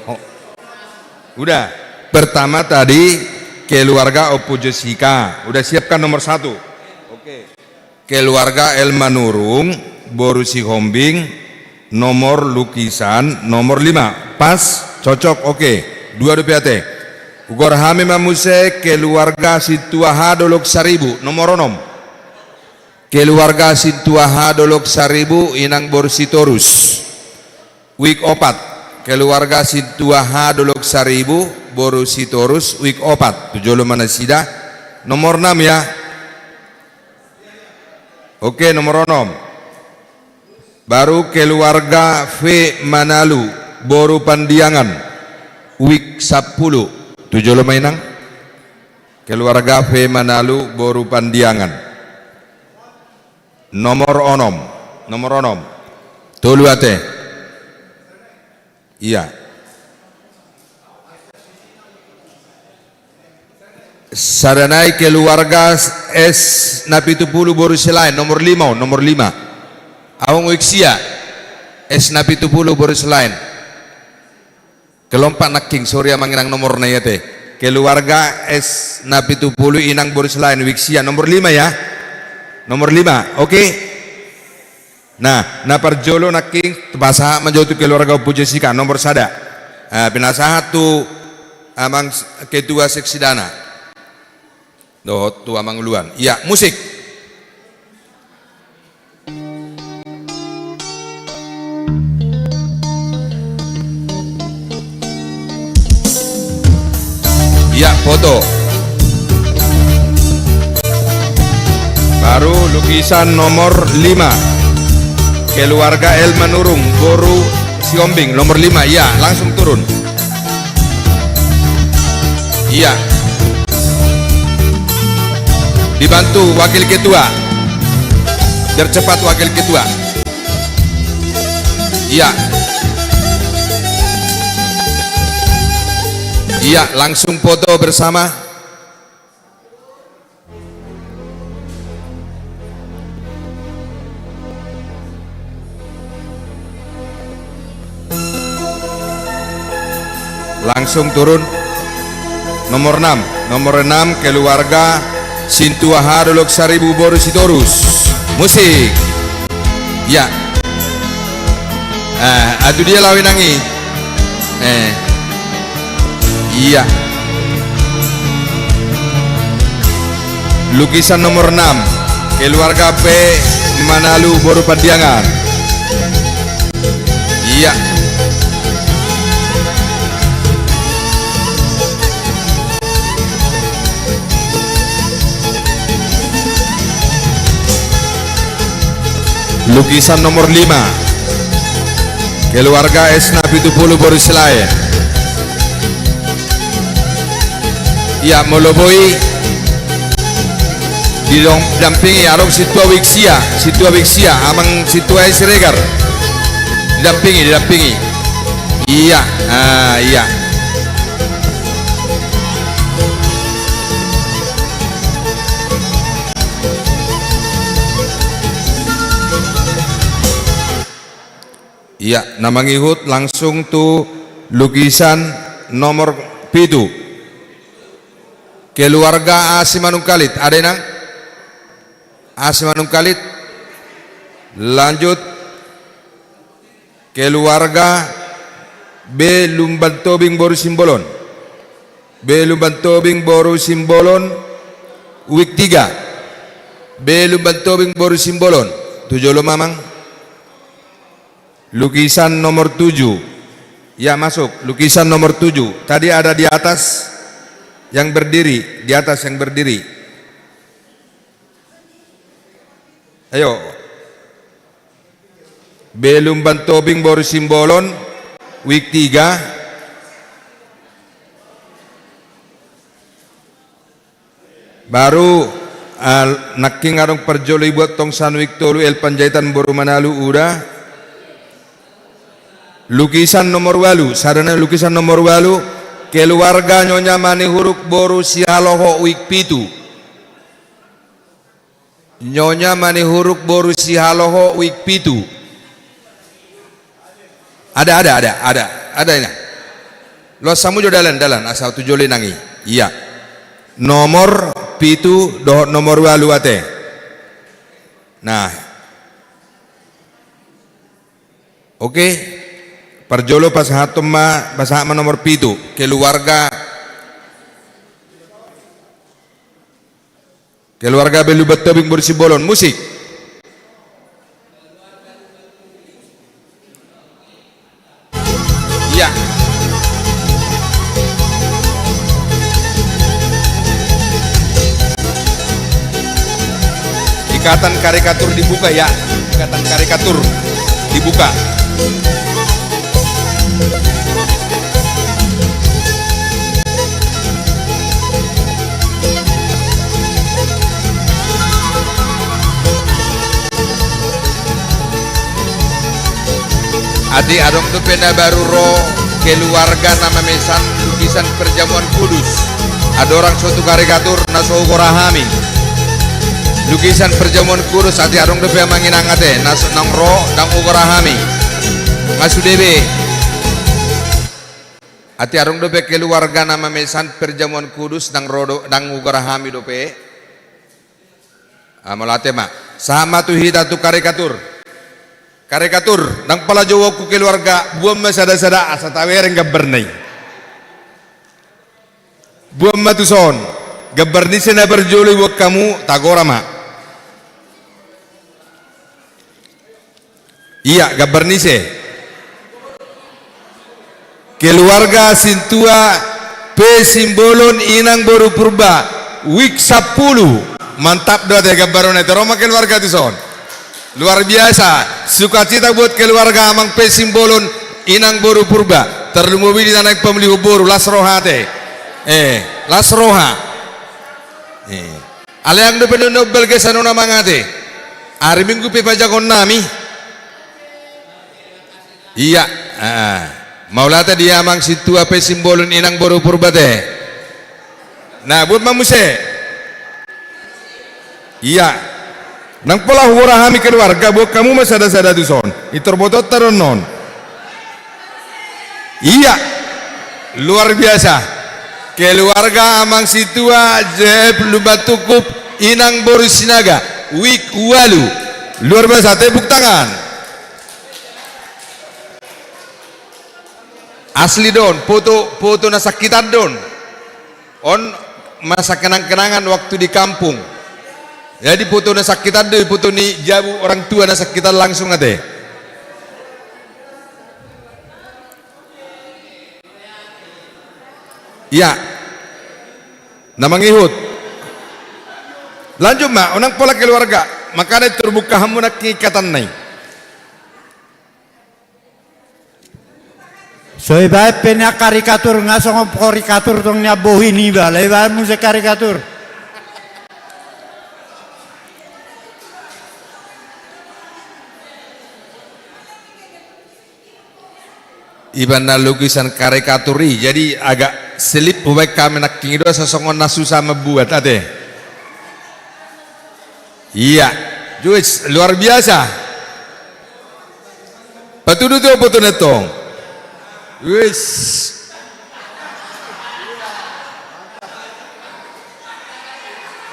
Udah, pertama tadi keluarga Ompu Jessica. Udah siapkan nomor satu. Oke. Keluarga L Manurung boru Sihombing, nomor lukisan nomor lima. Pas, cocok, oke. Dua dope ate. Hugor hami ma muse keluarga Sintua H Dolok Saribu, nomor onom. Keluarga Sintua H Dolok Saribu, inang boru Sitorus, wijk opat. Keluarga Sintua H Dolok Saribu boru Sitorus, wijk opat. Tu jolo ma nasida. Nomor enam ya. Oke, nomor onom. Baru keluarga V Manalu boru Pandiangan, wijk sampulu. Tu jolo ma inang. Keluarga V Manalu boru Pandiangan. Nomor onom. Nomor onom. Tolu ate. Iya. Sada nai keluarga S Napitupulu boru Silaen, nomor lima on, nomor lima. Adong wijk sia. S Napitupulu boru Silaen. Kelompak nangkin, sori amang inang, nomorna i ate. Keluarga S Napitupulu inang boru Silaen, wijk sia, nomor lima ya. Nomor lima, oke. Nah, na parjolo nangkin pasahat ma jo tu keluarga Ompu Jessica, nomor sada. Ah, pinasahat tu amang s-, ketua seksidana. Dohot tu amang uluan. Iya, musik. Iya, foto. Baru lukisan nomor lima. Keluarga L Manurung, boru Sihombing, nomor lima. Iya, langsung turun. Iya. Dibantu wakil ketua. Biar cepat wakil ketua. Iya. Iya, langsung foto bersama. Langsung turun. Nomor enam. Nomor enam, keluarga Sintua H Dolok Saribu boru Sitorus. Musik. Iya. Eh, atu dia lawi nangi. Eh. Iya. Lukisan nomor enam. Keluarga P Manalu boru Pandiangan. Iya. Lukisan nomor lima. Keluarga S Napitupulu boru Silaen. Iya, molo boi didong-, didampingi, adong Sintua wijk sia, Sintua wijk sia, amang Sintua i Siregar. Didampingi, didampingi. Iya, ah, iya. Iya, na mangihut langsung tu lukisan nomor pitu. Keluarga A Simanungkalit, ada inang? A Simanungkalit. Lanjut. Keluarga B Lumbantobing boru Simbolon. B Lumbantobing boru Simbolon, wijk tiga. B Lumbantobing boru Simbolon. Tu jolo ma amang. Lukisan nomor tujuh. Ya, masuk. Lukisan nomor tujuh. Tadi ada di atas yang berdiri, di atas yang berdiri. Ayo. B Lumbantobing boru Simbolon, wijk tiga. Baru, ah, nangkin adong parjolo dibuat tong sanuhut tolu, El Panjaitan boru Manalu, uda. Lukisan nomor ualu, sada nai lukisan nomor ualu, keluarga Nyonya Manihuruk boru Sihaloho, wijk pitu. Nyonya Manihuruk boru Sihaloho, wijk pitu. Ada, ada, ada, ada, ada ini. Loas hamu jo dalan, dalan, asa tu jolo nang i. Iya. Nomor pitu dohot nomor ualu ate. Nah. Oke. Parjolo pasahathon ma, pasahat ma nomor pitu. Keluarga Keluarga Belluban Tobing boru Simbolon, musik. Iya. Ikatan karikatur dibuka ya. Ikatan karikatur dibuka. Ate adong dope na baru ro keluarga na mamesan lukisan perjamuan kudus. Andorang so tu karikatur na so hugora hami. Lukisan perjamuan kudus ate adong dope amang inang ate na so nang ro ndang hugora hami. Nga sude be. Ate adong dope keluarga na mamesan perjamuan kudus ndang ro do, ndang hugora hami dope. Ah, mauliate ma. Sahat ma tu hita tu karikatur. Karikatur, ndang pola jouonku keluarga, boan ma sada-sada asa tabereng gambarna i. Boan ma tuson. Gambar ni ise na parjolo diboan hamu, tagora ma. Iya, gambar ni ise. Keluarga Sintua P Simbolon Inang boru Purba, wijk sampulu. Mantap do ate gambar on ate, ro ma keluarga tuson. Luar biasa. Sukacita buat keluarga amang P Simbolon Inang boru Purba. Tarlumobi di na naeng pamulion boru, las roha ate. Eh, las roha. Eh. Alai ndang dope na umbalga sian on amang ate. Ari Minggu pe pajahaon nami. Iya. Ah. Mauliate di amang Sintua P Simbolon Inang boru Purba ate. Nah, boan ma muse. Iya. Ndang pola hugora hami keluarga, boan hamu ma sada-sada tuson. Pintor botoonta do annon. Iya. Luar biasa. Keluarga amang Sintua J F Lumban Tungkup Inang boru Sinaga, wijk ualu. Luar biasa, tepuk tangan. Asli do on, foto, foto na sangkitan do on. On masa kenang-kenangan waktu di kampung. Jadi foto na sangkitan do i, foto ni jabu orang tua na sangkitan langsung ate. Iya. Na mangihut. Lanjut ma, unang pola keluarga. Makana pintor buka hamu nangkin ikatanna i. So ibaen pe nian karikatur, nga songon karikatur tong nian bohi niba, laho ibaen muse karikatur. Iba na lukisan karikatur i, jadi agak selip hubaen hami nangkin i do asa songon na susah membuat ate. Iya. Wis, luar biasa. Patudu tu foto na tong. Wis.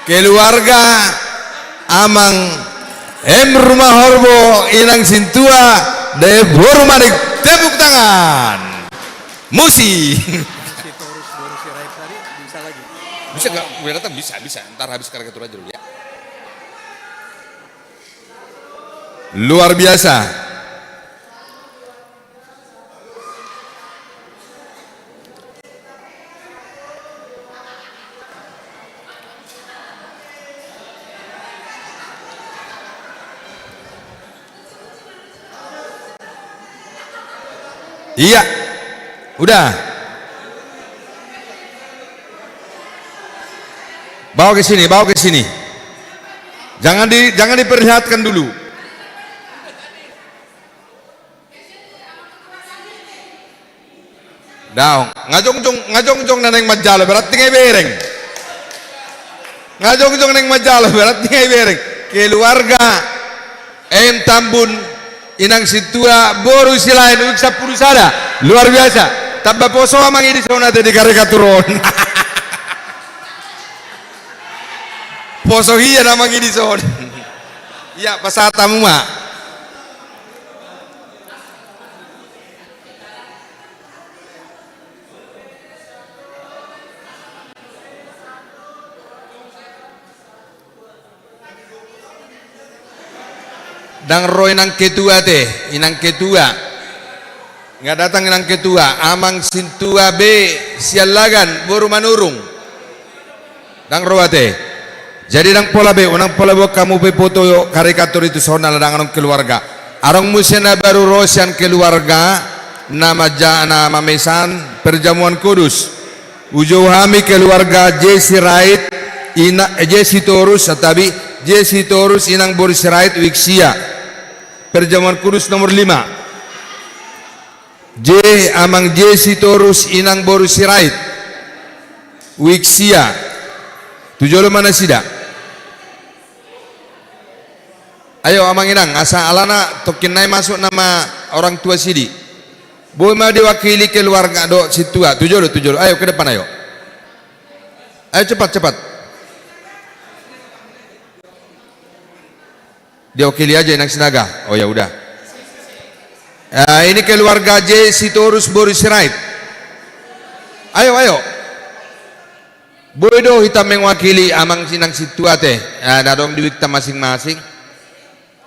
Keluarga amang M Rumahorbo, Inang Sintua, D F boru Manik, tepuk tangan. Musi. Bisa nggak? Gue datang bisa, bisa. Ntar habis karikatur aja dulu ya. Luar biasa. Iya. Udah. Bawa ke sini, bawa ke sini. Jangan di, jangan diperlihatkan dulu. Daong, nga jongjong, nga jongjong na naeng manjalo, berarti nga ibereng. Nga jongjong naeng manjalo, berarti nga ibereng. Keluarga M Tambun, inang sintua, boru Silaen, uik sampulu sada. Luar biasa. Tamba poso amang i dison ate di karikatur on. Poso hian amang i dison. Ia, pasahat hamu ma. Ndang ro inang ketua ate, inang ketua. Nga datang inang ketua, amang sintua be Siallagan, boru Manurung. Ndang ro ate. Jadi ndang pola be, unang pola boan hamu pe foto karikatur i tuson ala ndang adong keluarga. Adong muse na baru ro sian keluarga, na maja-, na mamesan perjamuan kudus. Hujou hami keluarga J Sirait, ina-, eh, J Sitorus, santabi, J Sitorus inang boru Sirait uik sia. Perjamuan kudus nomor lima. J, amang J Sitorus inang boru Sirait. Uik sia. Tu jolo ma nasida. Ayo amang inang, asa alana tongkin nai masuk nama orang tua sidi. Boi ma diwakili keluarga dohot sintua. Tu jolo, tu jolo. Ayo ke depan ayo. Ayo cepat, cepat. Diwakili aja inang Sinaga. Oh ya udah. Eh, ini keluarga J Sitorus boru Sirait. Ayo, ayo. Boi do hita mewakili amang inang sintua ate. Eh, na adong di uikta masing-masing.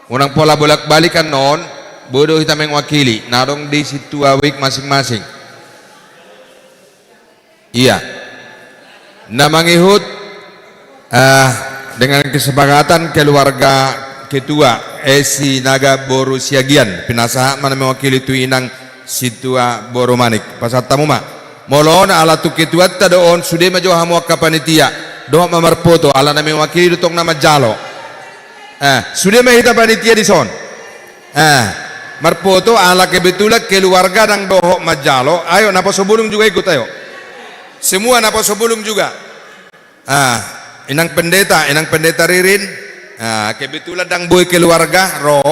Unang pola bolak-balik annon. Boi do hita mewakili. Na adong di sintua uik masing-masing. Iya. Na mangihut, eh, dengan kesepakatan keluarga ketua S Sinaga boru Siagian, pinasahat ma na mewakili tu inang sintua boru Manik. Pasahat hamu ma. Molo on ala tu ketuanta do on, sude ma jo hamu angka panitia. Dohot ma marfoto, ala na mewakili do tong na manjalo. Eh, sude ma hita panitia dison. Eh, marfoto ala kebetulan keluarga ndang dohot manjalo. Ayo, naposo bulung juga ikut, ayo. Semua naposo bulung juga. Ah, inang pendeta, inang pendeta Ririn. Ah, kebetulan ndang boi keluarga, ro.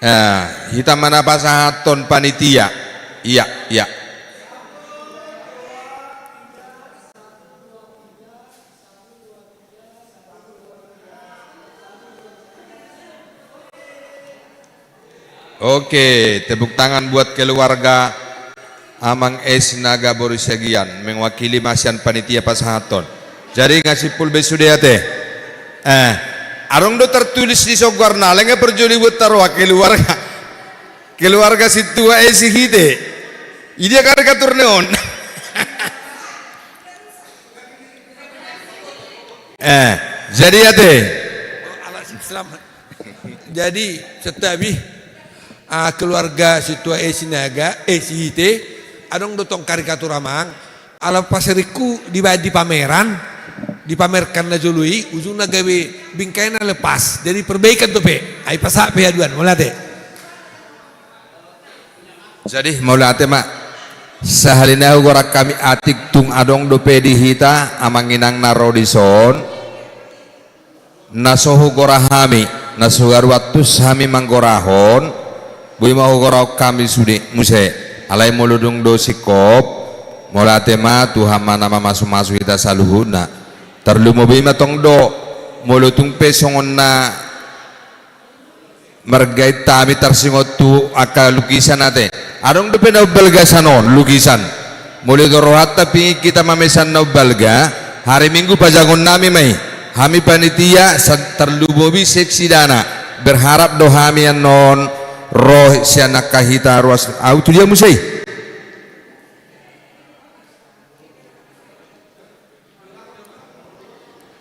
Ah, hita ma na pasahathon panitia. Iya, iya. Oke, tepuk tangan buat keluarga Amang S Sinaga boru Siagian, mewakili ma sian panitia pasahathon. Jadi nga simpul be sude ate. Eh, adong do tertulis dison goarna, alai nga parjolo dibuat taroa keluarga. Keluarga sintua S Sihite. Idia karikaturna on. Eh, jadi ate. Jadi, santabi, ah, keluarga sintua S Sinaga, eh, Sihite, adong do tong karikatur amang, ala pasaringku dibaen di pameran, dipamerkan na jolo i, ujungna gabe bingkai na lepas, jadi perbaikan dope, ai pasahat pe haduan, mauliate. Jadi, mauliate ma. Sahali nai hugoran hami atik tung adong dope di hita, amang inang na ro dison. Na so hugora hami, na so garu antus hami manggorahon, boi ma hugorahon hami sude, muse. Alai molo dung do singkop, mauliate ma Tuhan ma na mamasumasu hita saluhutna. Tarlumobi ma tong do, molo tung pe songon na margait hami tarsingot tu angka lukisan ate. Adong dope na umbalga sian on, lukisan. Molo di rohanta pingin hita mamesan na umbalga, hari Minggu pajangon nami ma i. Hami panitia, sa-, tarlumobi seksi dana. Berharap do hami annon ro sian angka hita ruas, au tu dia muse i.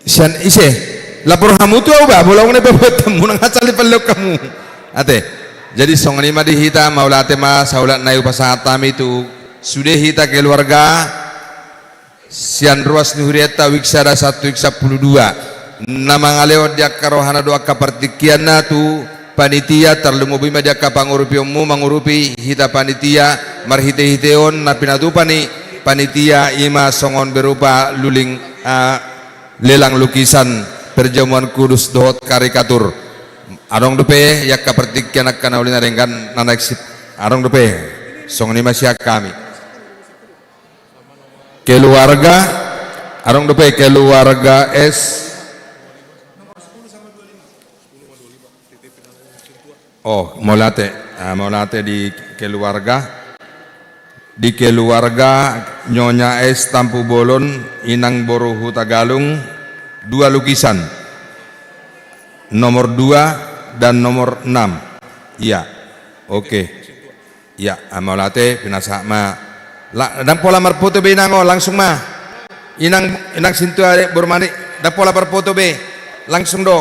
Sian ise? Lapor hamu tu au ba, molo nga na ipabotomu, nang hasal dipalehon hamu. Ate. Jadi songon i ma di hita, mauliate ma, saulak nai hupasahat hami tu sude hita keluarga Sian ruas ni hurianta, wik sada sahat tu wik sampulu dua. Na mangalehon di angka rohana dohot angka partingkianna tu panitia, tarlumobi ma di angka pangurupionmu mangurupi hita panitia, marhitehite on na pinatupa ni panitia, i ma songon berupa luling, ah, lelang lukisan Perjamuan Kudus dohot karikatur. Adong dope i angka partingkian angka na uli na denggan na naeng si-, adong dope. Songon i ma sian hami. Keluarga, adong dope keluarga S. Oh, mauliate. Ah, mauliate di keluarga. Di keluarga Nyonya S Tampubolon, Inang Boru Hutagalung, dua lukisan. Nomor dua dan nomor enam. Iya. Oke. Iya, ah, mauliate, pinasahat ma. La, ndang pola marpoto be inang on, langsung ma. Inang, inang sintua, adek boru mani, ndang pola marpoto be. Langsung do.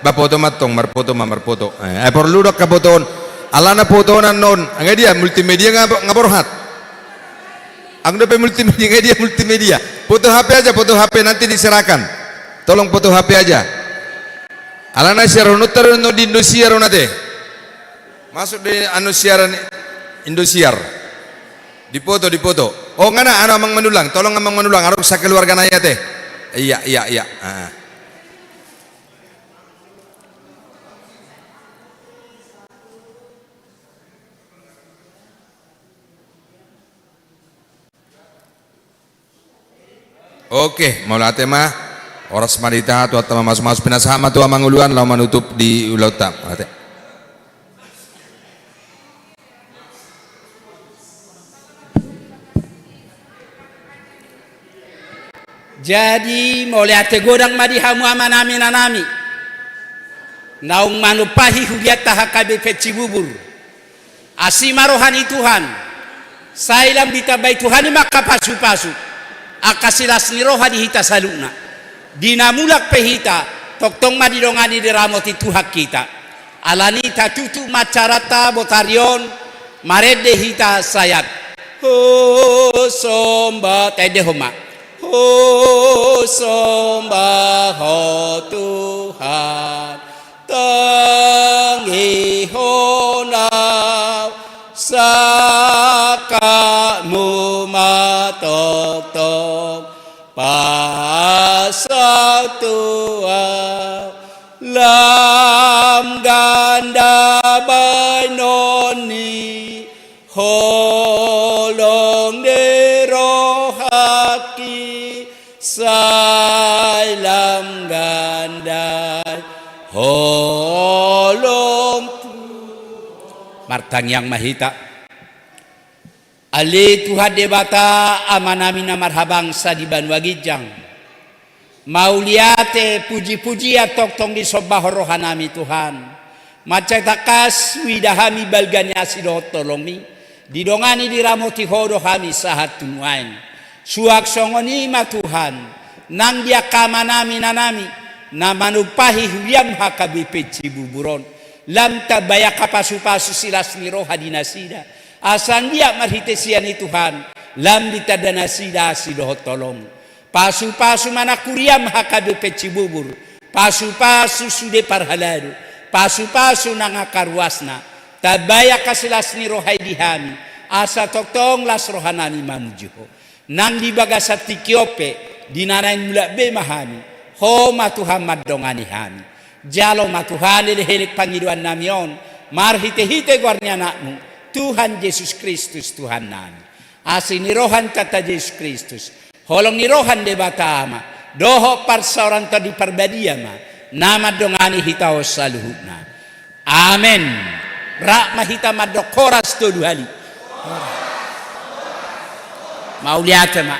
Ba poto ma tong, marpoto ma, marpoto. Eh, eh, porlu do angka poto on. Alana poto on annon. Nga dia multimedia nga, nga borhat. Adong dope multimedia, nga dia multimedia. Foto H P aja, foto H P nanti diserahkan. Tolong foto H P aja. Alana siaran on taruh di Indosiar on ate. Masuk di anu siaran Indosiar. Dipoto, dipoto. Oh, ngana anu Amang Manullang, tolong Amang Manullang, adong sakeluarga nai ate. Iya, iya, iya. Ah. Oke, mauliate ma. Horas ma di hita, Tuhanta ma masu-masu, pinasahat ma tu amang uluan laho manutup di ulaonta. Mauliate. Jadi mauliate godang ma di hamu amanami inanami naung manumpahi hurianta H K B P Cibubur. Asi ma roha ni Tuhan, sai lam ditambai Tuhan i ma angka pasu-pasu, angka silas ni roha di hita saluhutna. Di na mulak pe hita, tongtong ma didongani diramoti Tuhan hita. Alani i tatutup ma acaranta botari on, marende hita sian: Husomba, taendehon ma. Husomba Ho Tuhan, tangihon au, sangkapmu ma tongtong pasaut tu au. Lam ganda baenon ni holong ni rohangki, sai lam ganda i holong tu. Martangiang ma hita. Ale Tuhan Debata, Amanami na marhabangsa di banua ginjang, mauliate, puji-pujian tongtong disombahon rohanami Tuhan. Mansai tangkas huida hami balga ni asi dohot holongmi, didongani diramoti Ho do hami sahat tu nuaeng. Suang songon i ma Tuhan, nang di angka amanami inanami na manumpahi huriam H K B P Cibubur on, lam tambai angka pasu-pasu silas ni roha di nasida. Asa anggiat marhite sian i Tuhan, lam ditanda nasida asi dohot holong. Pasu-pasu ma nang huriam H K B P Cibubur, pasu-pasu sude parhalado, pasu-pasu nang angka ruasna, tambai angka silas ni roha i di hami, asa tongtong las rohanami mamuji Ho. Nang di bagasan tingki on pe, di na naeng mulak be ma hami, Ho ma Tuhan mandongani hami. Jalo ma Tuhan elek-elek pangidoannami on, marhite-hite goar ni Anakmu, Tuhan Jesus Kristus Tuhannami. Asi ni roha ni Tuhanta Jesus Kristus, holong ni roha ni Debata Ama, dohot parsaoran Tondi Parbadia ma na mandongani hita on saluhutna. Amen. Rap ma hita mandok horas tolu hali. Mauliate ma.